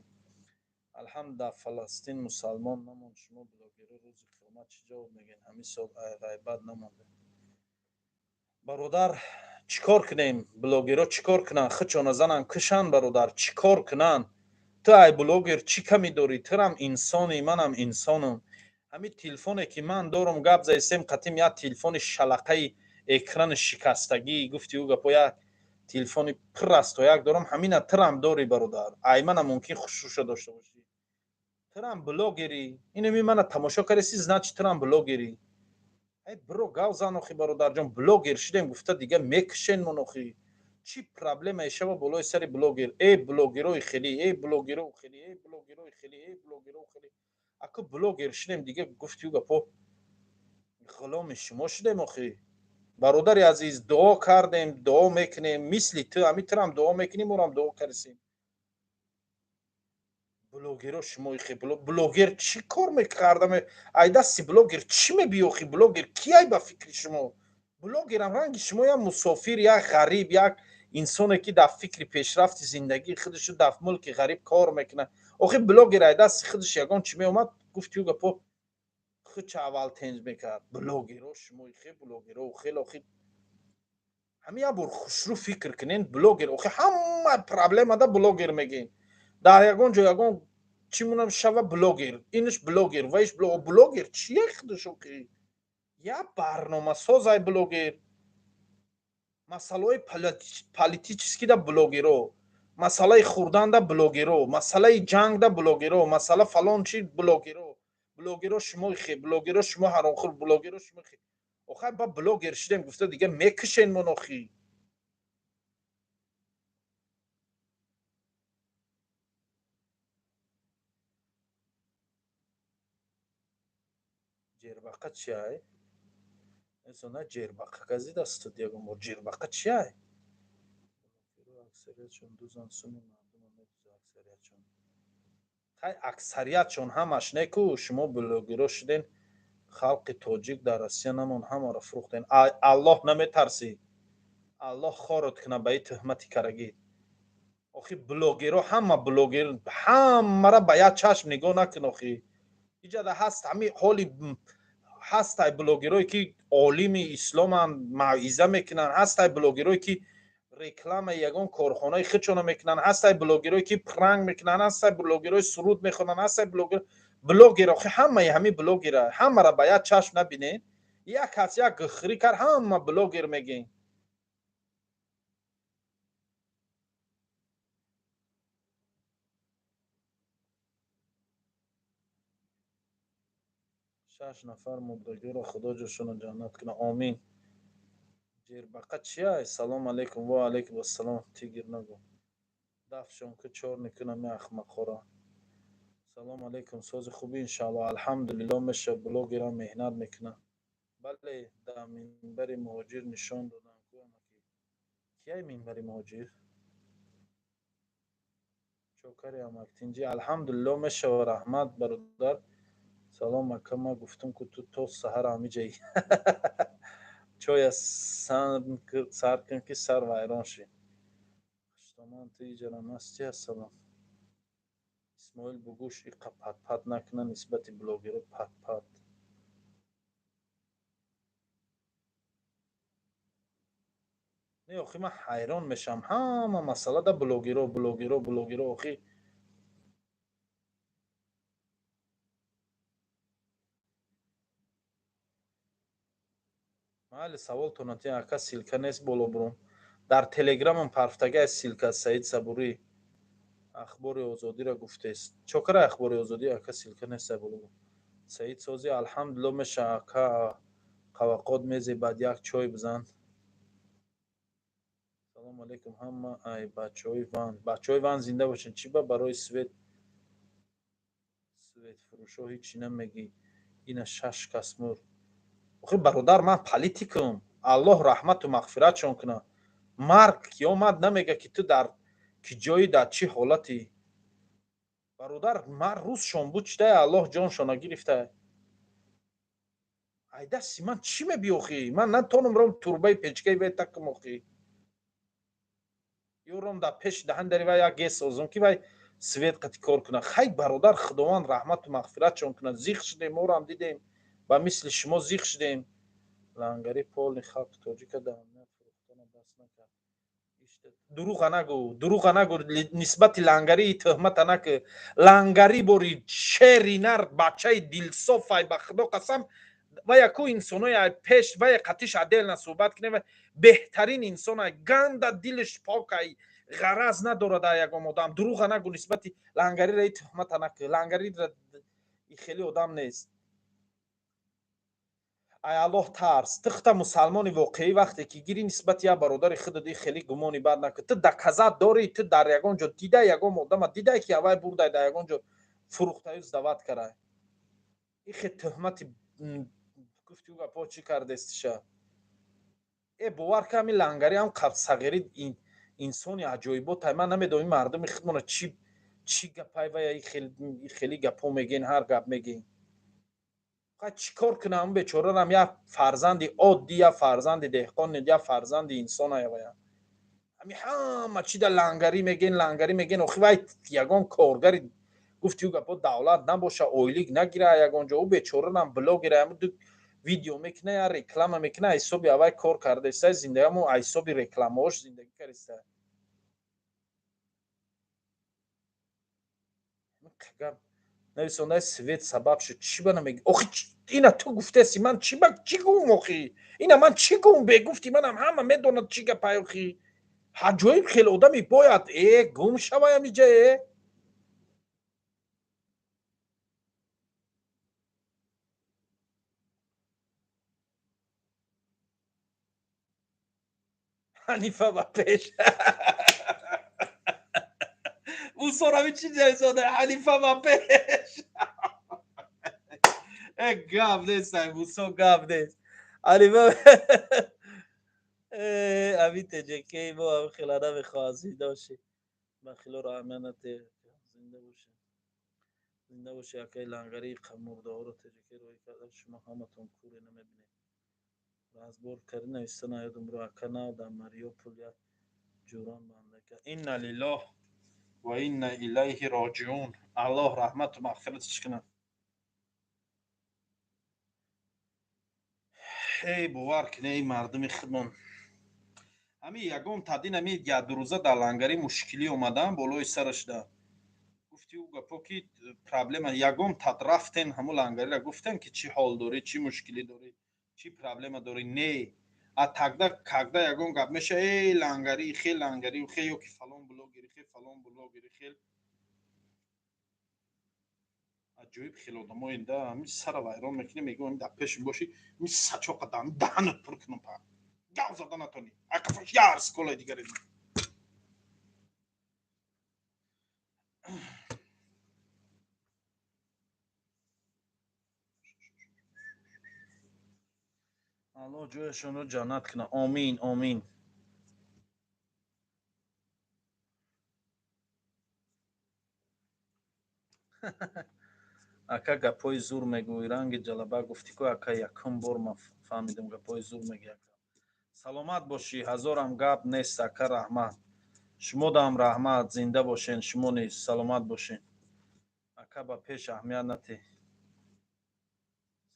Алҳамд. Фаластин мусалмон намонд. Шумо блогеро рӯзи қиёмат чӣ ҷавоб мегӯед? Ҳамин сол ай ғайбат намонде, бародар. Чӣ кор кунем? Блогеро чӣ кор кунанд? Хичона зананд, кушанд? Бародар, чӣ кор кунанд? Ту ай блогер чӣ камӣ дорӣ? Турам инсонӣ, манам инсонам. Ҳамин телефоне ки ман дорум, гап заистем қатим, як телефони шалақаи экрани шикастагӣ, гуфти ӯ гапо, як телефони пир асту як дорам, ҳамина турам дорӣ, бародар. Ай манам мумкин хушрӯша дошта бошӣ. Турам блогерӣ, инами мана тамошо кардеси, значит, турам блогерӣ. Ай биро, гав зан охи, бародарҷон. Блогер шидем гуфта, дига мекушен монохи. Чӣ проблемае шава болои сари блогер? Э, блогерои хелӣ, э, блогеро хелӣ, э, блогерои хелӣ, э, блогеро хелӣ. Аку блогер шудем, дига гуфтию гапо, ғуломи шумо шудем. Охи, бародари азиз, дуо кардем, дуо мекунем. Мисли ту ҳами турам дуо мекунем, урам дуо кардем. Блогеро шумо ихе, блогер чӣ кор мекардам? Ай дасти блогер чӣ мебиёхи? Блогер кияй ба фикри шумо? Блогерам ранги шумо як мусофир, як ғариб, як инсоне, ки дар фикри пешрафти зиндагии худшу дар мулки ғариб кор мекунад. Охи, блогер ай дасти худаш ягон чӣ меомад, гуфтию гапо, худча аввал тенҷ мекард. Блогеро шумо ихе, блогеро хеле. Охи, ҳами як бор хушрӯ фикр кунен. Блогер охи, ҳама проблемада блогер мегӯем. Дар ягон ҷо ягон чӣ мунам шава, блогер инш, блогер ваиш. Блогер чие худаш? Охи, як барномасоз ай блогер. Масъалаҳои политический да блогеро, масъалаи хӯрданда блогеро, масъалаи ҷангда блогеро, масъала фалон чи блогеро. Блогеро шумо хе, блогеро шумо ҳаромхӯр, блогеро шумо хе. Охай, ба блогер шудем гуфта, дига мекушен мон охи. Ҷербақа чиай? Эсона ҷербақа газида студиягон бор. Ҷербақа чиай? Аксариятшон дузан, суми мардума медуза аксариятшон. Хай, аксариятшон, ҳамаш неку. Шумо блогеро шуден, халқи тоҷик дар Россия намон, ҳамаро фурӯхтен. Аллоҳ наметарсӣ? Аллоҳ хорот куна ба и тӯҳмати карагӣ. Охи, блогеро, ҳама блогер, ҳамара ба як чашм нигоҳ накун. Охи, иҷада ҳаст, ҳами ҳоли ҳастай блогерое, ки олими исломанд, мавъиза мекунанд, ҳастай блогерое, ки рекламаи ягон корхонаи худшона мекунанд, ҳастай блогерое, ки пранк мекунанд, ҳастай блогерое, суруд мехонанд, ҳастай блогер. Блогер охи, ҳамаи ҳами блогера, ҳамара ба як чашм набинед. Як кас як гухрӣ кард, ҳама блогер мегӯем. Шаш нафар мурдагиро Худо ҷошонро ҷаннат кунад, омин. Ҷербақа чия? Салом алейкум. Ва алейкум ассалом. Тигир нагӯ, дафшон ки чор никунами ахмақҳоро. Салом алейкум, сози хуби? Иншаалло, алҳамдулилло. Меша, блогерам меҳнат мекунад. Бале, дар минбари муҳоҷир нишон додам ку. Кияй минбари муҳоҷир? Чокари амактинҷи? Алҳамдулилло, мешава. Раҳмат, бародар. Салом, ака, ма гуфтум, ку ту то саҳар ҳамиҷаи. Чоя сар кун, ки сар вайрон шид. Хуштоман, ту иҷарам ҳасти? Ассалом, Исмоил, бугӯш иқа патпат накуна нисбати блогеро, патпат. Не, охи, ман ҳайрон мешавам, ҳама масъалада блогеро, блогеро, блогеро. Охи, майли, саволтон ати. Ака, ссылка нест, боло буром. Дар Телеграмам парфтагай ссылка. Саид Сабурӣ, Ахбори Озодиро гуфтест. Чокара Ахбори Озодӣ? Ака, ссылка нест, боло. Саид, сози? Алҳамдулилло, меша. Ака, қавақот мезебад, як чой бизан. Салому алейкум, ҳама ай бачаҳои Ван. Бачаҳои Ван зинда бошед. Чӣ ба барои светфурӯшо ҳечи намегӣ? Ина шаш кас мурд. Охи, бародар, ман политикам. Аллоҳ раҳмату мағфиратшон кунад. Марг ки омад, намега, ки ту дар ки ҷои, дар чӣ ҳолатӣ. Бародар, ман рӯзшон буд, чидай, Аллоҳ ҷоншона гирифта. Ай дасти ман чӣ мебиёхӣ? Ман натонам ром турбаи печкаи вай такам, охӣ, ё ром дар пеши даҳани дари вай як гес созам, ки вай свет қати кор кунад. Хай, бародар, Худованд раҳмату мағфиратшон кунад. Зиқ шудем, морам дидем, ба мисли шумо зиқ шудем. Лангари полни халқи тоҷика дар амният фурӯхтана бас накард. Дурӯға нагӯ, дурӯға нагӯ, нисбати лангарии тӯҳмата накӯ. Лангарӣ бори шери нар, бачаи дилсофай, ба Худо қасам. Ва яку инсонои пеш вай қатиш отдельно суҳбат кунем, беҳтарин инсонай, ганда дилиш покай, ғараз надорад ягон одам. Дурӯға нагӯ, нисбати лангарира тӯҳмата накӯ. Лангарира хеле одам нест. Ай Аллоҳ тарс, тихта мусалмони воқеӣ вақте ки гирӣ, нисбати як бародари худат хеле гумони бад накӯ. Ту доказать дорӣ? Ту дар ягон ҷо дида, ягон одама дидай, ки авай бурдай, дар ягон ҷо фурӯхтаю сдавать карай? Ихе тӯҳмати гуфти ӯ гапҳо чӣ кардестиша? Э, бовар ка, ҳами лангари ҳам қабсағирӣ инсони аҷоиботай. Ман намедонам, ин мардуми худмона чӣ чӣ гапай вая, хеле гапҳо мегӯен, ҳар гап мегӯен. Чӣ кор кунам, бечорарам як фарзанди оддӣ, як фарзанди деҳқон, як фарзанди инсон ая вая. Ҳами ҳама чи да лангарӣ мегӯен, лангарӣ мегӯен. Охи вай ягон коргари, гуфти ӯ гапҳо, давлат набоша, ойлик нагира ягон ҷо. Ӯ бечорарам блогера, видео мекуна, я реклама мекуна, ҳисоби аввай кор кардаиста, зиндагиамо ҳисоби рекламаош зиндагӣ кардаиста. Нависондаи свет сабаб шуд. Чӣ ба намеги? Охи ина ту гуфтаси, ман чӣ ба чӣ гӯм? Охи ина ман чӣ гӯм? Бегуфти манам ҳама медонад чӣ гапай. Охи ҳаҷоиб хеле одами бояд э гум шаваям иҷа э. Ҳанифа ба пеш. Мусорави чӣ ҷайзода? Ҳанифа ба пеш. Э, гап нест, ай Мусо, гап нест. Ҳанифа ави теҷекеи мо ами хела намехоҳад. Зинда бошӣ, ба хилоро аҳамият зинда бошӣ, зинда бошӣ, акаи лангари. Мурдаҳоро теҷеке роҳӣ карда, шумо ҳаматон куре, намебинед. Разбор карди, нависта наёдумро, ака. Нав дар Мариупол як ҷӯрон банда кард. Инна лиллоҳ ва инна илайҳи роҷиун. Аллоҳ раҳмату мағфираташ кунад. Эй, бовар кунед, эй мардуми худмон, ҳами ягон тадин ҳами якдурӯза дар лангари мушкилӣ омадан болои сарашда. Гуфти ӯ гапо ки проблема, ягон тад рафтен ҳамун лангарира, гуфтем ки чӣ ҳол дорӣ, чӣ мушкилӣ дорӣ, чӣ проблема дорӣ? Не, а тогда, когда ягон гап меша, эй, лангари хел, лангари хел, ё ки фалон блогери хел, фалон блогери хел. Аҷоиб хел одамои да ҳами сара вайрон мекунем. Мегӯм, дар пеши бошӣ, ми сачоқа даҳанат пур кунам, па гав зада натонӣ. Ақафаш яр сколаи дигаре. Аллоҳ ҷояшонро ҷаннат кунад. Омин, омин. Ака, гапҳои зур мегӯӣ, ранги ҷалаба гуфтӣ ку, ака. Якум бор ман фаҳмидам, гапҳои зур мегӯӣ, ака. Саломат бошӣ, ҳазорам гап нест, ака, раҳмат. Шумодаам раҳмат, зинда бошен, шумо низ саломат бошен. Ака, ба пеш, аҳамият натеҳ,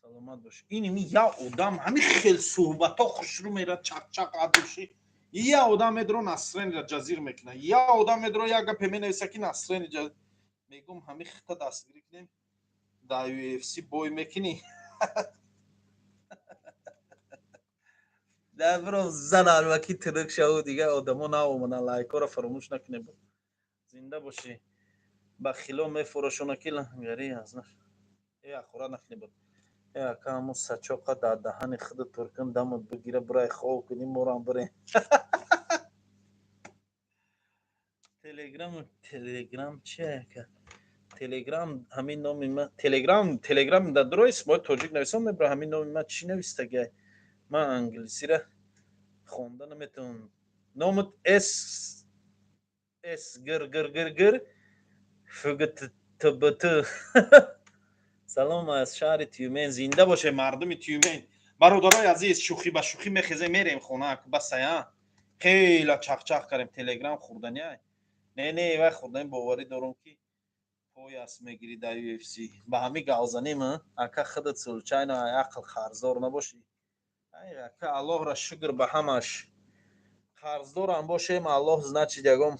саломат бош. Иними як одам ҳами хел суҳбатҳо хушрӯ мерад, чақчақ адуши. Як одам медро насренира ҷазир мекунад, як одам медро як гапе менависа, ки насрени мегум. Ҳами хита дастгирӣ кунем, дар UFC бой мекунӣ. Дар зан алваки тирик шаву, дигар одамо наомадан. Лайкҳоро фаромӯш накунем. Зинда бошӣ. Ба хило мефурошона, ки лангари аз э ахӯра накунӣ буд. Э, ака, ҳамун сачоқа дар даҳани худат пур кун, дамот бигира, бирай хоб кунӣ, морам бирем. Телеграм, телеграм чи, ака? Телеграм ҳамин номи ман. Телеграм, телеграм дар дурои Исмоил Тоҷик нависон мебра. Ҳамин номи ман чӣ навистагай? Ман англисира хонда наметавонам. Номат с с гр гр гр гр фгтбт. Салом аз шаҳри Тюмен. Зинда боше мардуми Тюмен. Бародарои азиз, шӯхӣ ба шӯхӣ, мехезем, мерем хона. Басая, хела чақчақ кардем. Телеграм хӯрдания не, не, вай хӯрдани. Боварӣ дорам, ки пояс мегирӣ дар UFC. Ба ҳами галзанем. Ака, худат случайно ақл қарздор набошӣ? Ака, Аллоҳра шукр ба ҳамаш. Қарздорам бошем, Аллоҳ, значит, ягон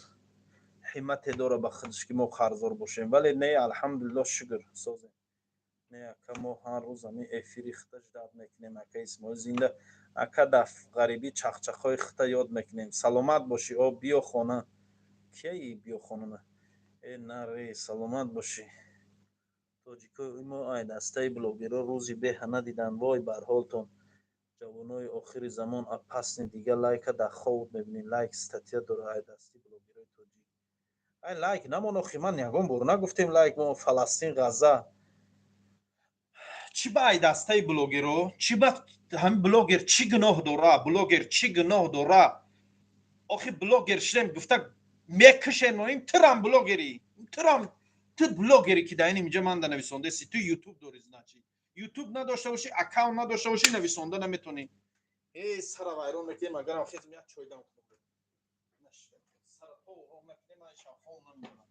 ҳиммате дора ба худаш, ки мо қарздор бошем. Вале не, алҳамдулилло, шукр, созем. Не, ака, мо ҳар рӯз ҳамин эфири хита ждать мекунем. Ака Исмоил, зинда. Ака, дар ғарибӣ чақчақҳои хита ёд мекунем. Саломат бошӣ. О, биё хона. Кияи биё хона? Э, наре, саломат бошӣ. Тоҷикои мо ай дастаи блогерҳо рӯзи беҳа надиданд. Вой бар ҳолтон, ҷавонои охири замон, опасный. Дига лайка дар хоб мебинӣ. Лайк статья дора ай дасти блогерои тоҷик. Ай, лайк намон. Охи ман ягон бор нагуфтем лайк мо. Фаластин, Ғазза. Чӣ ба ай дастаи блогеро, чӣ ба ҳамин блогер чӣ гуноҳ дора, блогер чӣ гуноҳ дора? Охи блогер шидем гуфта мекушен мо, ин турам блогерӣ, турам ту блогерӣ ки дар ин инҷа ман да нависондаси, ту ютуб дорӣ, значит ютуб надошта бошӣ, аккаунт надошта бошӣ, нависонда наметонӣ. Э, сара вайрон мекунем, агарам хезм як чойдам кунам. Сара то роҳ накунем, ман шабхон намемонам.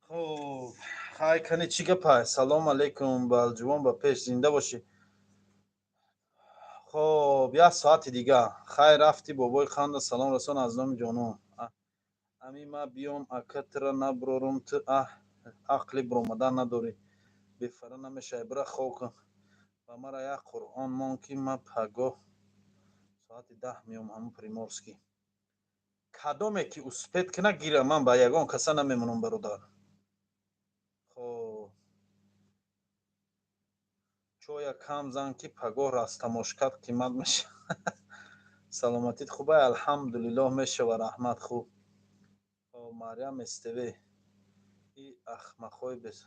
Хоб, хай, кани чӣ гапай? Салом алейкум, балҷувон, ба пеш, зинда бошӣ. Хоб, як соати дига. Хай, рафти, бобои ханда, салом расон аз номи ҷонон. Ами ма биём, ака, тира наброрум, ту ақли биромадан надорӣ. Бефара намешавӣ, бира хоб кун. Ба мара як Қуръон мон, ки ма пагоҳ соати 10 меом ҳамун Приморский. Кадоме ки успеть кина гира, ман ба ягон каса намемонам, бародар. Хоб, чоя кам зан, ки пагоҳ растамошкат қимат мешавад. Саломатит хубай? Алҳамдулиллоҳ, мешава, раҳмат, хуб. Хоб, Марьям СТВ и ахмақҳои бес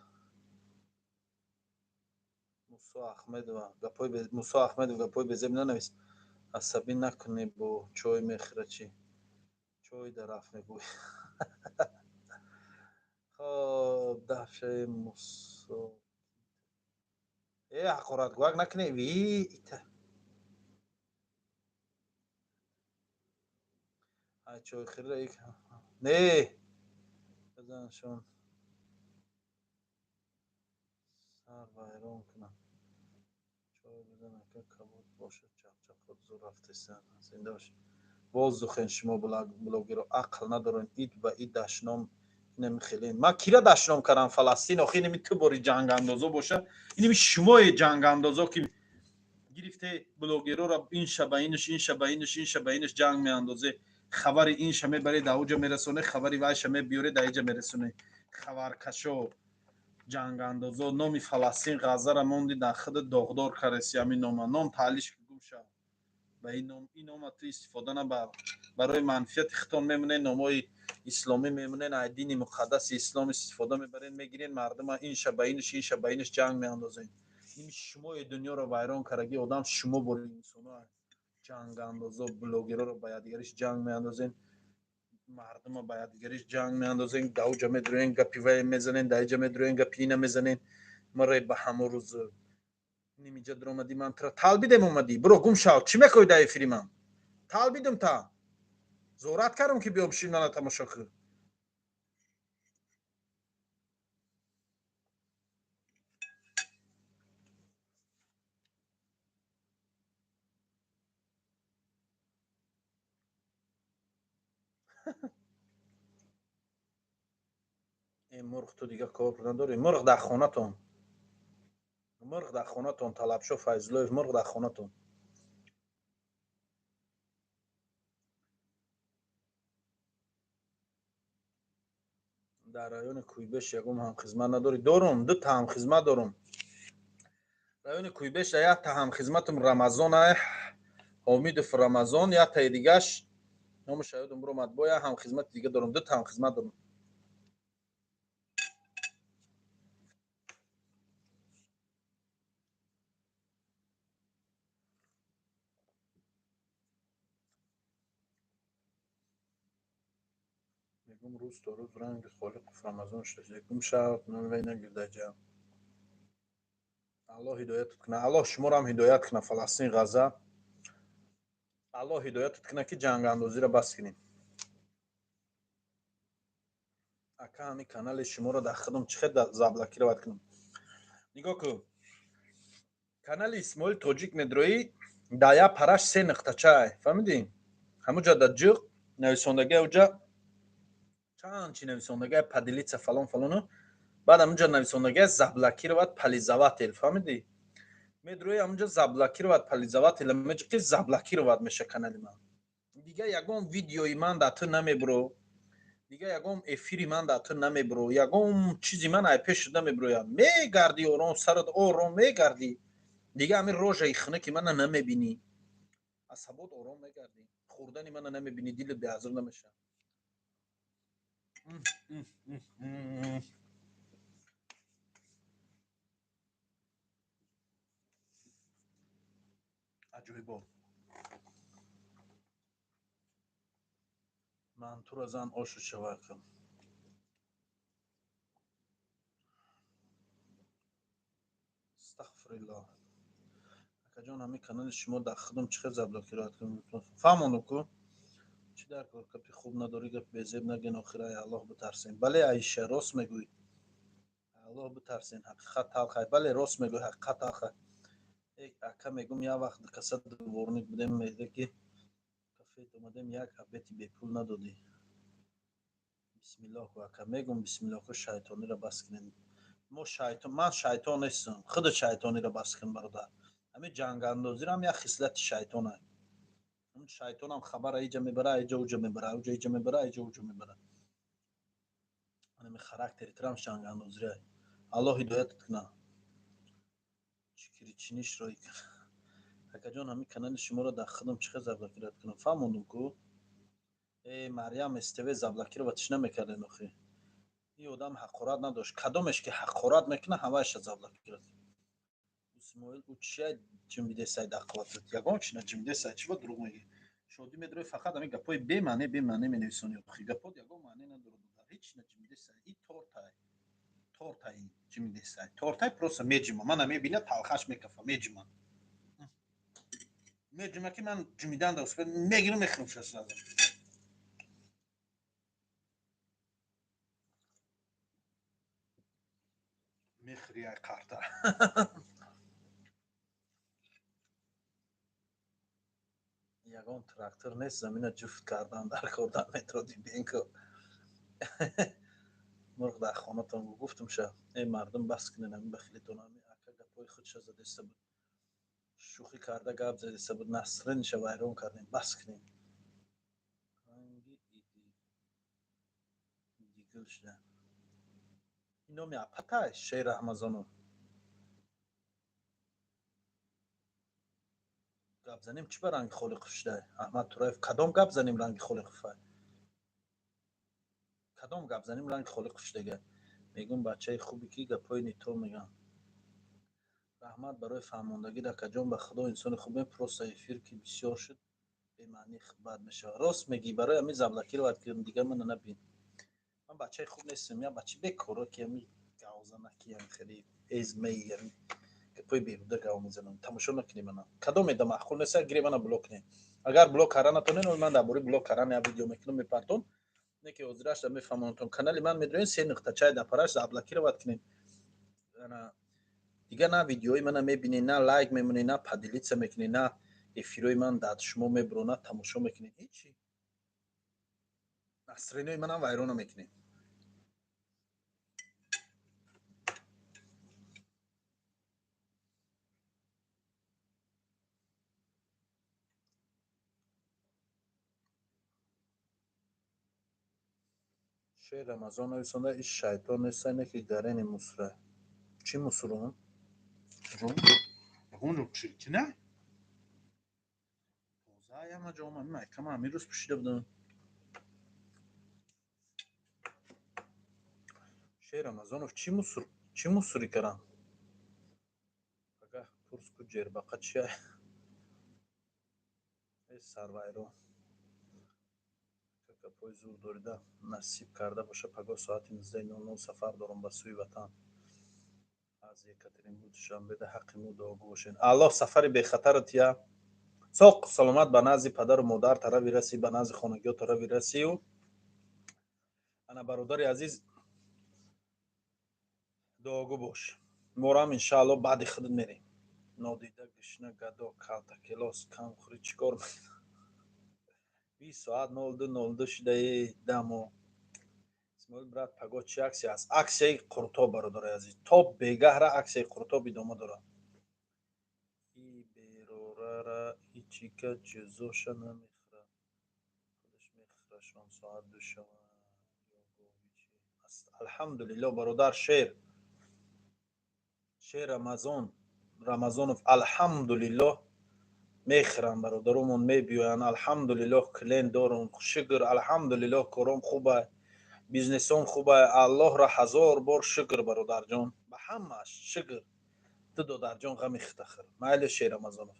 Мусо Ахмедова гапҳои Мусо Ахмедов гапҳои безеб нанавис, асабӣ накунӣ, бо чой мехӯра, чӣ чой дарафт мегӯй. Хоб, дафшаи Мусо, э, ҳақоратгӯак накунӣ, ви ита ай чойхӯрира не бизаншон, сар вайрон кунам. Чой бизан, ака, кабуд бошад, чақчақот зур рафтеса, зинда бошед. Воздухен, шумо блогеро ақл надорен, ид ба ид дашном инами хеле. Ман кира дашном кардам? Фаластин охи инами ту бори ҷангандозо боша, инами шумои ҷангандозо, ки гирифте блогерора, ин шаба инш, ин шаба инш, ин шаба инш ҷанг меандозе, хабари инша мебаре, дар уҷа мерасоне, хабари вайша мебиёре, дар иҷа мерасоне. Хабаркашо, ҷангандозо, номи Фаластин, Ғаззара монди, дар худ доғдор кареси ҳамин нома. Ном таълиш, гум шав ба ин ном, ин нома ту истифода набар, барои манфиати худтон мемонед, номҳои исломӣ мемонед, аз дини муқаддаси ислом истифода мебаред, мегиред мардума, инша ба инш, инша ба инш ҷанг меандозед. Ин шумои дунёро вайрон кардаги одам шумо бори инсоно, ҷангандозо, блогерро ба якдигариш ҷанг меандозен, мардума ба якдигариш ҷанг меандозен, дар уҷа медурен гапи вай мезанен, дар иҷа медурен гапи ина мезанен. Маре ба ҳамон рӯз нимиҷа дуромадӣ, ман тура талбидем, омадӣ, биро гум шав, чӣ мехоҳӣ дар эфири ман? Талбидум, та зорат кардам, ки биём шин, мана тамошо кун. Э, мурғ, ту дига кор надорӣ? Мурғ дар хонатон, мурғ дар хонатон, Талабшо Файзуллоев, мурғ дар хонатон. Дар райони Куйбеш ягон ҳамхизмат надорӣ? Дорум, дута ҳамхизмат дорум. Райони Куйбеш якта ҳамхизматам Рамазон ай, Ҳомидов Рамазон, яктаи дигаш номаш ёдам биромад, бо як ҳамхизмати дига дорум, дута ҳамхизмат дорум. Мегум рӯз то рӯз ранги Холиқов Рамазон шуда. Якум шаб номи нагирдаҷа. Аллоҳ ҳидоятат кунад. Аллоҳ шуморо ҳам ҳидоят кунад, Фаластин, Ғаза. Аллоҳ ҳидоятат кунад, ки ҷангандозиро бас кунем. Ака, ҳамин канали шуморо дар худам чӣ хел заблокировать кунам? Нигоҳ кун. Канали Исмоил Тоҷик медроӣ, дар як параш се нуқтача. Фаҳмидӣ? Ҳамуҷа дар ҷиқ нависондагия уҷа чанд чи нависондагия, поделиться, фалон фалону, баъд ҳамунҷа нависондагия заблокировать пользователь. Фаҳмидӣ? Медрои, ҳамунҷа заблокировать пользователь меҷиқи, заблокировать меша канали ман. Дига ягон видеои ман дар ту намебуро, дига ягон эфири ман дар ту намебуро, ягон чизи ман ай пеш намебурояд. Мегардӣ ором, сарат ором мегардӣ. Дига ҳамин рожаи хунуки мана намебинӣ, асабот ором мегардӣ, хӯрдани мана намебинӣ, дилат беазор намешавад. Аҷоибот. Мантура зан ошу шавар кун. Астағфируллоҳ. Акаҷон, ҳамин канали шумо дар худам чӣ хел заблокировать кунам? Фаҳмондум ку? Чӣ дар кор, гапи хуб надорӣ, гапи безеб наген, охир ай Аллоҳ битарсем. Бале, Аиша, рост мегӯӣ. Аллоҳ битарсем, ҳақиқат талхай. Бале, рост мегӯӣ, ҳақиқат талхай. Ака, мегум, як вақт каса дворник будем, меда ки кафет омадем, як обеди бепул надодӣ. Бисмиллоҳ ку, ака, мегум, бисмиллоҳ ку, шайтониро бас кунем. Мо шайтон, ман шайтон нестам, худат шайтониро бас кун, бародар. Ҳамин ҷангандозиро ҳам як хислати шайтон ай. Шайтонам хабара иҷа мебара, иҷа уҷа мебара, уҷа иҷа мебара, иҷа уҷа мебара. Ҳамин характери трам ҷангандозиро. Аллоҳ ҳидоятат кунад. Чикиричинишро. Акаҷон, ҳамин канали шуморо дар худам чӣ хел заблокировать кунам? Фаҳмондум ку? Э, Марьям СТВ заблокировать намекардем охи. Ин одам ҳақорат надошт. Кадомеш ки ҳақорат мекунад, ҳамаашро заблокировать. Исмоил, ӯ чия ҷимбидесай дар қувватат? Ягон чи наҷимбидесай, чӣ ба дурӯғ мегӯӣ? Шодӣ медрои, фақат ҳамин гапҳои бемаъне бемаъне менависонӣ охи. Гапҳот ягон маъне надорад. Ҳеч наҷимбидесай. И тортай. Тортай ҷимбидесай. Тортай просто меҷима. Мана мебина, талхаш мекафа, меҷима. Меҷима ки ман ҷимидан да успел мегирам, мехӯрам сразу. Мехӯри ай қарта. Ягон трактор нест замина ҷуфт кардан дар кор дар метро Дыбенко. Мурғ дар хонатон гуфтум ша. Эй мардум, бас кунед ҳамин бахилитон. Ҳамин ака гапҳои худша задеста буд. Шӯхӣ карда гап задеста буд. Насриниша вайрон кардем. Бас кунем. Ранги иди дигил шуда. Ин номи апатай Шер Рамазонов. Гап занем чӣ ба ранги Холиқов шуда? Аҳмад Тураев, кадом гап занем ранги Холиқов? Кадом гап занем ранги Холиқов шудага? Мегум, бачаи хубе ки гапҳои нито мегӯям. Раҳмат барои фаҳмондагӣ, акаҷон, ба худо инсони хубе, просто эфир ки бисёр шуд, бемаънӣ бад мешавад. Рост мегӣ, барои ҳамин заблокировать кардем, дигар мана набин. Ман бачаи хуб нестам, як бачаи бекоро ки ҳамин гавзанаки, ҳамин хеле эзмеи, ҳамин гапҳои беҳуда гав мезанам. Тамошо накунӣ мана. Кадом эда маъқул нест, гире мана блок кунед. Агар блок карда натонед, ман дар бораи блок кардан як видео мекунам, мепартом. Не ки ҳозирашда мефаҳмонатон. Канали ман медроен, се нуқтачаи дар параш, заблокировать кунед. Дигар на видеои мана мебинед, на лайк мемонед, на поделиться мекунед, на эфирои ман дар шумо мебуро, на тамошо мекунед. Ҳечи. Настроениҳои манам вайрона мекунед. Шер Рамазон нависонда иш шайтон неста, не ки гарени мусра. Чӣ мусурон? Ягон ҷо чӣ не? Тоза яма ҷома, майкама ҳамин рӯз пӯшида будам. Шер Рамазонов чӣ мусур, чӣ мусурӣ карам? Пагаҳ пурс ку ҷербақа чия? Э сарвайро. Какапои зур дорида насиб карда боша, пагоҳ соати 19:00 сафар дорам ба сӯи ватан. Аз Екатеринбург Душанбеда ҳаққи мо дуогӯ бошед. Аллоҳ сафари бехатарат я. Соқ саломат ба назди падару модар тарафи расӣ, ба назди хонагиҳо тарафи расию. Ана бародари азиз, дуогӯ бош. Морам иншааллоҳ баъди худат мерем. Нодида гишна гадо калта келос кам хӯрӣ чӣ кор мекунӣ? 20 соат 02:02 шидаи дамо. Исмоил брат, пагоҳ чӣ аксия аст? Аксияи қуртоб, бародари азиз. То бегаҳра аксияи қуртоб идома дорад. И берорара ҳичика ҷузоша намехӯрад. Худаш мехӯрашон соат 2 шава. Ё гови чӣ? Алҳамдулиллоҳ, бародар Шер. Шер Рамазон, Рамазонов, алҳамдулиллоҳ мехӯрам, бародарумон мебиёянд. Алҳамдулиллоҳ клиент дорум. Шукр, алҳамдулиллоҳ кором хуба, бизнесом хуба. Аллоҳро ҳазор бор шукр, бародарҷон. Ба ҳамааш шукр. Ту додарҷон ғами хита хӯр. Майли Шер Рамазонов.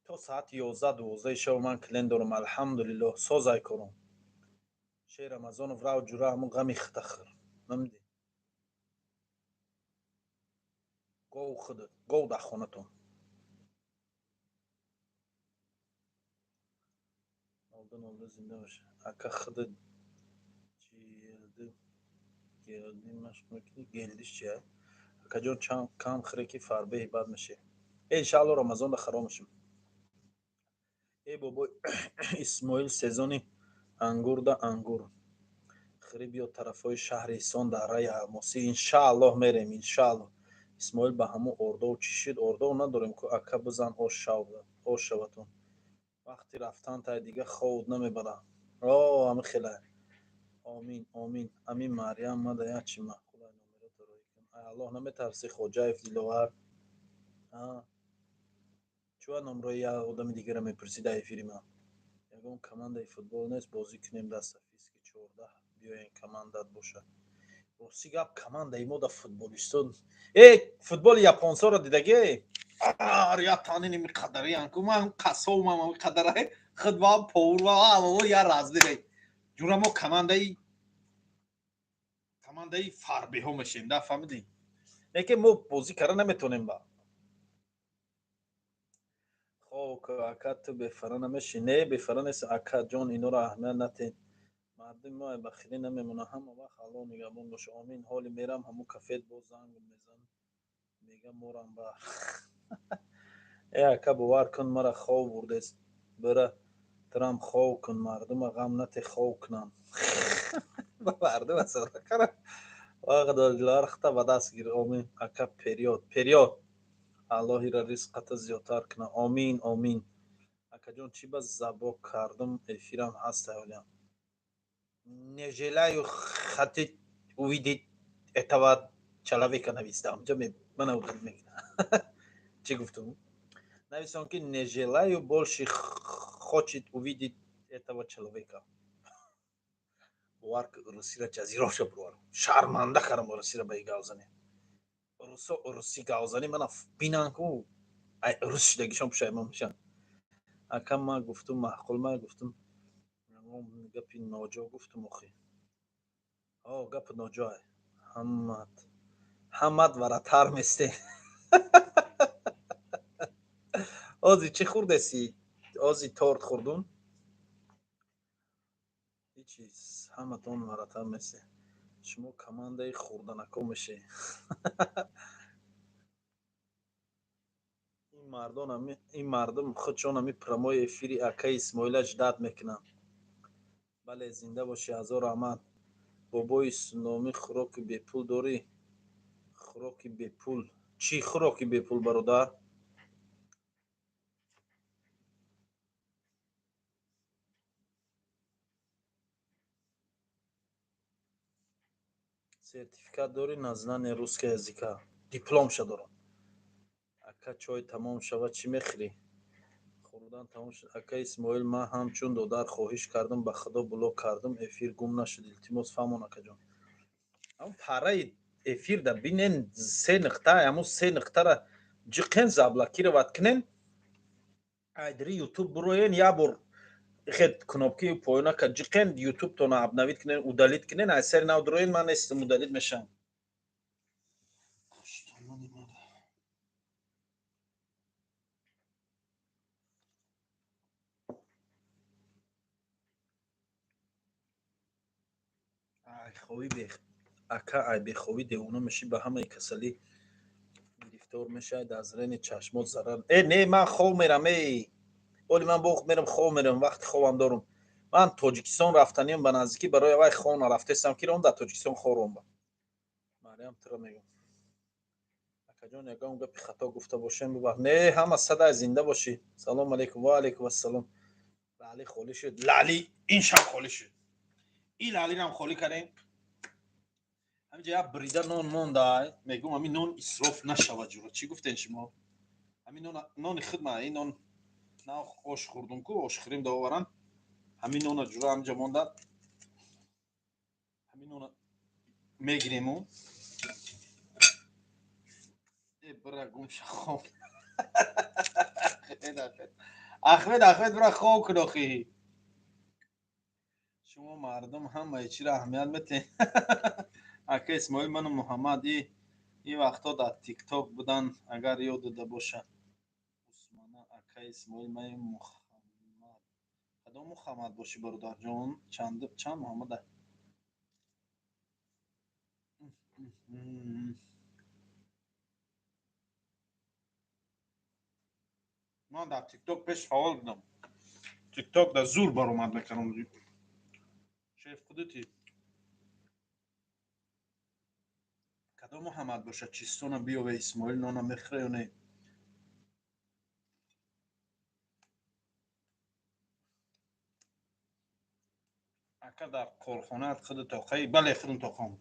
То соати 11-12 шаб ман клиент дорум, алҳамдулиллоҳ, созай кором. Шер Рамазонов рав ҷура ҳамун ғами хита хӯр. Намедӣ? Гов худат, гов дар хонатон. 02:02 зинда бош. Ака худат ҷилди гелди машқ мекунӣ? Гелдиш чия? Акаҷон чанд кам хӯре ки фарбеҳи бад мешавӣ. Э иншааллоҳ Рамазонда харом мешем. Э бобой Исмоил сезони ангурда ангур. Хӯрӣ биё тарафҳои шаҳри Ҳисон дарраи Алмосӣ. Иншааллоҳ мерем, иншааллоҳ. Исмоил ба ҳамун ордов чӣ шуд? Ордов надорем ку ака бизан ош шаватон. Вақти рафтан тай дига ховуд намебарам. О, ҳамин хела. Омин, омин. Амин Марьям мада як чи маъқул ай номерото роҳӣ кун. Ай Аллоҳ наметарсӣ Хоҷаев Диловар? А? Чӯа номрои як одами дигара мепурсӣ дар эфири ман? Ягон командаи футбол нест бозӣ кунем дар Софийски 14 биёен командат бошад. Рости гап командаи мо дар футболистон. Э, футболи японсоро дидагӣ? Ар я танини ми қадариян ку ман қассовмам ами қадарай худва повурва аво я раздире. Ҷура мо командаи фарбеҳо мешем, да фаҳмидӣ? Лекин мо бозӣ карда наметонем ба. Хоб ака ту бефара намешӣ? Не, бефара нест ака ҷон, инора аҳамият натен. Мардуми мо бахилӣ намемонад, ҳама вақт Аллоҳ нигаҳбон боша. Омин. Ҳоли мерам ҳамун кафет боз занг мезанам. Мегам морам ба. Э ака бовар кун мара хов бурдест. Бира турам хов кун, мардума ғам нате хов кунам. Ба мардума сора кара. Вақт Диловар хита ба даст гир. Омин. Ака период, период. Аллоҳира ризқата зиёдтар куна. Омин, омин. Акаҷон чӣ ба забо кардум эфирам ҳаст ҳолиам. Не желаю хотеть увидеть этого человека навистам. Ҷа мана удалить мекунам. Чӣ гуфтум? Нависон ки не желаю больше хочет увидеть этого человека. Бовар русира ҷазироша бировар. Шарманда карам русира ба гавзанӣ. Русо руси гавзанӣ мана бинан ку ай рус шидагишон пушаймон мешан. Ака ма гуфтум маъқул ма гуфтум гапи ноҷо гуфтум охи. О, гапи ноҷо ҳамат. Ҳамат варатар месте. Ози чӣ хӯрдеси? Ози торт хӯрдун? Ҳеҷ ҳаматон варатар месте. Шумо командаи хӯрданако мешед. Ин мардон ин мардум худшон ҳами прямой эфири акаи Исмоила ждать мекунанд. Бале, зинда бошӣ, ҳазор раҳмат. Бобои Суномӣ хӯроки бепул дорӣ? Хӯроки бепул? Чӣ хӯроки бепул, бародар? Сертификат дорӣ на знание русского языка? Дипломша дорам. Ака, чой тамом шавад, чӣ мехӯрӣ? Хӯрдан тамом шуд. Ака Исмоил, ман ҳамчун додар хоҳиш кардам, ба худо блок кардам, эфир гум нашуд, илтимос фаҳмон, акаҷон. Ҳамн параи эфир да бинен, се нуқта, ҳамун се нуқтара ҷиқен, заблокировать кунен, айдри ютуб буроен, як бор хед кнопки поёнака ҷиқен, ютубтона обновить кунен, удалить кунен, ай сари нав дуроен, ман нестам, удалить мешавам. Айховӣ ака, ай бехобӣ девона мешӣ, ба ҳамаи касалӣ гирифтор мешавад, аз зрени чашмот зарар. Э, не, ман хоб мерам, эй, оли ман боқ мерам, хоб мерам, вақти хобам дорум. Ман Тоҷикистон рафтаниам ба наздикӣ, барои вай хоб нарафтестам, ки ром дар Тоҷикистон хором ба Мариям тура мегӯм. Акаҷон, ягон гапи хато гуфта бошем, бубах. Не, ҳама садай, зинда бошӣ. Салому алейкум. Ва алейкум ассалом. Лаъли холӣ шуд, лаъли ин шаб холӣ шуд, ин лаълирам холӣ кардем. Ҳаминҷа як брида нон мондай, мегӯм, ҳамин нон исроф нашавад, ҷура. Чӣ гуфтен шумо? Ҳамин нони худма, ин нон нав ош хӯрдум ку, ошхӯрим доваран, ҳамин нона, ҷура, ҳаминҷа монда, ҳамин нона мегириму э бира гум ша, хоб. Ахмед, Ахмед, бира хоб кун охи. Шумо мардум ҳамаи чиро аҳамият метиҳед. Ака Исмоил, ману Муҳаммад ин вақтҳо дар Тикток будан, агар ёд дода бошад. Усмана, ака Исмоил, ман Муҳаммад. Кадом Муҳаммад бошӣ, бародарҷон? Чанд чанд Муҳаммада? Ман дар Тикток пеш фаъол будам, Тикток дар зур баромад мекардам. Шеф худати. Кадом Муҳаммад бошад? Чистона биёве, Исмоил нона мехӯра ё не? Ака, дар корхонаат худу тоқаи? Бале, худум тоқам.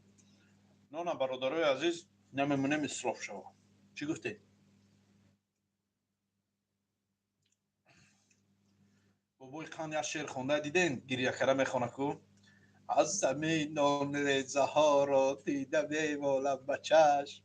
Нона, бародарои азиз, намемонем исроф шава. Чӣ гуфтед? Бобои қанд як шеър хонда диден, гирьякара мехона ку: аз замин нонрезаҳоро дида мемолам ба чашм.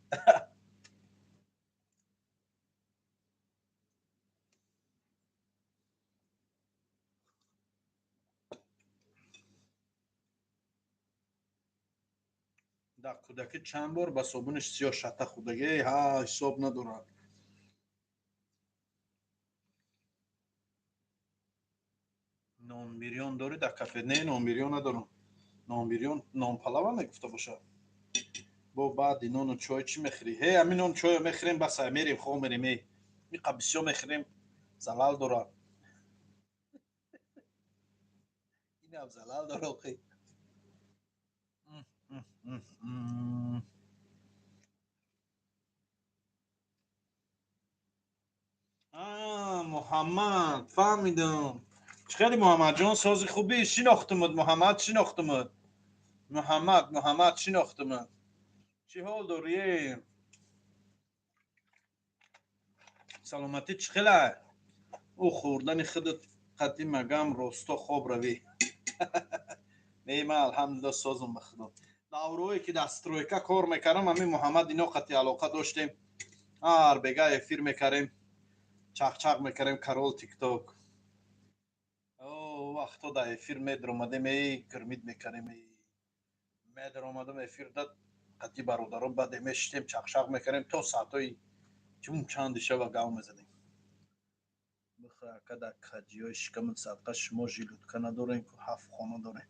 Дар кӯдакӣ чанд бор ба собуни сиёҳ шата хӯрдагӣ? Ҳа, ҳисоб надорад. Нонбирён дорӣ дар кафе? Не, нонбирён надорам. Нонбирён нонпалава мегуфта бошад. Бо баъди нону чой чӣ мехӯрӣ? Ҳе, ҳамин нону чойо мехӯрем, бас, мерем, хоб мерем. Э, миқа бисёр мехӯрем, залал дорад, инам залал дора охи. Муҳаммад, фаҳмидам. Чӣ хеле, Муҳаммадҷон, сози, хубӣ? Шинохтумуд, Муҳаммад, шинохтумуд. Муҳаммад, Муҳаммад, шинохтумуд. Чӣ ҳол дорӣ? Саломатӣ чӣ хела? Ӯ хӯрдани худат қадди магам росто хоб равӣ. Не, ман алҳамдулилла созум, ба худо. Даврое ки дар стройка кор мекардам, ҳамин Муҳаммад ино қати алоқа доштем, ҳар бега эфир мекардем, чақчақ мекардем. Король Тикток вақто дар эфир медаромадем, эй, гирмид мекардем, эй, медаромадам эфир да қати бародарон, баъд мешитем, чақчақ мекардем то соатҳои чум чанди шаба гав мезадем. Бихӯр, ака, дар каҷиҳои шикамат садқа. Шумо желудка надорем ку, ҳафт хона дорем.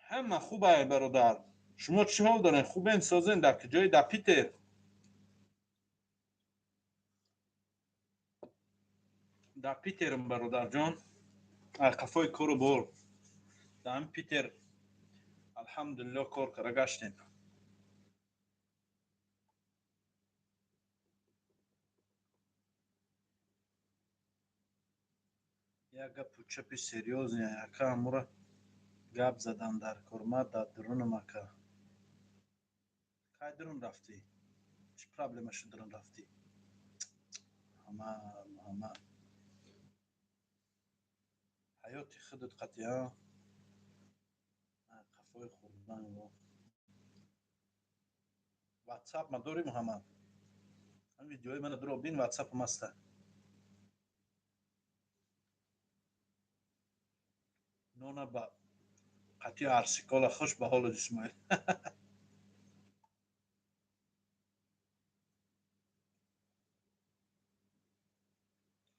Ҳама хубае, бародар. Шумо чӣ ҳол дорем? Хубен, созен? Дар куҷои? Дар Питер, дар Питерм, бародарҷон, қафои кору бор дар ҳамин Питер, алҳамдулилло, кор кара гаштем. Як гапу чапи серьёзный, ака, амура гап задан дар кор. Ма дар дурунам, ака. Кай дурун рафтӣ? Чӣ проблема шуд, дурун рафтӣ? Муҳаммад, Муҳаммад, ҳаёти худат қатъи қафои хӯрдан. Ватсап ма дорӣ, Муҳаммад? Ҳам видеои мана дуро бин, ватсапам аста. Нона ба қатъи арсикола, хуш ба ҳолат, Исмоил.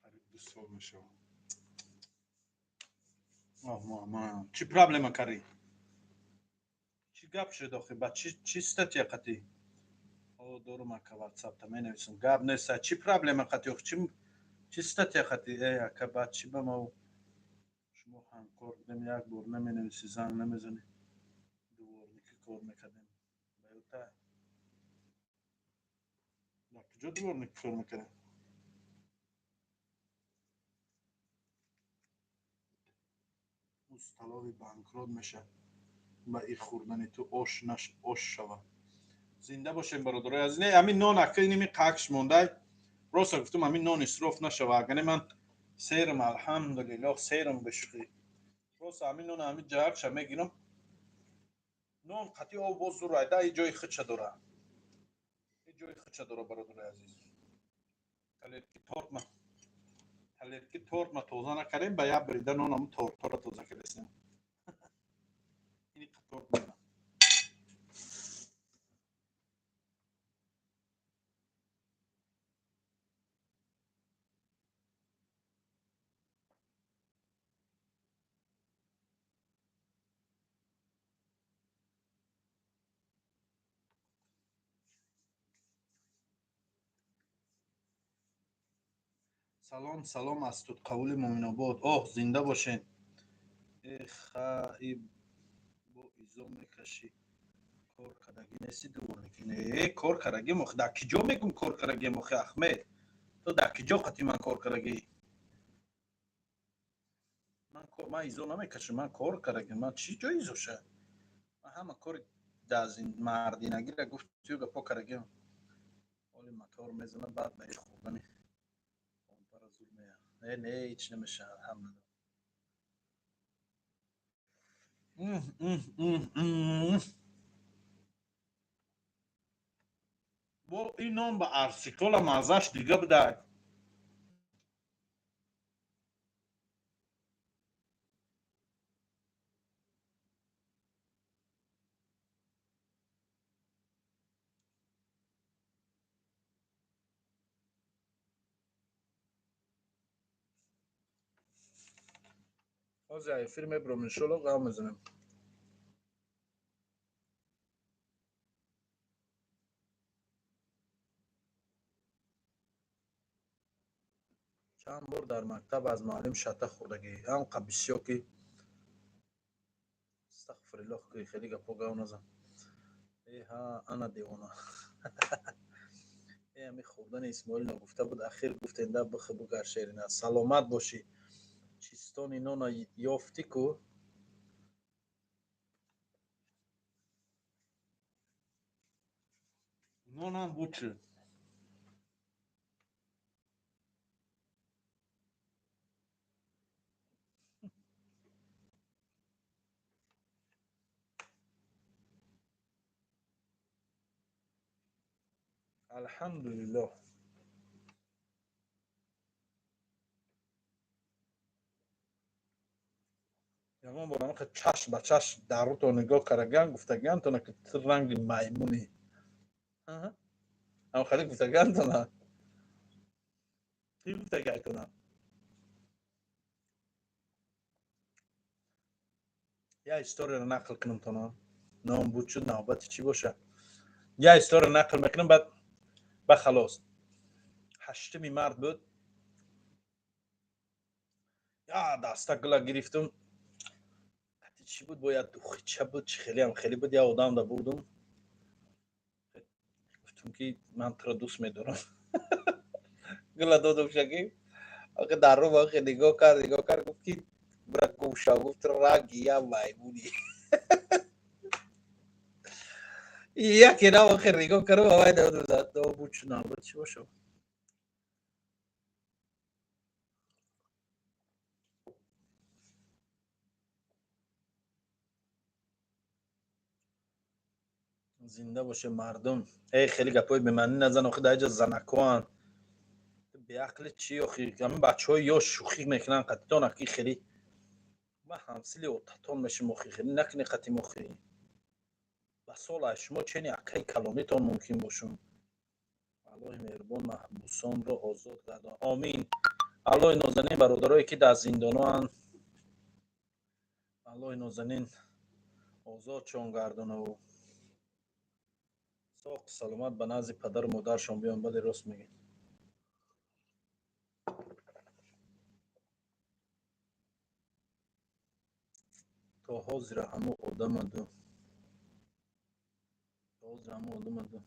Қариб 2 сол мешавад. Оҳ, Муҳаммад, чӣ проблема кардӣ? Чӣ гап шуд охи? Ба чӣ статья қатъӣ? О, дорум, ака, ватсапта менависам, гап неста. Чӣ проблема қатъӣ охи? Чӣ статья қатъӣ? Э, ака, ба чӣ ба ма шумо ҳамкор будем, як бор наменависӣ, занг намезанӣ. Дворникӣ кор мекардем ба ёдта? Дар куҷо дворникӣ кор мекардем? Ӯ столовый банкрот мешавад ба и хӯрдани ту. Ош наш, ош шава. Зинда бошем, бародарои азиз. Не, ҳамин нон, ака, иними қакш мондай. Роста гуфтум, ҳамин нон исроф нашава. Агане ман серм, алҳамдулиллоҳ, серм бешухӣ. Роста ҳамин нон, ҳамин ҷаакша мегирам. Нон қатъи об боз зур айда, и ҷои худша дора, и ҷои худша дора, бародарои азиз. Тарелки торт ма, тарелки торт ма тоза накардем, ба як бирида нон ҳамун тортҳоро тоза кардастем. Ини торт мена. Салом, салом аз Тутқавули Муъминобод. Оҳ, зинда бошен. Э, бо изо мекашӣ, кор кардагӣ нести, дворникӣ? Не, кор кардагим охи. Дар киҷо мегум кор кардагим охи, Ахмед? Ту дар киҷо қати ман кор кардагӣ? Ман изо намекашам, ман кор кардагим. Ман чӣ ҷои изоша? Ман ҳама кори мардинагира гуфтию гапо кардагим. Оли мотор мезанад, баъд ба хӯрдани помпара зур мея. Не, не, ҳеч намешавад, алҳамдулилла. Бо ин нон ба арсикола маззаш дига будай. Ҳозир эфир мебурам, иншолло, гап мезанем. Чанд бор дар мактаб аз муаллим шата хӯрдагӣ? Ҳамқа бисёр ки, астағфириллоҳ, ки хеле гапҳо гап назан. Э ҳа, ана девона. Э, ҳами хӯрдани Исмоил ногуфта буд, ахир гуфтенда бихӯ, бугар, шерина. Саломат бошӣ. Чистони нона ёфтӣ ку? Нонам буд чӣ? Алҳамдулиллоҳ. Ягон бор ҳамақа чашм ба чашм даруто нигоҳ караган, гуфтагиантона, ки ту ранги маймунӣ? Ҳам хеле гуфтагиантона? Ки гуфтагиайтона? Я историяро нақл кунам тона. Ном буд шуд, навбати чӣ боша? Я история нақл мекунам, баъд ба халос. 8-ми март буд, я даста гула гирифтум. Чӣ буд, бояд духича буд, чӣ хелеам хеле буд. Я одам да бурдум, гуфтум, ки ман туро дӯст медорам. Гула додум, шаки Охи дар рӯ охи нигоҳ кард, нигоҳ кард, гуфт ки бира гум шав, гуфт раги я маймуни. Яке на охи нигоҳ кард, вай буд чӣ навбат чӣ бошад. Зинда боше мардум. Эй, хеле гапҳои бемаънӣ назан, охи дар ҷа занакоанд. Беақли чӣ охи? Ҳамин бачаҳои ёш шӯхӣ мекунанд қатитон, аки хеле. Ма ҳамсили отатон мешим охи, хеле накунӣ қатим охи. Ба сол аз шумо чени акаи калонитон мумкин бошум. Аллоҳи меҳрубон маҳбусонро озод гардон. Омин. Аллоҳи нозанин бародарое ки дар зиндоноанд, Аллоҳи нозанин озодшон гардонаву соқ саломат ба назди падару модаршон биён. Бале, рост мегӯед. То ҳозира ҳамо одамаду, то ҳозира ҳамо одамаду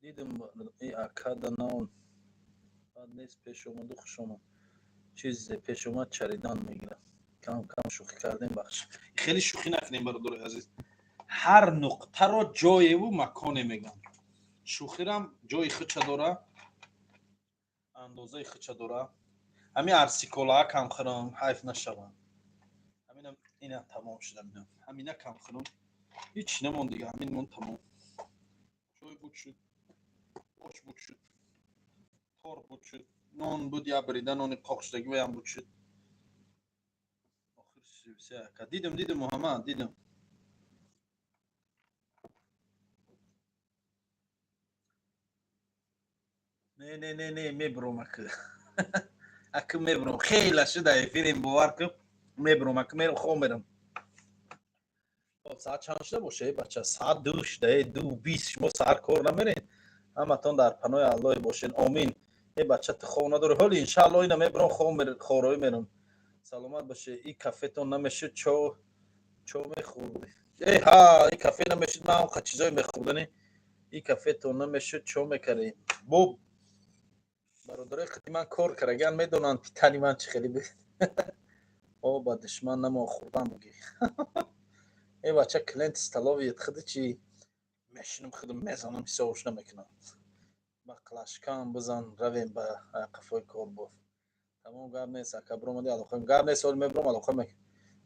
дидам и акада наон бад нест, пеш омаду хуш омад. Чизе пеш омад, чаридан мегирад. Кам кам шӯхӣ кардем, бахш. Хеле шӯхӣ накунем, бародарои азиз. Ҳар нуқтаро ҷоеву маконе мегӯянд. Шӯхирам ҷои худша дора, андозаи худша дора. Ҳамин арсиколаа кам хӯрам, ҳайф нашавам. Ҳаминам ина тамом шуда бинам. Ҳамина кам хӯрам. Ҳеч намонд дига, ҳамин мон тамом. Чой буд шуд, ош буд шуд, тор буд шуд, нон буд, я бирида нони қоқ шудагӣ ваям буд шуд. Охир се ака. Дидам, дидам, Муҳаммад, дидам. Не, не, не, не, мебуром ака. Ака мебуром. Хеле шуда эфирем, бовар кун. Мебуром, ака мерам, хоб мерам. Хоб, соат чанд шуда боша, эй бача? Соат 2 шуда, эй, 2:20. Шумо саҳар кор намерен? Ҳаматон дар паноҳи Аллоҳ бошен. Омин. Эй бача, ту хоб надорӣ? Ҳоли иншааллоҳ ина мебуром, хоб хороӣ мерам. Саломат бошед. И кафетон намешуд, чо мехӯрдӣ? Эй, ҳа, и кафе намешуд, ман ҳам чизое мехӯрдани. И кафетон намешуд, чо мекардӣ? Бо бародарои қити ман кор караган медонанд питани ман чӣ хеле буд. О, ба душман намо хӯрдан бугӣ. Эй бача, клиент столовият худи чӣ? Мешинам худам мезанам, ҳисобш намекунам. Ба клашкам бизан, равем ба қафои кор боф. Тамом, гап нест, ака биромади, алоқа. Гап нест, ҳоли мебиром, алоқа мекунам.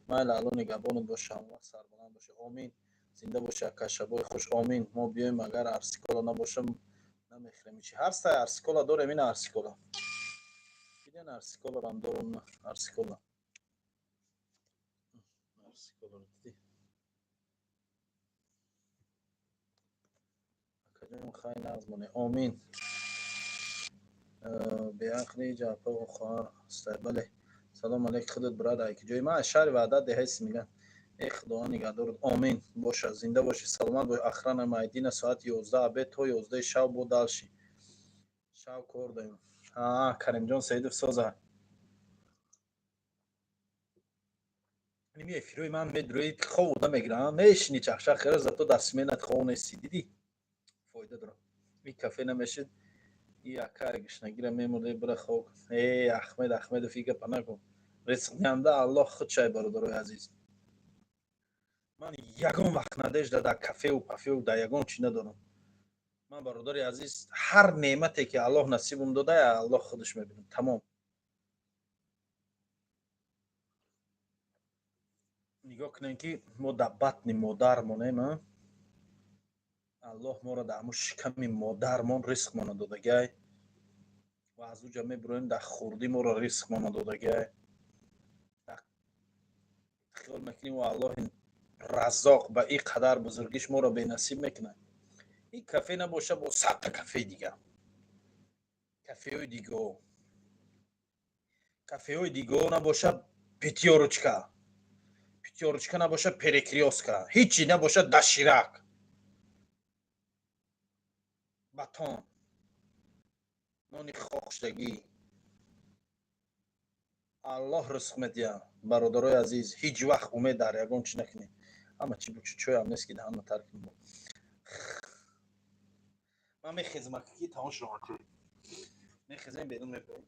Майли, Алло нигаҳбонат боша, ҳамавақт сарбаланд боша. Омин. Зинда боши, ака, шабои хуш. Омин. Мо биёем, агар арсикола набошам, намехӯрем ҳечи. Ҳар стай арсикола дорем, ина арсикола. Диден арсиколарам дорум, на арсикола. Арсиколаро дидӣ? Акаҷон, хай нағз монӣ. Омин. Беақли ҷапа хоҳар ҳастай. Бале. Салом алейк, худат брат, ай ҷои ман аз шаҳри Ваҳдат, деҳаи Симиган. Эй Худованд нигаҳдорат. Омин. Боша, зинда бошӣ, саломат бош. Охрана майдина соати 11 обед то 11 шав бо дальше. Шав кор дорем. А, Каримҷон Саидов соза. Ними эфирои ман медурӯи хоб ода мегирам. Мешини чахчах хера, зато дар сменат хоб нести. Дидӣ? Фоида дорам. И кафе намешид. И ака гишнагира мемурда, бира хоб. Э, Ахмед Ахмедов, и гапа накун. Ризқдиҳанда Аллоҳ худшай, бародарои азиз. Ман ягон вақт надежда дар кафеу пафеу дар ягон чӣ надорам. Ман, бародари азиз, ҳар неъмате ки Аллоҳ насибам дода, Аллоҳ худаш мебинад. Тамом. Нигоҳ кунем ки мо дар батни модармонем, а? Аллоҳ моро дар ҳамун шиками модармон ризқмона додагай ва аз уҷа мебуроем, дар хурдӣ моро ризқмона додагай. Хиёл мекунем, о Аллоҳи Раззоқ ба ин қадар бузургиш моро бенасиб мекунад. Ин кафе набоша, бо садта кафеи дигар, кафеҳои диго, кафеҳои диго набоша, Пятёрочка, Пятёрочка набоша, Перекрёстка, ҳичи набоша, Доширак, батон, нони хоқшудагӣ. Аллоҳ ризқ медиҳад, бародарои азиз. Ҳеҷ вақт умед дар ягон чӣ накунед. Ҳама чӣ бучу, чойам нест ки даҳанма тар кунем. Ман мехезам, ки тамом шудам, мехезем, берун мебарем.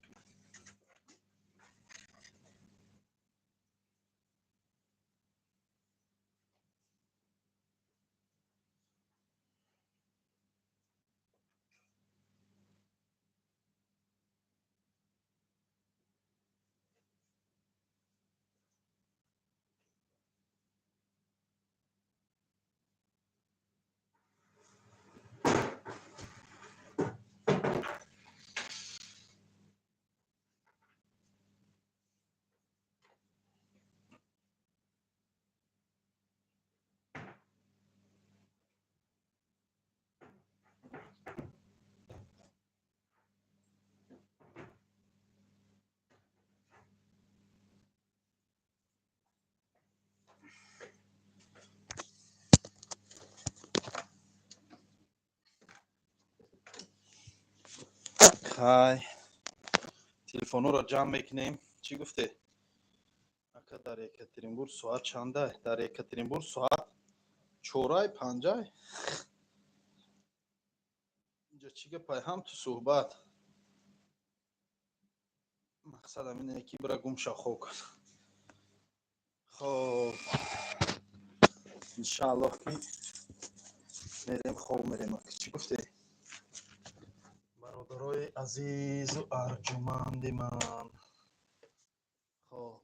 Хай, телефонҳоро ҷамъ мекунем. Чӣ гуфте, ака? Дар Екатеринбург соат чанда? Дар Екатеринбург соат чорай, панҷай. Инҷа чӣ гапай? Ҳам ту суҳбат, мақсадам ине ки бира гум ша, хоб кун. Хоб, иншааллоҳ, ки мерем, хоб мерем. Чӣ гуфте, бародарои азизу арҷуманди ман? Хоб.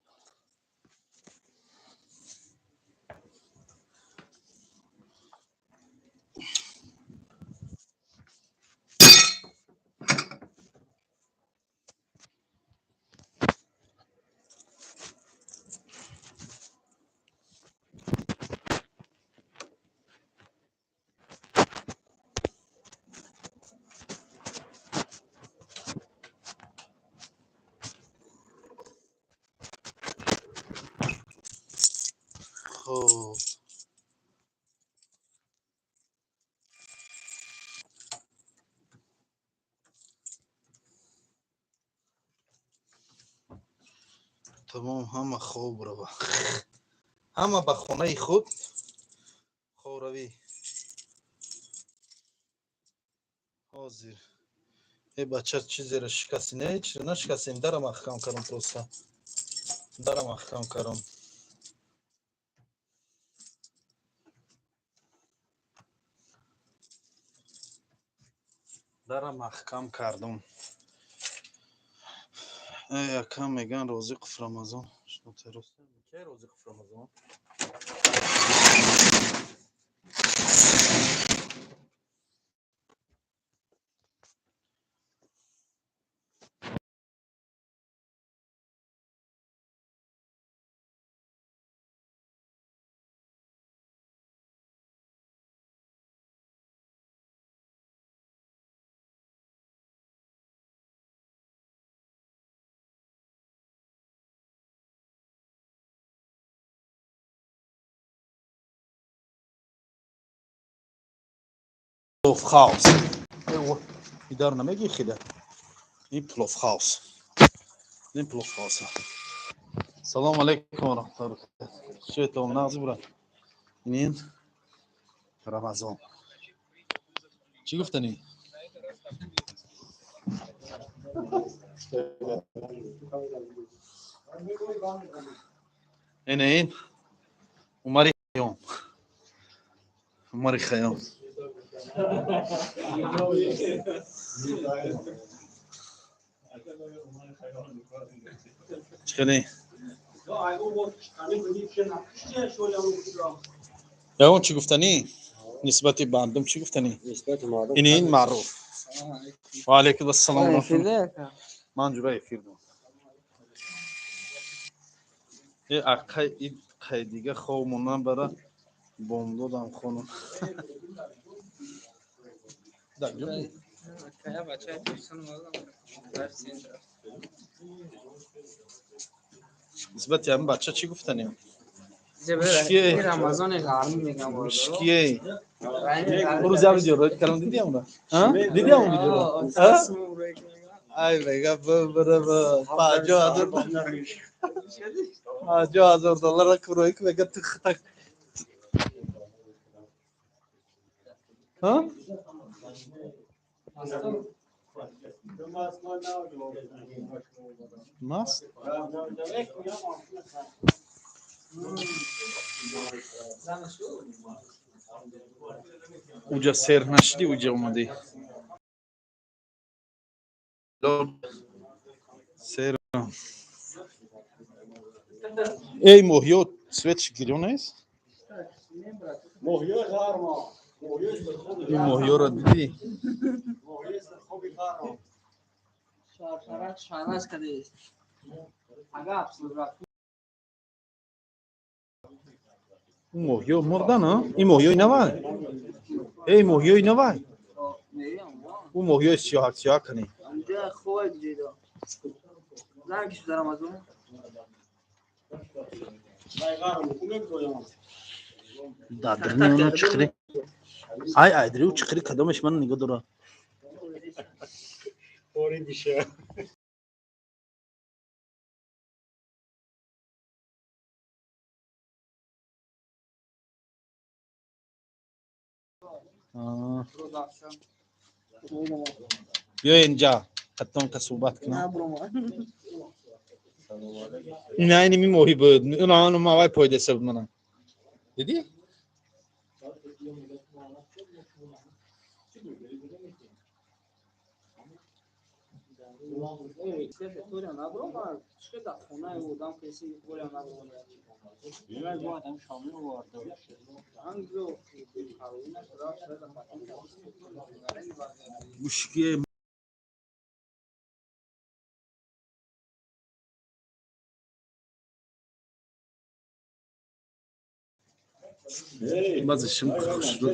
Хоб, тамом, ҳама хоб рава, ҳама ба хонаи худ хобравӣ. Ҳозир э бача чизеро шикасти? Не, чиро нашикастем, дара маҳкам кардам, просто дара маҳкам кардам. Дара маҳкам кардум. Э, ака, меган, Розиқов Рамазон. Ке Розиқов Рамазон? Пловхаус идар намеги хида. Ин пловхаус, ин пловхаус. Салому алейкум ва раҳматуллоҳи баракатуҳ. Шуетон нағзи, брат? Инин Рамазон. Чӣ гуфтанӣ? Ина ин Умари Хайём, Умари Хайём. Чӣ хеле? Ягон чӣ гуфтанӣ нисбати бандум? Чӣ гуфтанӣ? Нисбати мардум. Ини ин маъруф. Ва алейкум ассалом ва раҳматуллоҳ. Ман ҷура эфир дорам. Э, ақай, и қайдига хоб монан бара бомдодам хонум. Дар ҷо буд? Kaya бачаи Тоҷикистон омадам. Лайф центр. Нисбати ҳамин бача чӣ гуфтанем? Мушкие. Рамазони ғармӣ мегам. Мушкие. Рӯз як видео рӯй кардам, дидӣ ҳамра? Дидӣ ҳамон видеоро? Ай, мега, бра, 50,000, 50,000 доллар рӯй, мега, ту так. Ҳа? Маст? Уҷа сер нашидӣ, уҷа омадӣ. Сер. Эй, моҳиё цвет ш гирён нест? Моҳиёи ғарма. Моҳиёи сирхоби. Ин моҳиёро дидӣ? Моҳиёи сирхоби ғарма. Шаршарак кадест. Ага, абсурд. Ин моҳиё мурдан, а? Ин моҳиёи навай? Эй, моҳиёи навай? Ӯ моҳиёи сиёҳак сиёҳак кани. Унҷа хой ҷида. Занг шуд Рамазон. Вай ғарма кумек доям. Дадрни оно чиқири. Ай, айдриу чиқири, кадомеш ман нигоҳ дора. Пори диша. Биё инҷа, қаттонка суҳбат кунам. Ина ини моҳӣ буд. Уна вай пойдеса буд мана. Дидӣ? Мушки. Баъзе шим хушрӯ.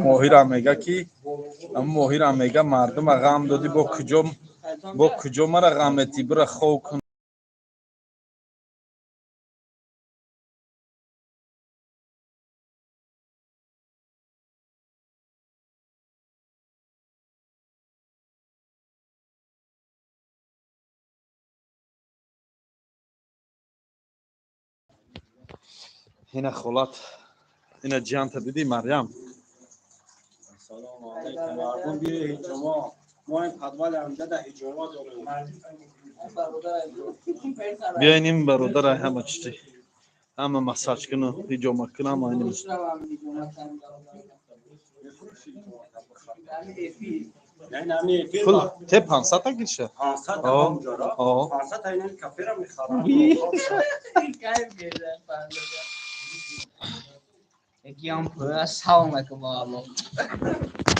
Моҳира мега, ки моҳира мега, мардума ғам додӣ, бо куҷо, бо куҷо мара ғам метӣ, бира хов кун. Ина холат, ина ҷиянта дидӣ, Марьям? Салом алейкум, мардум, биё ҳиҷома. Мо ин подвали ҳамҷа да ҳиҷома дорем. Биёин, ин бародарай ҳама чизи, ҳама массаж куну ҳиҷома куну, ҳама ин. Не, нами эфир. Пул те 500 гирша. 500. О. Ҳамҷара. О. 500 та ин кафера мехарам. Якиам пура салом алейкум алло.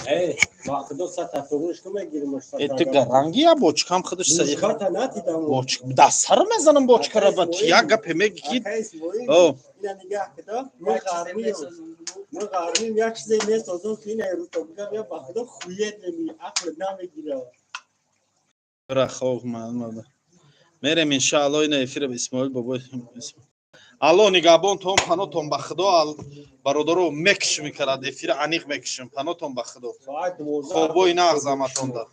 Эй, ба худо, сата фурӯш ку мегирим. Э, ту гаранги я бочкам худаш саи. Бочката надидам. Бочк да сар мезанам бочкара, ба як гапе меги, ки Ака Исмоил, О. ина нигаҳ кида, мо ғармием. Мо ғармием, як чизе месозам, ки ина рӯто бигам, я ба худо хует неми, ақл намегира. Бира хов ман мерем, иншаалло, ина эфира Исмоил бобой. Алло нигаҳбонтон, панотон ба Худо. Бародаро, мекишм, карад эфира аниқ мекишм. Панотон ба Худо. Соат 12. Хобои нағз ҳаматонда.